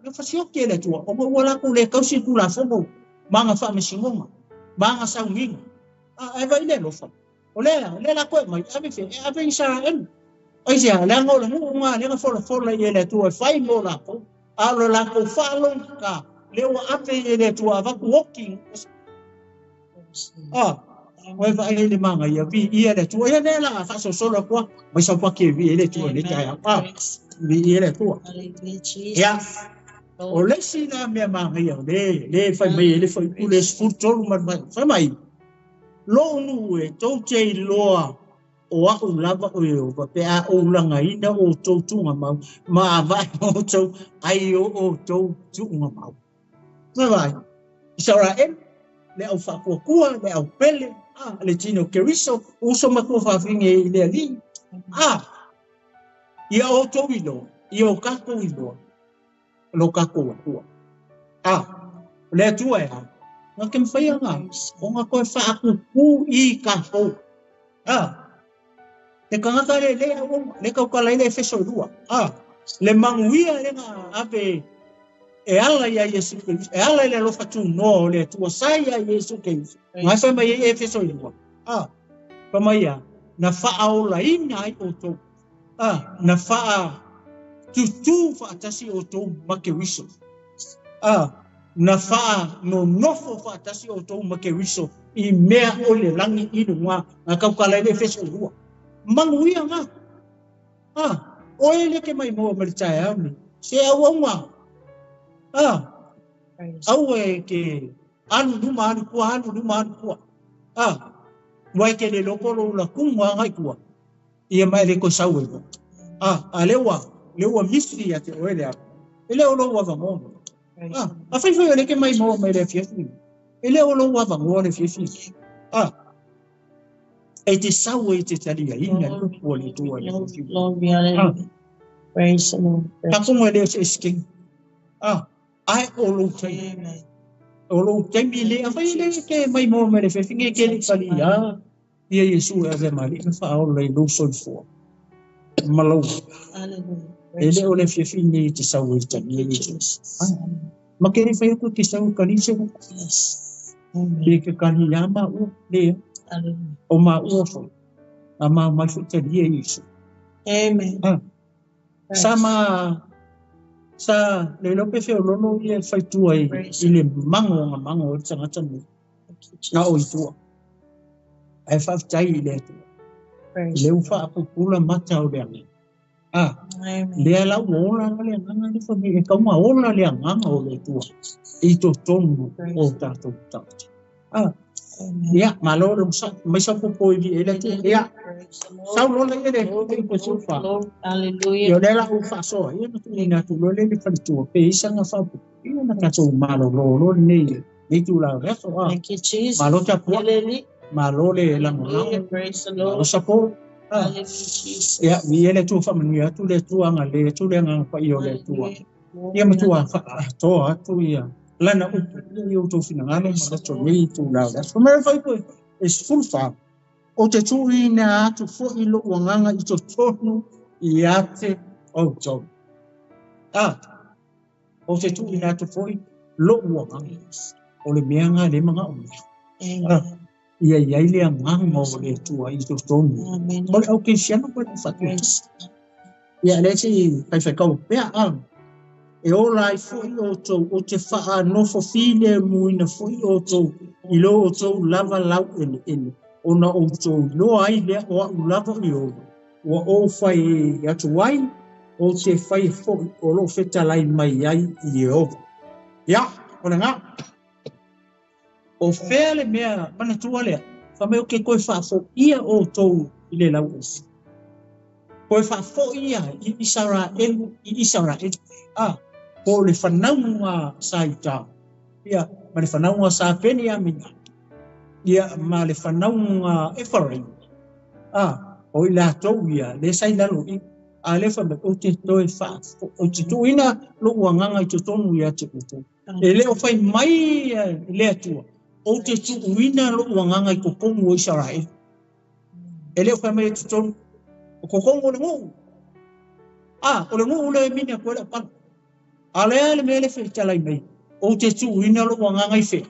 na fasioki e le Atua, ona ua latou le tausi i Tulafono ma ana faamasinoga, ma ana sauniga. Ah, ae vaai le alofa. O lea, lea latou e aumai, ave fea, e ave i Isaraelu. Aisea, leaga o le nuu lena lea na folafola i e le Atua e fai mo latou, a o le latou faalogogata, lea ua ave i e le Atua avatu oti. Ah, o e vaai ai le manaia, viia le Atua. Ia lea la faasolosolo atu lava, mai sau paki e viia ai le Atua i lenei taeao. Ah, viia le Atua. Ia, o le isi la mea manaia o le le fai mai ai le fuaiupu lea 13 ma le vaega, fai mai, lou nuu e tou te iloa o a'u lava o Ieova pe a ou lagaina outou tugamau ma avae outou ai o outou tuugamau. Vai vai, Isaraelu, le au faatuatua, le au pele, a, le tino Keriso, uso matua fafine i le alii, a, ia outou iloa, ia o tatou iloa, lo tatou Atua. A, o le Atua e a, na ke mawhai anga, o ngā koe whaakupu i tatou. A, le tagata le le auauna, le tautala ai le Efeso e 2. A, le manuia le na ave e ala ia Iesu Keriso, e ala i le alofa tunoa o le Atua sa ia Iesu Keriso. Ngai fai mai ai Efeso e 2. A, fai mai ia, na faaolaina ai outou. A, na faa tutū faatasi outou ma Keriso. A, na faa nonofo faatasi outou ma Keriso i mea o le lagi i luga, na tautala ai le Efeso e 2. Manuia ngā. A, oe le ke mai moa ma le taeao nei. Se auaunga. A, aua e ke alu luma alu tua, alu luma alu tua. A, ua e ke le loko lo ula kumu a ngai tua. Ia mai le ko sau e. A, a le ua misi ia te oe le ava. E le o lou avanoa. A, a fai fai o le ke mai moa mai le afiafi. E le o lou avanoa le afiafi. A, e te sau e te talia ina le upu o le Atua i le afiafi. Glory, hallelujah. Praise the Lord. Tatou e le o se esikeina. A, ae o lou taimi. O lou taimi le a fai le ke mai moa mai le afiafi nge ke le talia. Ia Iesu e ave ma alii ma faaola i lou soifua ma lou. E le o le afiafi nei te sau e talia Iesu. Ma ke le fai atu ke sau kanisa. Pe ke kani ia ma ua le. O ma ua foi. A ma mai foi talia Iesu. Amen. Sa ma sa le lo pe fe o lolo ia fai tua i le mango nga mango o tagata nei. Na o i tua. Ai whawhtai i le Atua. Le uwha apupula mata o le anga. A, lea la ua ola la le anganga le whame, e kaunga ola le anganga o le Atua. I tō tonu o tātou tātou. A, ia, malo le usa, mai sa popo i e le Atua. Ia, sau lola i le i po sufa. Hallelujah. Ia o lea la u whaasoa, ia na tui nā tu loa le le whalitua, pe isa ngā whaapu. Ia na tātou malo lo lo nei, nei tū la o aso. A, Thank you, Jesus. malo tapua. Hallelujah. Malo le lagolago, Praise the malo Lord. sapo. Hallelujah, Jesus. Ia, mi ele tu whamanuia atu le Atua anga le atu le anganga paia o le Atua. Ia matua whaatoa atu ia lana upu ia i outou finagalo ma loto nei tu la o le aso. Mea whai koe, e 14. O te tuuina atu foi lou agaga i totonu ia te outou. A, ou te tuuina atu foi lo'u agaga, o le mea lena lea e manaomia. Ia i ai le agaga o le Atua i totonu o le aukerisiano ma le aufaatuatua. Ia lea se i faifai pea, a. E ola ai foi outou, ou te faanofo filemuina foi outou i lo outou lava laueleele, ona outou iloa ai lea o a'u lava Ieova, ua ou fai atu ai, ou te fai foi o loo fetalai mai ai Ieova. Ia, o lena. O fea le mea manatua lea, fai mai ou te toe faafoia outou i le laueleele. Toe faafoia i Isaraelu, i Isaraelu. A, po o le fanauga sa Iuta, ia, ma le fanauga sa Peniamina, ia, ma le fanauga Efaraimi. A, o i latou ia, le sa i lalo i, a le fai mai, ou te toe faafoi, ou te tuuina lou agaga i totonu ia te outou. E le o fai mai le Atua, ou te tuuina lou agaga i totonu o Isaraelu. E le o fai mai i totonu, o totonu o le nuu. A, o le nuu le mini atu ai le aupala. A lea le mea le fetalai mai, ou te tuuina lou agaga i fea?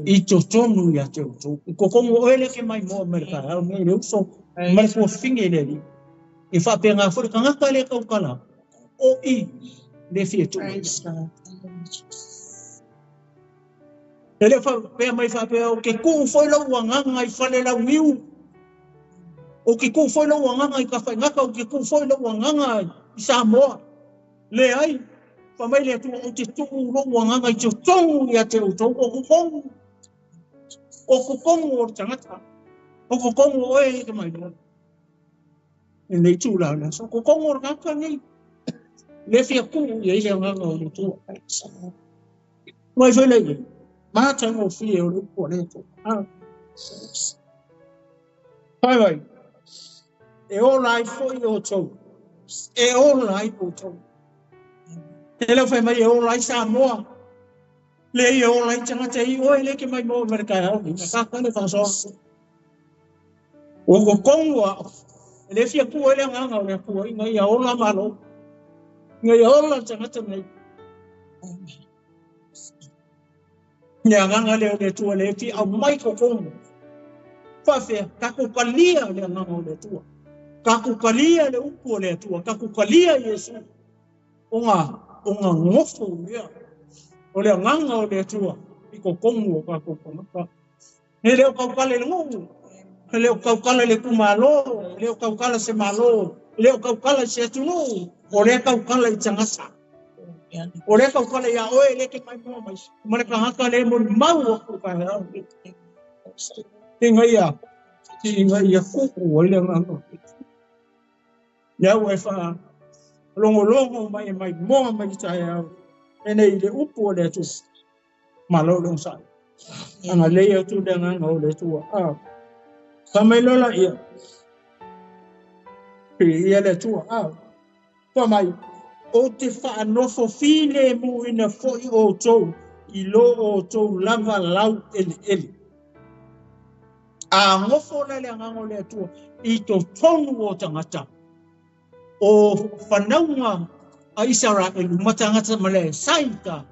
I totonu ia te outou. I totonu o oe le ke mai moa mai le taeao nei, le uso, ma le fuafine i le Alii. E faapena foi le tagata le tautala, o i le fia tuu. E le faapea mai faapea, ou te tuu foi lou agaga i fale launiu, ou te tuu foi lou agaga i Tafaigata, ou te tuu foi lou agaga i Samoa. Leai, fai mai le Atua, ou te tuu lou agaga i totonu ia te outou, o totonu, o totonu o le tagata, o totonu o oe e mai loa. Lenei tula o le aso, totonu o le tagata nei, le fia tuu i ai le agaga o le Atua. Mai foi le matagofie o le upu a le Atua. Fai mai, e ola ai foi outou, e ola ai outou. E le fai mai e ola ai Samoa, le e ola ai tagata i oe le ke mai mo mai le taeao nei, na kaka le faasoa. O totonu a, e le fia tuu ai le agaga o le Atua ina ia ola malo, ina ia ola le tagata nei. Le agaga lea o le Atua le fia aumai totonu. Faafea, tatou talia le agaga o le Atua. Tatou talia le upu o le Atua. Tatou talia Iesu. Ona nofo lea o le agaga o le Atua i totonu o tatou tagata. E le o tautala i le nuu, e le o tautala i le itumalo, e le o tautala se malo, e le o tautala i se atunuu, o lea tautala i tagata. O lea tautala ia oe le ke mai moa mai, ma le tagata le molimau atu taeao. Ina ia kuu ai le agaga. Lea ua e faalogologo mai e mai moa mai taeao, e nei le upu o le Atua. Malo le onosai. Anga lei atu le agaga o le Atua. Fai mai lola ia. Ia le Atua. Fai mai, ou te faanofo filemuina foi outou i lo outou lava laueleele. A nofo la le agaga o le Atua i totonu o tagata, o fanauga a Isaraelu ma tagata ma le saita,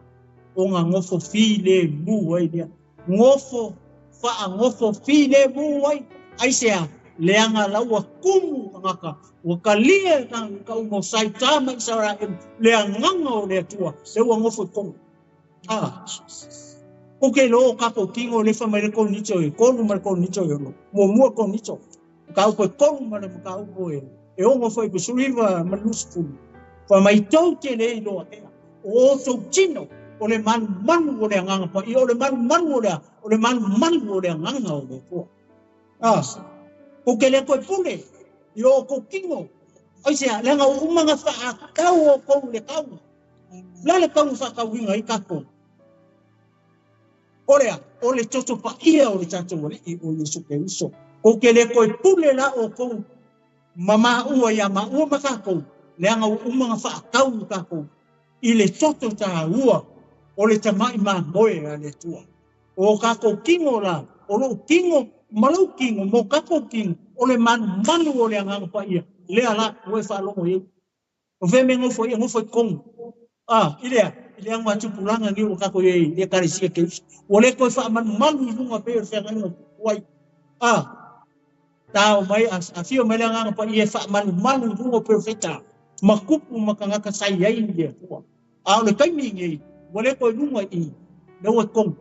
o ngā ngofo filemu ai lea. Ngofo, faangofo filemu ai. Ai sea, leanga lau ua kumu tagata, ua kalia ka umo saita ma Isaraelu, le agaga o le Atua, le ua ngofo i tonu. O ke lo kako kingo le fa mai le konito e konu ma le konito e ono. Mua konito. Ka upo e konu ma le ka upo e. E ongo foi ko suiva ma lusfulu. Fa mai tau te le iloa ea. O outou tino, o le manumanu o le agaga paia, o le manumanu o le, o le manumanu o le agaga o le Atua. O ke le koe pule, i o kou kingo. Ai sea, leaga o uma nga faakau o kou le kau. La le kau faakauina i kako. O lea, o le toto paia o le tatou Alii o Iesu Keriso. O ke le koe pule la o kou mamaua ia maua ma kākou, leaga ua uma nga faakau i kākou. I le toto tāua o le tamai mamoe a le Atua. O kākou kingo la, o lou kingo, ma lou kingo, mo kākou kingo, o le manumanu o le agaga paia, lea la, ua e faalogo i ai. O fea mea e nofo ai? E nofo i totonu. A, i lea, i le augatupulaga nei ua tatou i ai i le Ekalesia Keriso. Ua le toe faamalumalu i luga pei o le feagaiga o tupu ai. A, tao mai, afio mai le Agaga Paia e faamalumalu i luga o perofeta ma tupu ma tagata sa i ai i le Atua. A o le taimi lenei, ua le toe luga i i, lea ua totonu.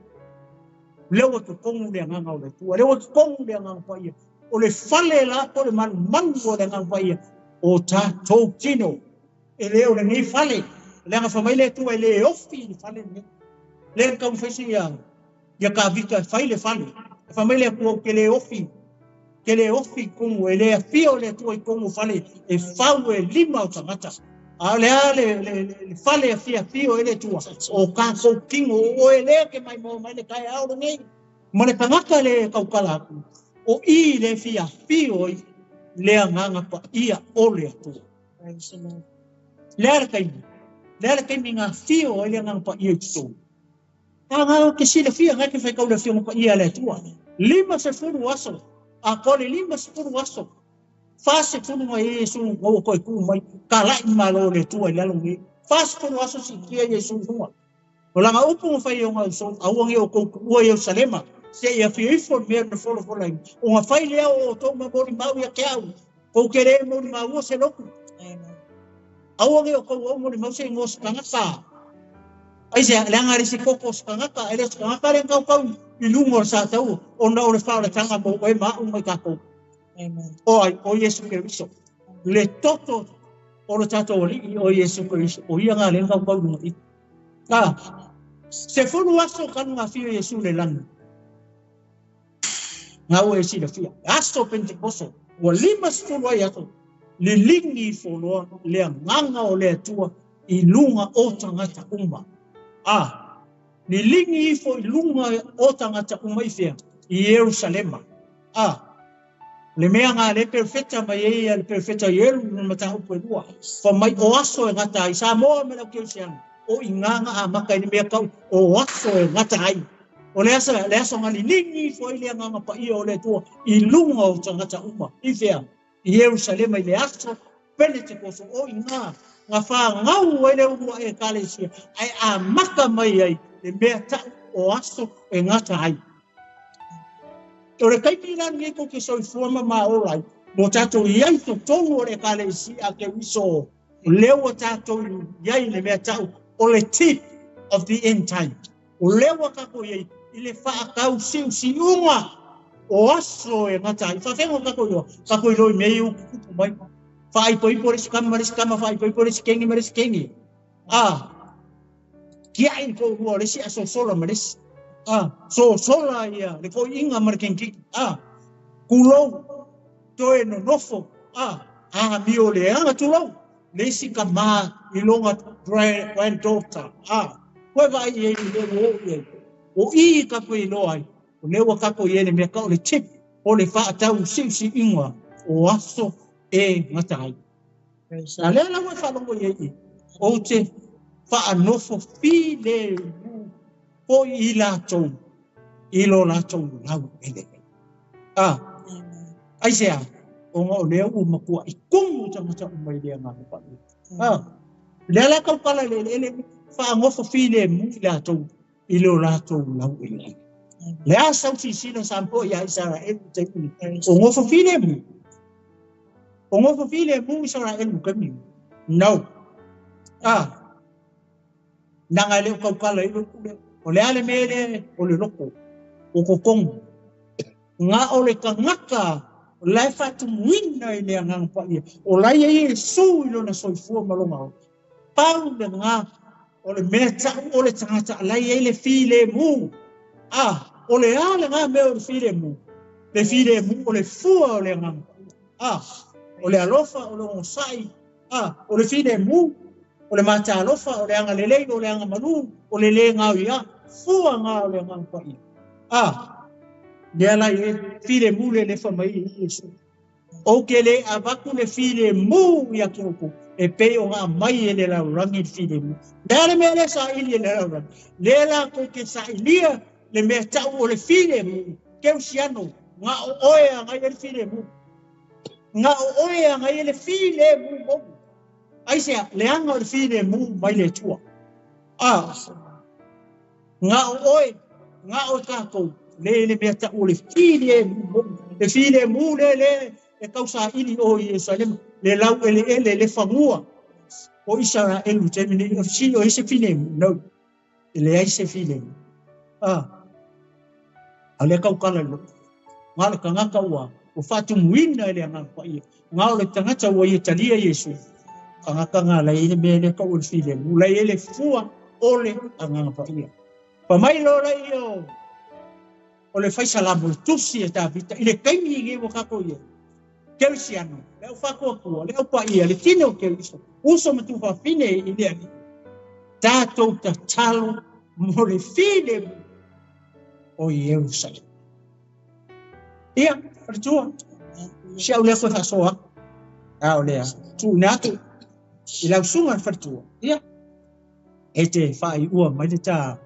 Lea ua totonu le Agaga o le Atua. Lea ua totonu le Agaga Paia. O le fale la po o le malumalu o le Agaga Paia o tatou tino. E le o lenei fale, leaga fai mai le Atua e le ofi i le fale lenei. Lea na taumafai se ia, ia Tavita e fai le fale. E fai mai le Atua ou te le ofi, te le ofi i totonu, e le afio le Atua i totonu o fale e fau e lima o tagata. A o le a le, le, le fale e afiafio ai le Atua, o tatou tino, o oe lea ke maimoa mai le taeao lenei. Ma le tagata le tautala atu, o i le fiafio ai le Agaga Paia o le Atua. Le a le taimi, le a le taimi na afio ai le Agaga Paia i totonu. A nga ke silafia nga ke faitau le Afioga Paia a le Atua. 50 aso, atoa le 50 aso, 40 na Iesu na ua toe tuu mai, talai malo o le Atua i lalo nei. 40 aso siitia Iesu i luga. O lana upu na fai e ona uso, aua ne i outou tuua Ierusalema, seia afio ifo le mea na folafolaina. Ona fai lea o outou ma molimau ia te au, kou te le molimaua se lotu. Aua ne i outou au molimau se igoa o se tagata. Aisea? Leaga e le se koko o se tagata, e le o se tagata lea na tautau i luga o le sataua, ona o le faaolataga mo oe ma au ma i tatou. O ai? O Iesu Keriso. Le toto o le tatou Alii o Iesu Keriso, o ia na lea na tautau i luga i. A, 10 aso talu na afio Iesu i le lagi. Nga ua e silafia. Aso Pentekoso, ua 50 ai aso, liligi ifo loa le Agaga o le Atua i luga o tagata uma. A, liligi ifo i luga o tagata uma i fea? I Ierusalema. A, le mea nga le perofeta mai ai ia le perofeta Ioelu i lona mataupu e lua, fai mai o aso e gata ai Samoa ma le au Kerisiano, o i nga na amata i le mea tau o aso e gata ai. O le aso, le aso na liligi ifo ai le Agaga Paia o le Atua i luga o tagata uma. I fea? I Ierusalema i le aso Penetekoso, o i nga na whangau ai le uluaʻe Ekalesia, ae amata mai ai le mea tau o aso e gata ai. O le taimi la lenei tou te soifua ma maola ai, mo tatou i ai i totonu o le Ekalesia a Keriso, lea ua tatou i ai i le mea tau o le tip of the end time. O lea ua tatou i ai i le faatausiusiuga o aso e gata ai. Faafeai o tatou iloa, tatou iloa i mea ia ua tutupu mai. Faaipoipo le isi tama ma le isi tama, faaipoipo le isi keni ma le isi keni. A, tiai le toalua o le isi a sosola ma le isi. A, sosola ia le toeaina ma le kenikiki. A, tulou, toe nonofo. A, amio leaga tulou le isi tama i lona granddaughter. A, koe vaai i ai i le mea ua oo i ai. O i tatou iloa ai, o lea ua tatou i ai i le mea tau o le tip o le faatausiusiuga o aso e gata ai. A lea la ua e faalogo i ai i, ou te faanofo filemu foi i latou i lo latou laueleele. A, aisea? Ona o lea ua matuaʻi tumu tagata uma i le Agaga Paia. A, lea la tautala i le eleele, faanofo filemu i latou i lo latou laueleele. Le a sau silasila Samoa ia Isaraelu i taimi nei? O nofo filemu. O nofo filemu Isaraelu i taimi nei? No. A, leaga e le o tautala i le upu lea. O le a le mea lea o le loko, o totonu. Na o le tagata la e faatumuina i le Agaga Paia, o la e i ai Iesu i lona soifua ma lona ola. Pau lena o le mea tau o le tagata la e i ai le filemu. A, o le a lena mea o le filemu? Le filemu o le fua o le Agaga Paia. A, o le alofa, o le onosai, a, o le filemu, o le matalofa, o le agalelei, o le agamalu, o le le gaoia, fua na o le Agaga Paia. A, lea la i ai filemu le lefa mai i Iesu. Ou te le avatu le filemu ia te outou, e pei ona aumai e le lalolagi le filemu. Le a le mea lea saili e le lalolagi? Lea latou te sailia le mea tau o le filemu, Keusiano, na o oe e agai ai le filemu. Na o oe e agai ai le filemu moni. Aisea, leaga o le filemu mai le Atua. A, gao oe, gao tatou, le le mea ta'u o le filemu, le filemu le le e tausaili o Ierusalema, le laueleele, le fanua o Isaraelu taimi nei, o fesili o ai se filemu? No, e leai se filemu. A, a lea tautala i lou. Ga o le tagata ua faatumuina e le Agaga Paia. Ga o le tagata ua ia talia Iesu. Tagata ga lai ai le mea lea ta'u o le filemu, lai ai le fua o le Agaga Paia. Fa mai loa laia o le faisalamo, le tusi e Tavita i le taimi lenei ua tatou i ai. Kerisiano, le au faatuatua, le au paia, le tino o Keriso, uso ma tuafafine i le Alii, tatou tatalo mo le filemu o Ierusalema. Ia, faletua, si au lea koe faasoa atu. A o lea, tuuina atu i lau susuga le faletua. Ia, e te faaiua mai le ta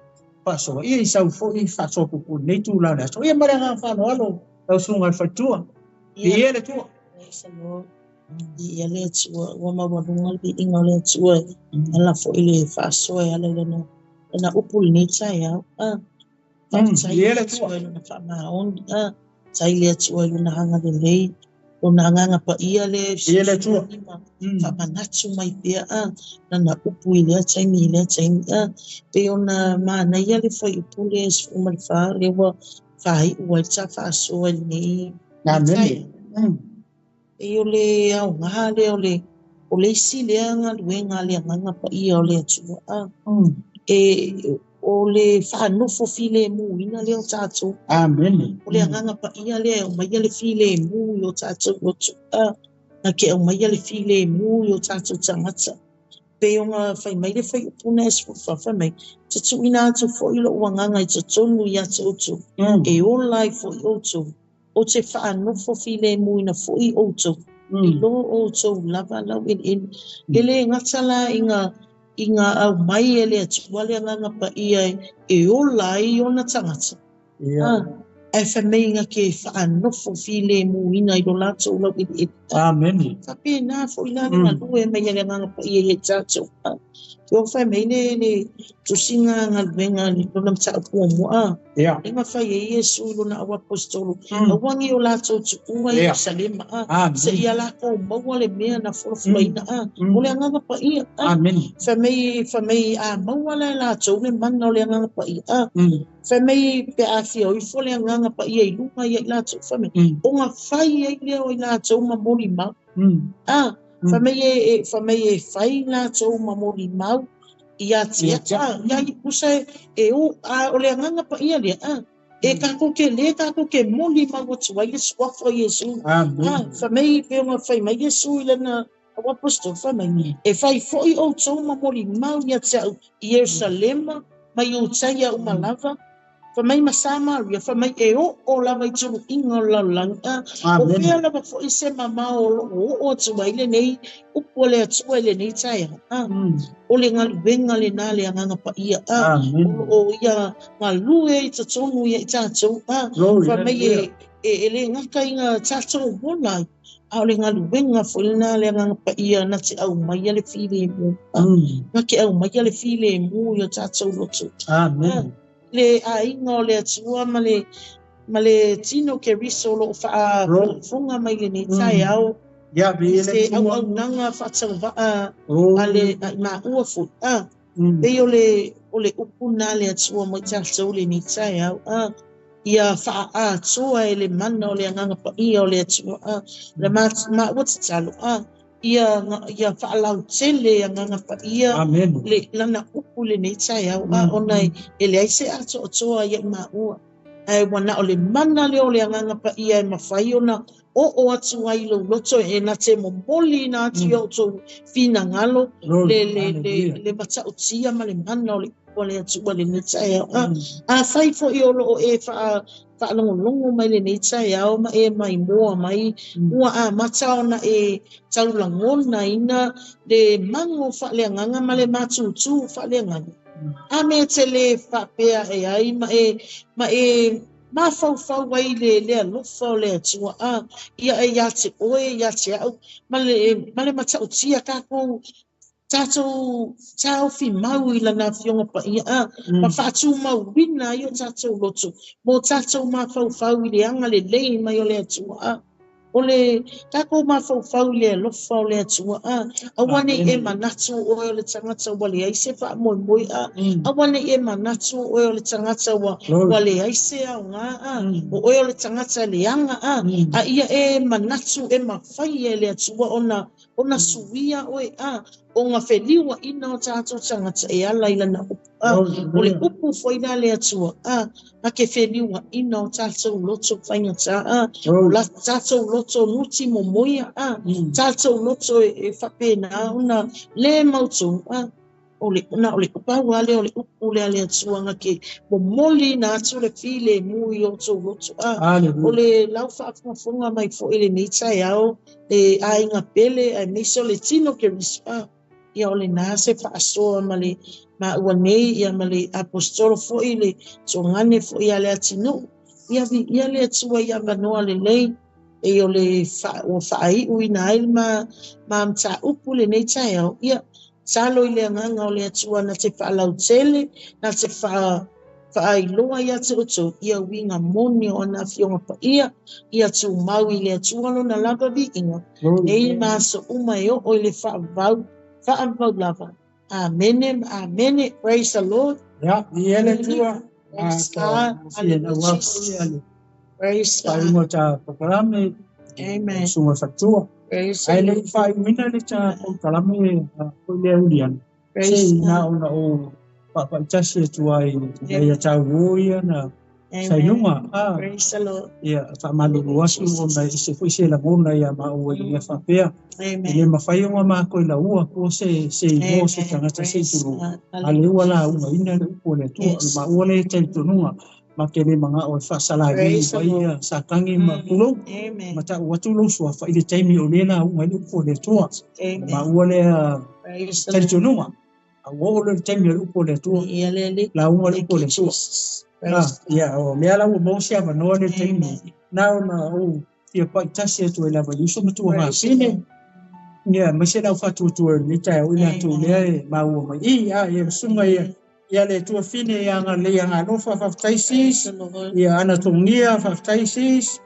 faasoa. Ia, i sau foi faasoa puupuu i lenei itula o le aso. Ia, ma le agaga faaaloalo lau susuga le faletua. Viia le Atua. Praise the Lord. Viia le Atua, ua maualuga le viiga o le Atua e ala foi le faasoa e ala i lana lana upu i lenei taeao. Ah, faafetai i le Atua i lona faamaoni. Ah, faafetai i le Atua i lona agalelei, lona agaga paia lea e fesoasoani ma faamanatu mai pea ah, lana upu i lea taimi i lea taimi. Ah, pei ona manaia le fuaiupu lea e 14 lea ua faaiu ai le ta faasoa i lenei Amene. Pei o le aoga lea o le o le isi lea galuega a le Agaga Paia o le Atua a e o le faanofo filemuina lea o tatou. Amene. O le Agaga Paia lea e aumaia le filemu i o tatou loto a, na ke aumaia le filemu i o tatou tagata. Pei ona fai mai le fuaiupu lena e 14, fai mai, te tuuina atu foi lou agaga i totonu ia te outou, e ola ai foi outou, ou te faanofo filemuina foi outou, i lo outou lava laueleele. E le gata la i ngā i ngā aumai e le Atua le Agaga Paia e ola ai ona tagata. Ia. Ae fai mai nga ke faanofo filemuina i lo latou laueleele. Amene. Faapena foi la le galue mai a le Agaga Paia ia i tatou. Ua fai mai le le tusiga galuega lona mataupu muamua. Ia. Le na fai ai Iesu i lona auaposetolo. Aua ne i o latou tuua Ierusalema a. Seia lakou maua le mea na folafolaina a. O le Agaga Paia a. Amene. Fai mai fai mai a maua la e latou le mana o le Agaga Paia a. Fai mai pe a fia o ifo le Agaga Paia i luga ia i latou fai mai. Ona fai ai lea o i latou ma molimau. A. Fai mai e fai mai e fai latou ma molimau ia te a ia i pusa e o a o le Agaga Paia lea a. E tatou te le tatou te molimau atu ai le suafa o Iesu. A, fai mai pei ona fai mai Iesu i lana auaposetolo fai mai, e fai foi outou ma molimau ia te au i Ierusalema ma Iutaia uma lava. Fai mai ma Samaria, fai mai e oo lava i tuluiga o le lalolagi. A, o fea lava foi se mamao o loo oo atu ai lenei upu a le Atua i lenei taeao. A, o le galuega lena a le Agaga Paia. A, o loo ia galue i totonu ia i tatou. A, fai mai e e le gata i ga tatou ola ai, a o le galuega foi lena a le Agaga Paia na te aumaia le filemu. A, na te aumaia le filemu i o tatou loto. Amene. Le aiga o le Atua ma le ma le tino Keriso o loo faafogafoga mai lenei taeao. Ia, i se auaunaga faatauvaa a le a i maua foi. A, pei o le o le upu lena a le Atua mo i tatou lenei taeao. A, ia faaatoa e le mana o le Agaga Paia o le Atua. A, le maua tatalo. A, ia ia faalautele Agaga Paia Amene. le lana upu i lenei taeao. A, ona e leai se atoatoa ia i maua. Ae ua na o le mana lea o le Agaga Paia e mafai ona oo atu ai i lou loto e na te momoli ina atu i outou finagalo le le le le matautia ma le mana o le upu a le Atua i lenei taeao. A, afai foi o loo e faa faalogologo mai lenei taeao ma e maimoa mai, ua amata ona e taulagonaina le mago faaleagaga ma le matutu faaleagaga. A mea te le faapea e ai ma e ma e mafaufau ai le le alofa o le Atua a ia e ia te oe ia te au ma le ma le matautia tatou. Tatou taofimau i lana Afioga Paia ma faatumauina ai o tatou loto mo tatou mafaufau i le agalelei mai o le Atua. O le tatou mafaufau i le alofa o le Atua. Aua ne i e manatu oe o le tagata ua leai se faamoemoe. Aua ne i e manatu oe o le tagata ua leai se aoga. O oe o le tagata leaga. A ia e manatu e mafai e le Atua ona suia oe o ngā wheliua ina o tātou tangata e ala i lana upu. O le upu foi la le Atua. A ke wheliua ina o tātou loto whaingata. O la tātou loto nuti momoia. Tātou loto e whapena ona le mautu. O le na o le upu ale o le upu le ale Atua nga ke momoli na atu le file mui o tō loto. O le lau whaafungafunga mai fo ele nei tai ao le ainga pele ai meso le tino ke rispa. Ia o le nā se whaasoa ma le maua nei ia ma le apostolo foi le tongane foi a le atinu. Ia vi ia le Atua ia manoa le lei e o le whaaiu ina ai ma mta upu le nei tai ao. Ia talo i le anganga o le Atua na te whaalautele, na te whaailoa ia te oto, ia winga moni o ana fionga pa ia, ia tū mau i le Atua lona lava viinga. Nei maso uma e o i le whaavau lava. Amen, amen. Praise the Lord. Ya, ia le Atua. Praise God. Hallelujah. Praise God. Amen. Praise the Lord. Praise God. Amen. Praise the Lord. Ia whamaluru asu o nai se fui se lagona ia maua i mea whapea. Amen. Le mawhai o ngā māko i la ua ko se mo se tangata se turu. A le ua la unga ina le upu le tua. Le maua le te tununga. Ma ke le manga o whasala i ia sa tangi ma kulou. Ma ta ua tūlou sua wha i le taimi o le la unga i le upu le tua. Maua le te tununga. A ua o le taimi o le upu le tua. La unga le upu le tua. Ia, o mea lau mo se avanoa le taimi. Nā ona o fia paitasi atu e lava iuso matua ngā pine. Ia, mai se lau whatuatua le tai o ina tū lea e maua mai. Ia, ia, sunga ia. Ia le tua fine ia ngā lea ngā lofa whawhtaisis. Ia, ana tongia whawhtaisis.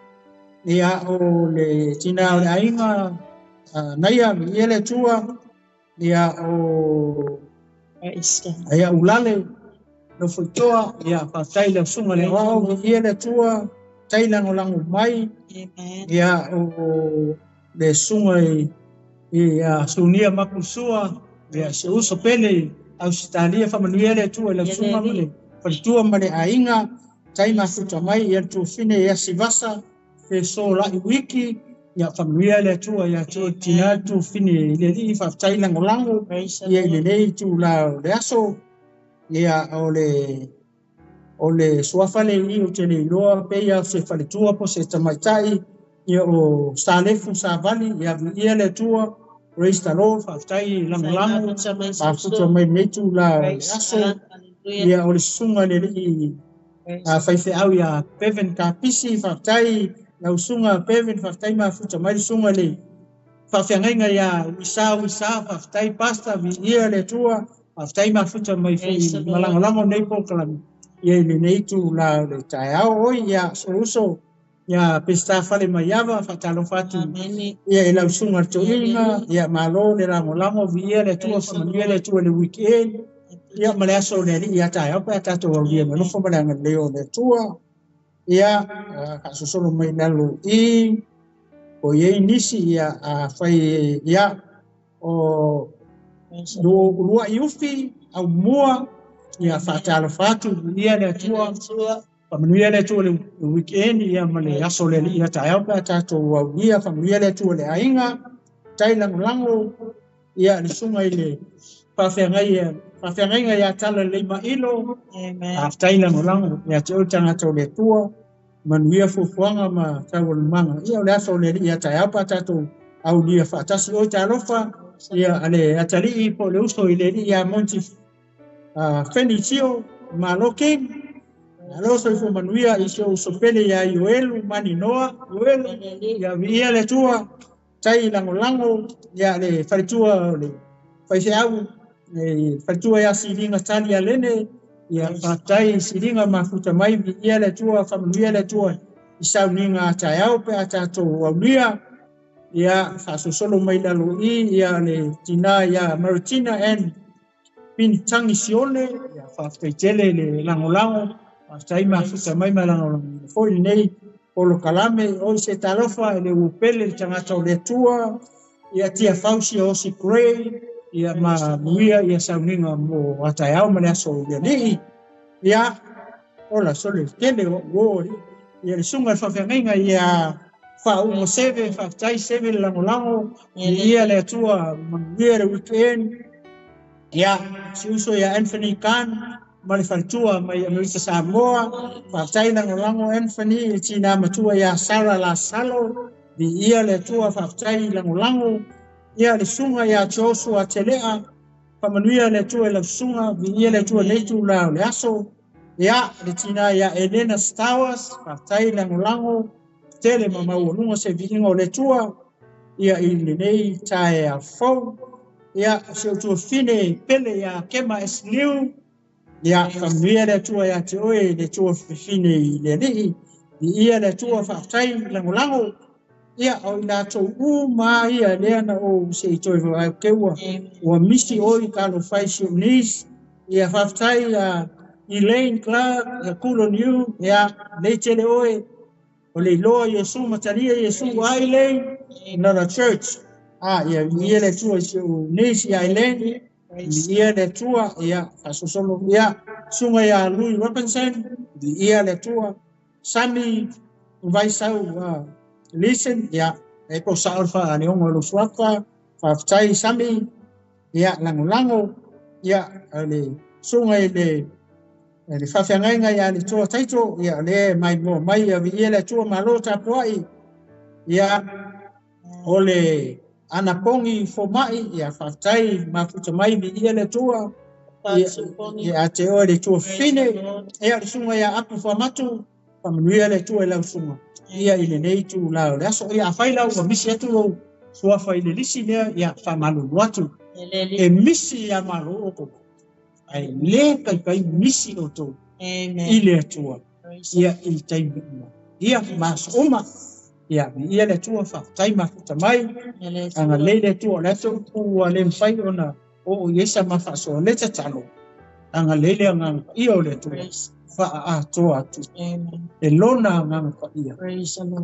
Ia, o le tina o le ainga. Naia, ia le tua. Ia, o ia ulale. No fuitoa, ia whātai le sunga le wao, ia le tua, tai lango lango mai, ia o le sunga i sunia makusua, ia se uso pele, Australia whamanuia le tua, le sunga male, whalitua male ainga, tai mafuta mai, ia tuufine ia sivasa, fe so lai wiki, ia whamanuia le tua, ia tua tina tuufine, le li whātai lango lango, ia ile lei tu la le aso, ia o le suafale i o te leiloa pe ia se faletua po se tamaitai ia o salefu savali ia ia le tua praise the Lord whaftai langolango mafuta mai meitu la aso ia o le sunga le lii whaiwheau ia Bevan Kapisi whaftai lau sunga Bevan whaftai mafuta mai sunga le whawhiangainga ia wisa whaftai pasta ia le tua whaftai mafuta mai fui malangolango nei pōkalami ia i le nei tu la le taeao oi ia uso ia pesta fale maiava whatalofa atu ia e lau sunga le toʻiga ia malo le lagolago viia le Atua faamanuia le Atua le weekend ia ma le aso o le alii ia taeao pe a tatou aulia manofo ma le agalelei o le Atua ia faasosolo mai lalo i o iai nisi ia afai ia o lua i ufi au mua ia whaatalofa atu ia le Atua faamanuia le Atua le weekend ia ma le aso le alii ia taeao pe a tatou aulia faamanuia le Atua le aiga tai lagolago ia le suga i le faafeagaiga ia tala lelei mailo aftai lagolago ia te oe tagata o le Atua manuia fuafuaga ma taualumaga ia o le aso le alii ia taeao pe a tatou aulia faatasi oe talofa ia ale atalii po le uso i le alii ia Monty Fenitio malo king alo soifua manuia i se uso pele ia Ioelu Maninoa Ioelu ia viia le Atua tai lagolago ia le faletua o le Faifeau e faletua ia Siliga Tali Alene, ia faafetai Siliga mafuta mai, viia le Atua, faamanuia le Atua i sauniga a taeao pe a tatou aulia. Ia faasolosolo mai lalo i ia le tina ia Maritina and Pinitangi Sione, ia faafetai tele le lagolago, faafetai mafuta mai ma lagolago foi lenei polokalame. O se talofa i le upele le tagata o le Atua, ia tia fausi o Osi Gray, ia ma muia ia sauniga mo ataeao ma le aso i alii. Ia ola sole tele o o ia le sunga le faafeagaiga ia faaugo seve, faafetai seve le lagolago, ia le Atua manuia le weekend. Ia si uso ia Anthony Khan ma le faletua mai Amerika Samoa, faafetai lagolago Anthony, le tina matua ia Sara Lasalo, viia le Atua, faafetai lagolago. Ia le susuga ia Joshua Telea, faamanuia le Atua i lau susuga, viia le Atua nei tula o le aso. Ia le tina ia Elena Stowers, faafetai lagolago, tele ma maualuga se viiga o le Atua ia i lenei taeao fou. Ia si ou tuafine pele ia Kema Esliu, ia faamanuia le Atua ia te oe le Atua fifine i le alii, viia le Atua, faafetai lagolago. Ia o i latou uma ia lea na ou se i toe vaai ua misi oi kalofai si ou niece. Ia faafetai ia Elaine Clark, ia Kulo Niu, ia nei tele oe o le iloa Iesu matalia Iesu a Elaine another church. Ia ia le Atua si ou niece ia Elaine, ia le Atua, ia faasolosolo ia susuga ia Louis Robinson, ia le Atua Sami Vaisau listen, ia e po sa o fa le ongo lo suafa, faafetai Sami, ia lagolago, ia le susuga i le faafeagaiga ia le Toa Taito, ia le mai mo mai ia viia le Atua malo tapuai. Ia o le anapogi fomai, ia faafetai mafuta mai, viia le Atua, ia te oe le Atua fine, ia le susuga ia Apu Fuamatu, faamanuia le Atua i lau susuga ia i lenei tula o le aso. Ia afai lau ua misi atu lou suafa i le lisi lea, ia faamalulu atu, e misi ia malo outou, ae le kaikai misi outou i le Atua ia i le taimi uma, ia ma aso uma. Ia viia le Atua, faafetai mafuta mai, agalelei le Atua o le aso ua le mafai ona oo i ai sa ma faasoa le tatalo, agalelei le agaga paia o le Atua faaatoa atu e lona agaga paia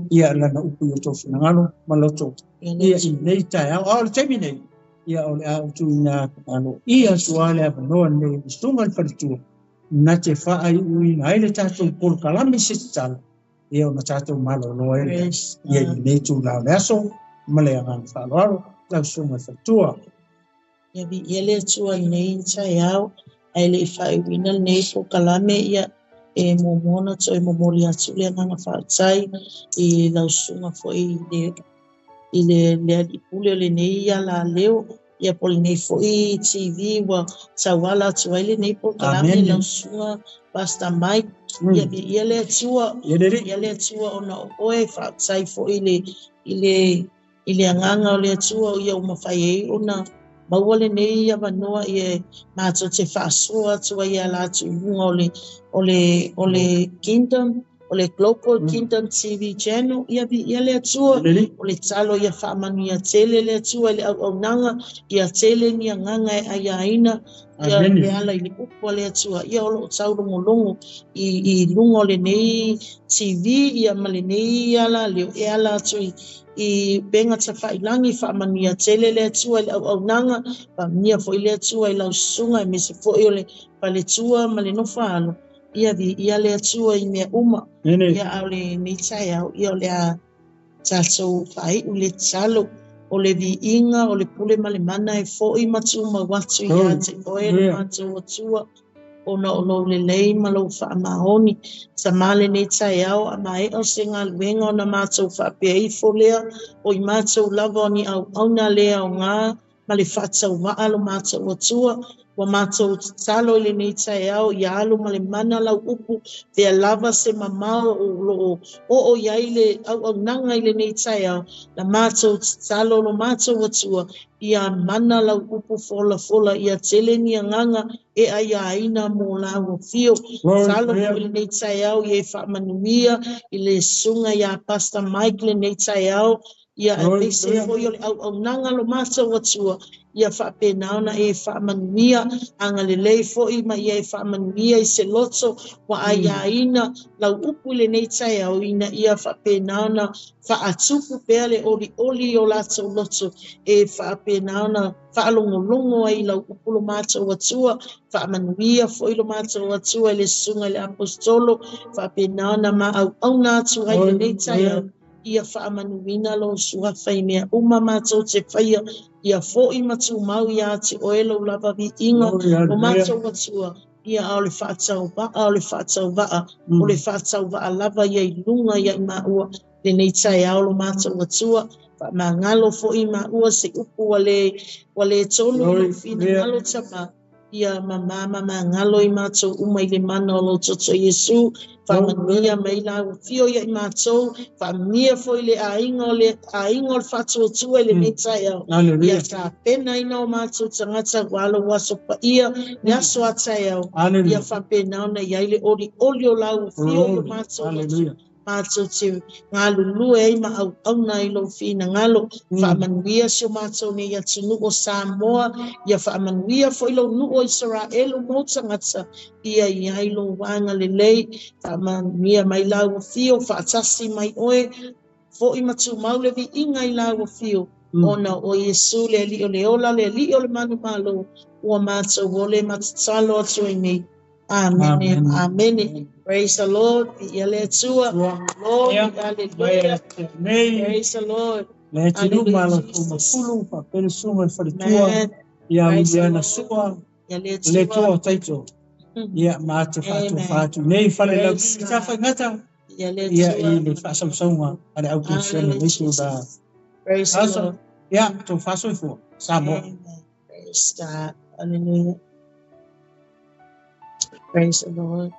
ia lana upu i o outou finagalo ma loto ia i lenei taeao. A o le taimi nei, ia o le a ou tuuina atu ia atu lava le avanoa lenei i susuga i le faletua na te faaiuina ai le tatou polokalame se tatalo, ia ona tatou malolo ai ia i lenei tula o le aso ma le agaga faaaloalo. Lau susuga i le faletua. Ia viia le Atua i lenei taeao, ae le i faaiuina lenei polokalame, ia e muamua ona toe momoli atu le agaga faafetai i lau susuga foi i le alii pule o lenei alaleo, ia po o lenei foi TV ua tauala atu ai lenei polokalame, lau susuga Pastor Mike. Ia viia le Atua, ia le Atua ona o oe, faafetai foi i le agaga o le Atua ia ua mafai ai ona maua lenei avanoa ia matou te faasoa atu ai ala atu i luga o le Kingdom, o le Global Kingdom TV Channel. Ia viia le Atua, o le talo ia faamanuia tele le Atua i le auaunaga, ia tele ni agaga e aiaina ia le ala i le upu a le Atua, ia o loo taulogologo i luga o lenei TV ia ma lenei ala leo e ala atu i upega tafailagi. Faamanuia tele le Atua i le auaunaga, faamanuia foi le Atua i lau susuga aemaise foi o le faletua ma le nofoalo. Ia viia le Atua i mea uma. Ia a o lenei taeao, ia o le a tatou faaiu le tatalo, o le viiga o le pule ma le mana e foi ma tumau atu ia te oe le matou Atua, ona o lou lelei ma lou faamaoni. Tamā lenei taeao a maea o se galuega ona matou faapea ifo lea, o i matou lava o ni auauna le aoga. Ma le faatauvaa lo matou Atua. Ua matou tatalo i lenei taeao ia alu ma le mana lau upu, fea lava se mamao o loo oo i ai le auaunaga i lenei taeao. Na matou tatalo lo matou Atua ia mana lau upu folafola, ia tele ni agaga e aiaina mo lau afio. Tatalo foi i lenei taeao ia e faamanuia i le susuga ia Pastor Mike lenei taeao, ia aemaise foi o le auaunaga lo matou Atua, ia faapena ona e faamanuia, agalelei foi ma ia e faamanuia i se loto ua aiaina lau upu i lenei taeao, ina ia faapena ona faatupu pea le olioli o latou loto e faapena ona faalogologo ai i lau upu lo matou Atua. Faamanuia foi lo matou Atua i le susuga i le Aposetolo, faapena ona maauauna atu ai lenei taeao, ia faamanuina lou suafa i mea uma matou te faia, ia foi ma tumau ia te oe lou lava viiga o matou Atua, ia ao le faatauvaa, o le faatauvaa, o le faatauvaa lava ia i luga ia i maua lenei taeao lo matou Atua. Faamagalo foi maua se upu ua le tonu i lou finagalo tama, ia mamā mamagalo i matou uma i le mana o lou toto Iesu. Faamanuia mai lau afio ia i matou, faamanuia foi le aiga o le faatuatua i lenei taeao. Ia tapenaina o matou tagata ua lou aso paia le aso a taeao, ia faapena ona i ai le olioli o lau afio i o matou Atua, matou te galulue ai ma auauna i lou finagalo. Faamanuia si o matou nei atunuu o Samoa, ia faamanuia foi lou nuu o Isaraelu mo tagata, ia i ai lou agalelei. Faamanuia mai lau afio, faatasi mai oe, foi ma tumau le viiga i lau afio, ona o Iesu le Alii o le ola, le Alii o le manumalo, ua matou ole ma tatalo atu ai nei. Amen. Amen. Praise the Lord. Ia le Atua. Lord, hallelujah. Praise the Lord. Le tinu malo mafulu fa pele sunga faletua. Ia uliana sua. Le tua taito. Ia ma te fatu fatu nei fale la ta fa ngata. Ia le Ia i le faasausauga a le au Kristiano nei su da. Praise the Lord. Ia to fasoifua Samoa. Praise God. Hallelujah. Praise the Lord.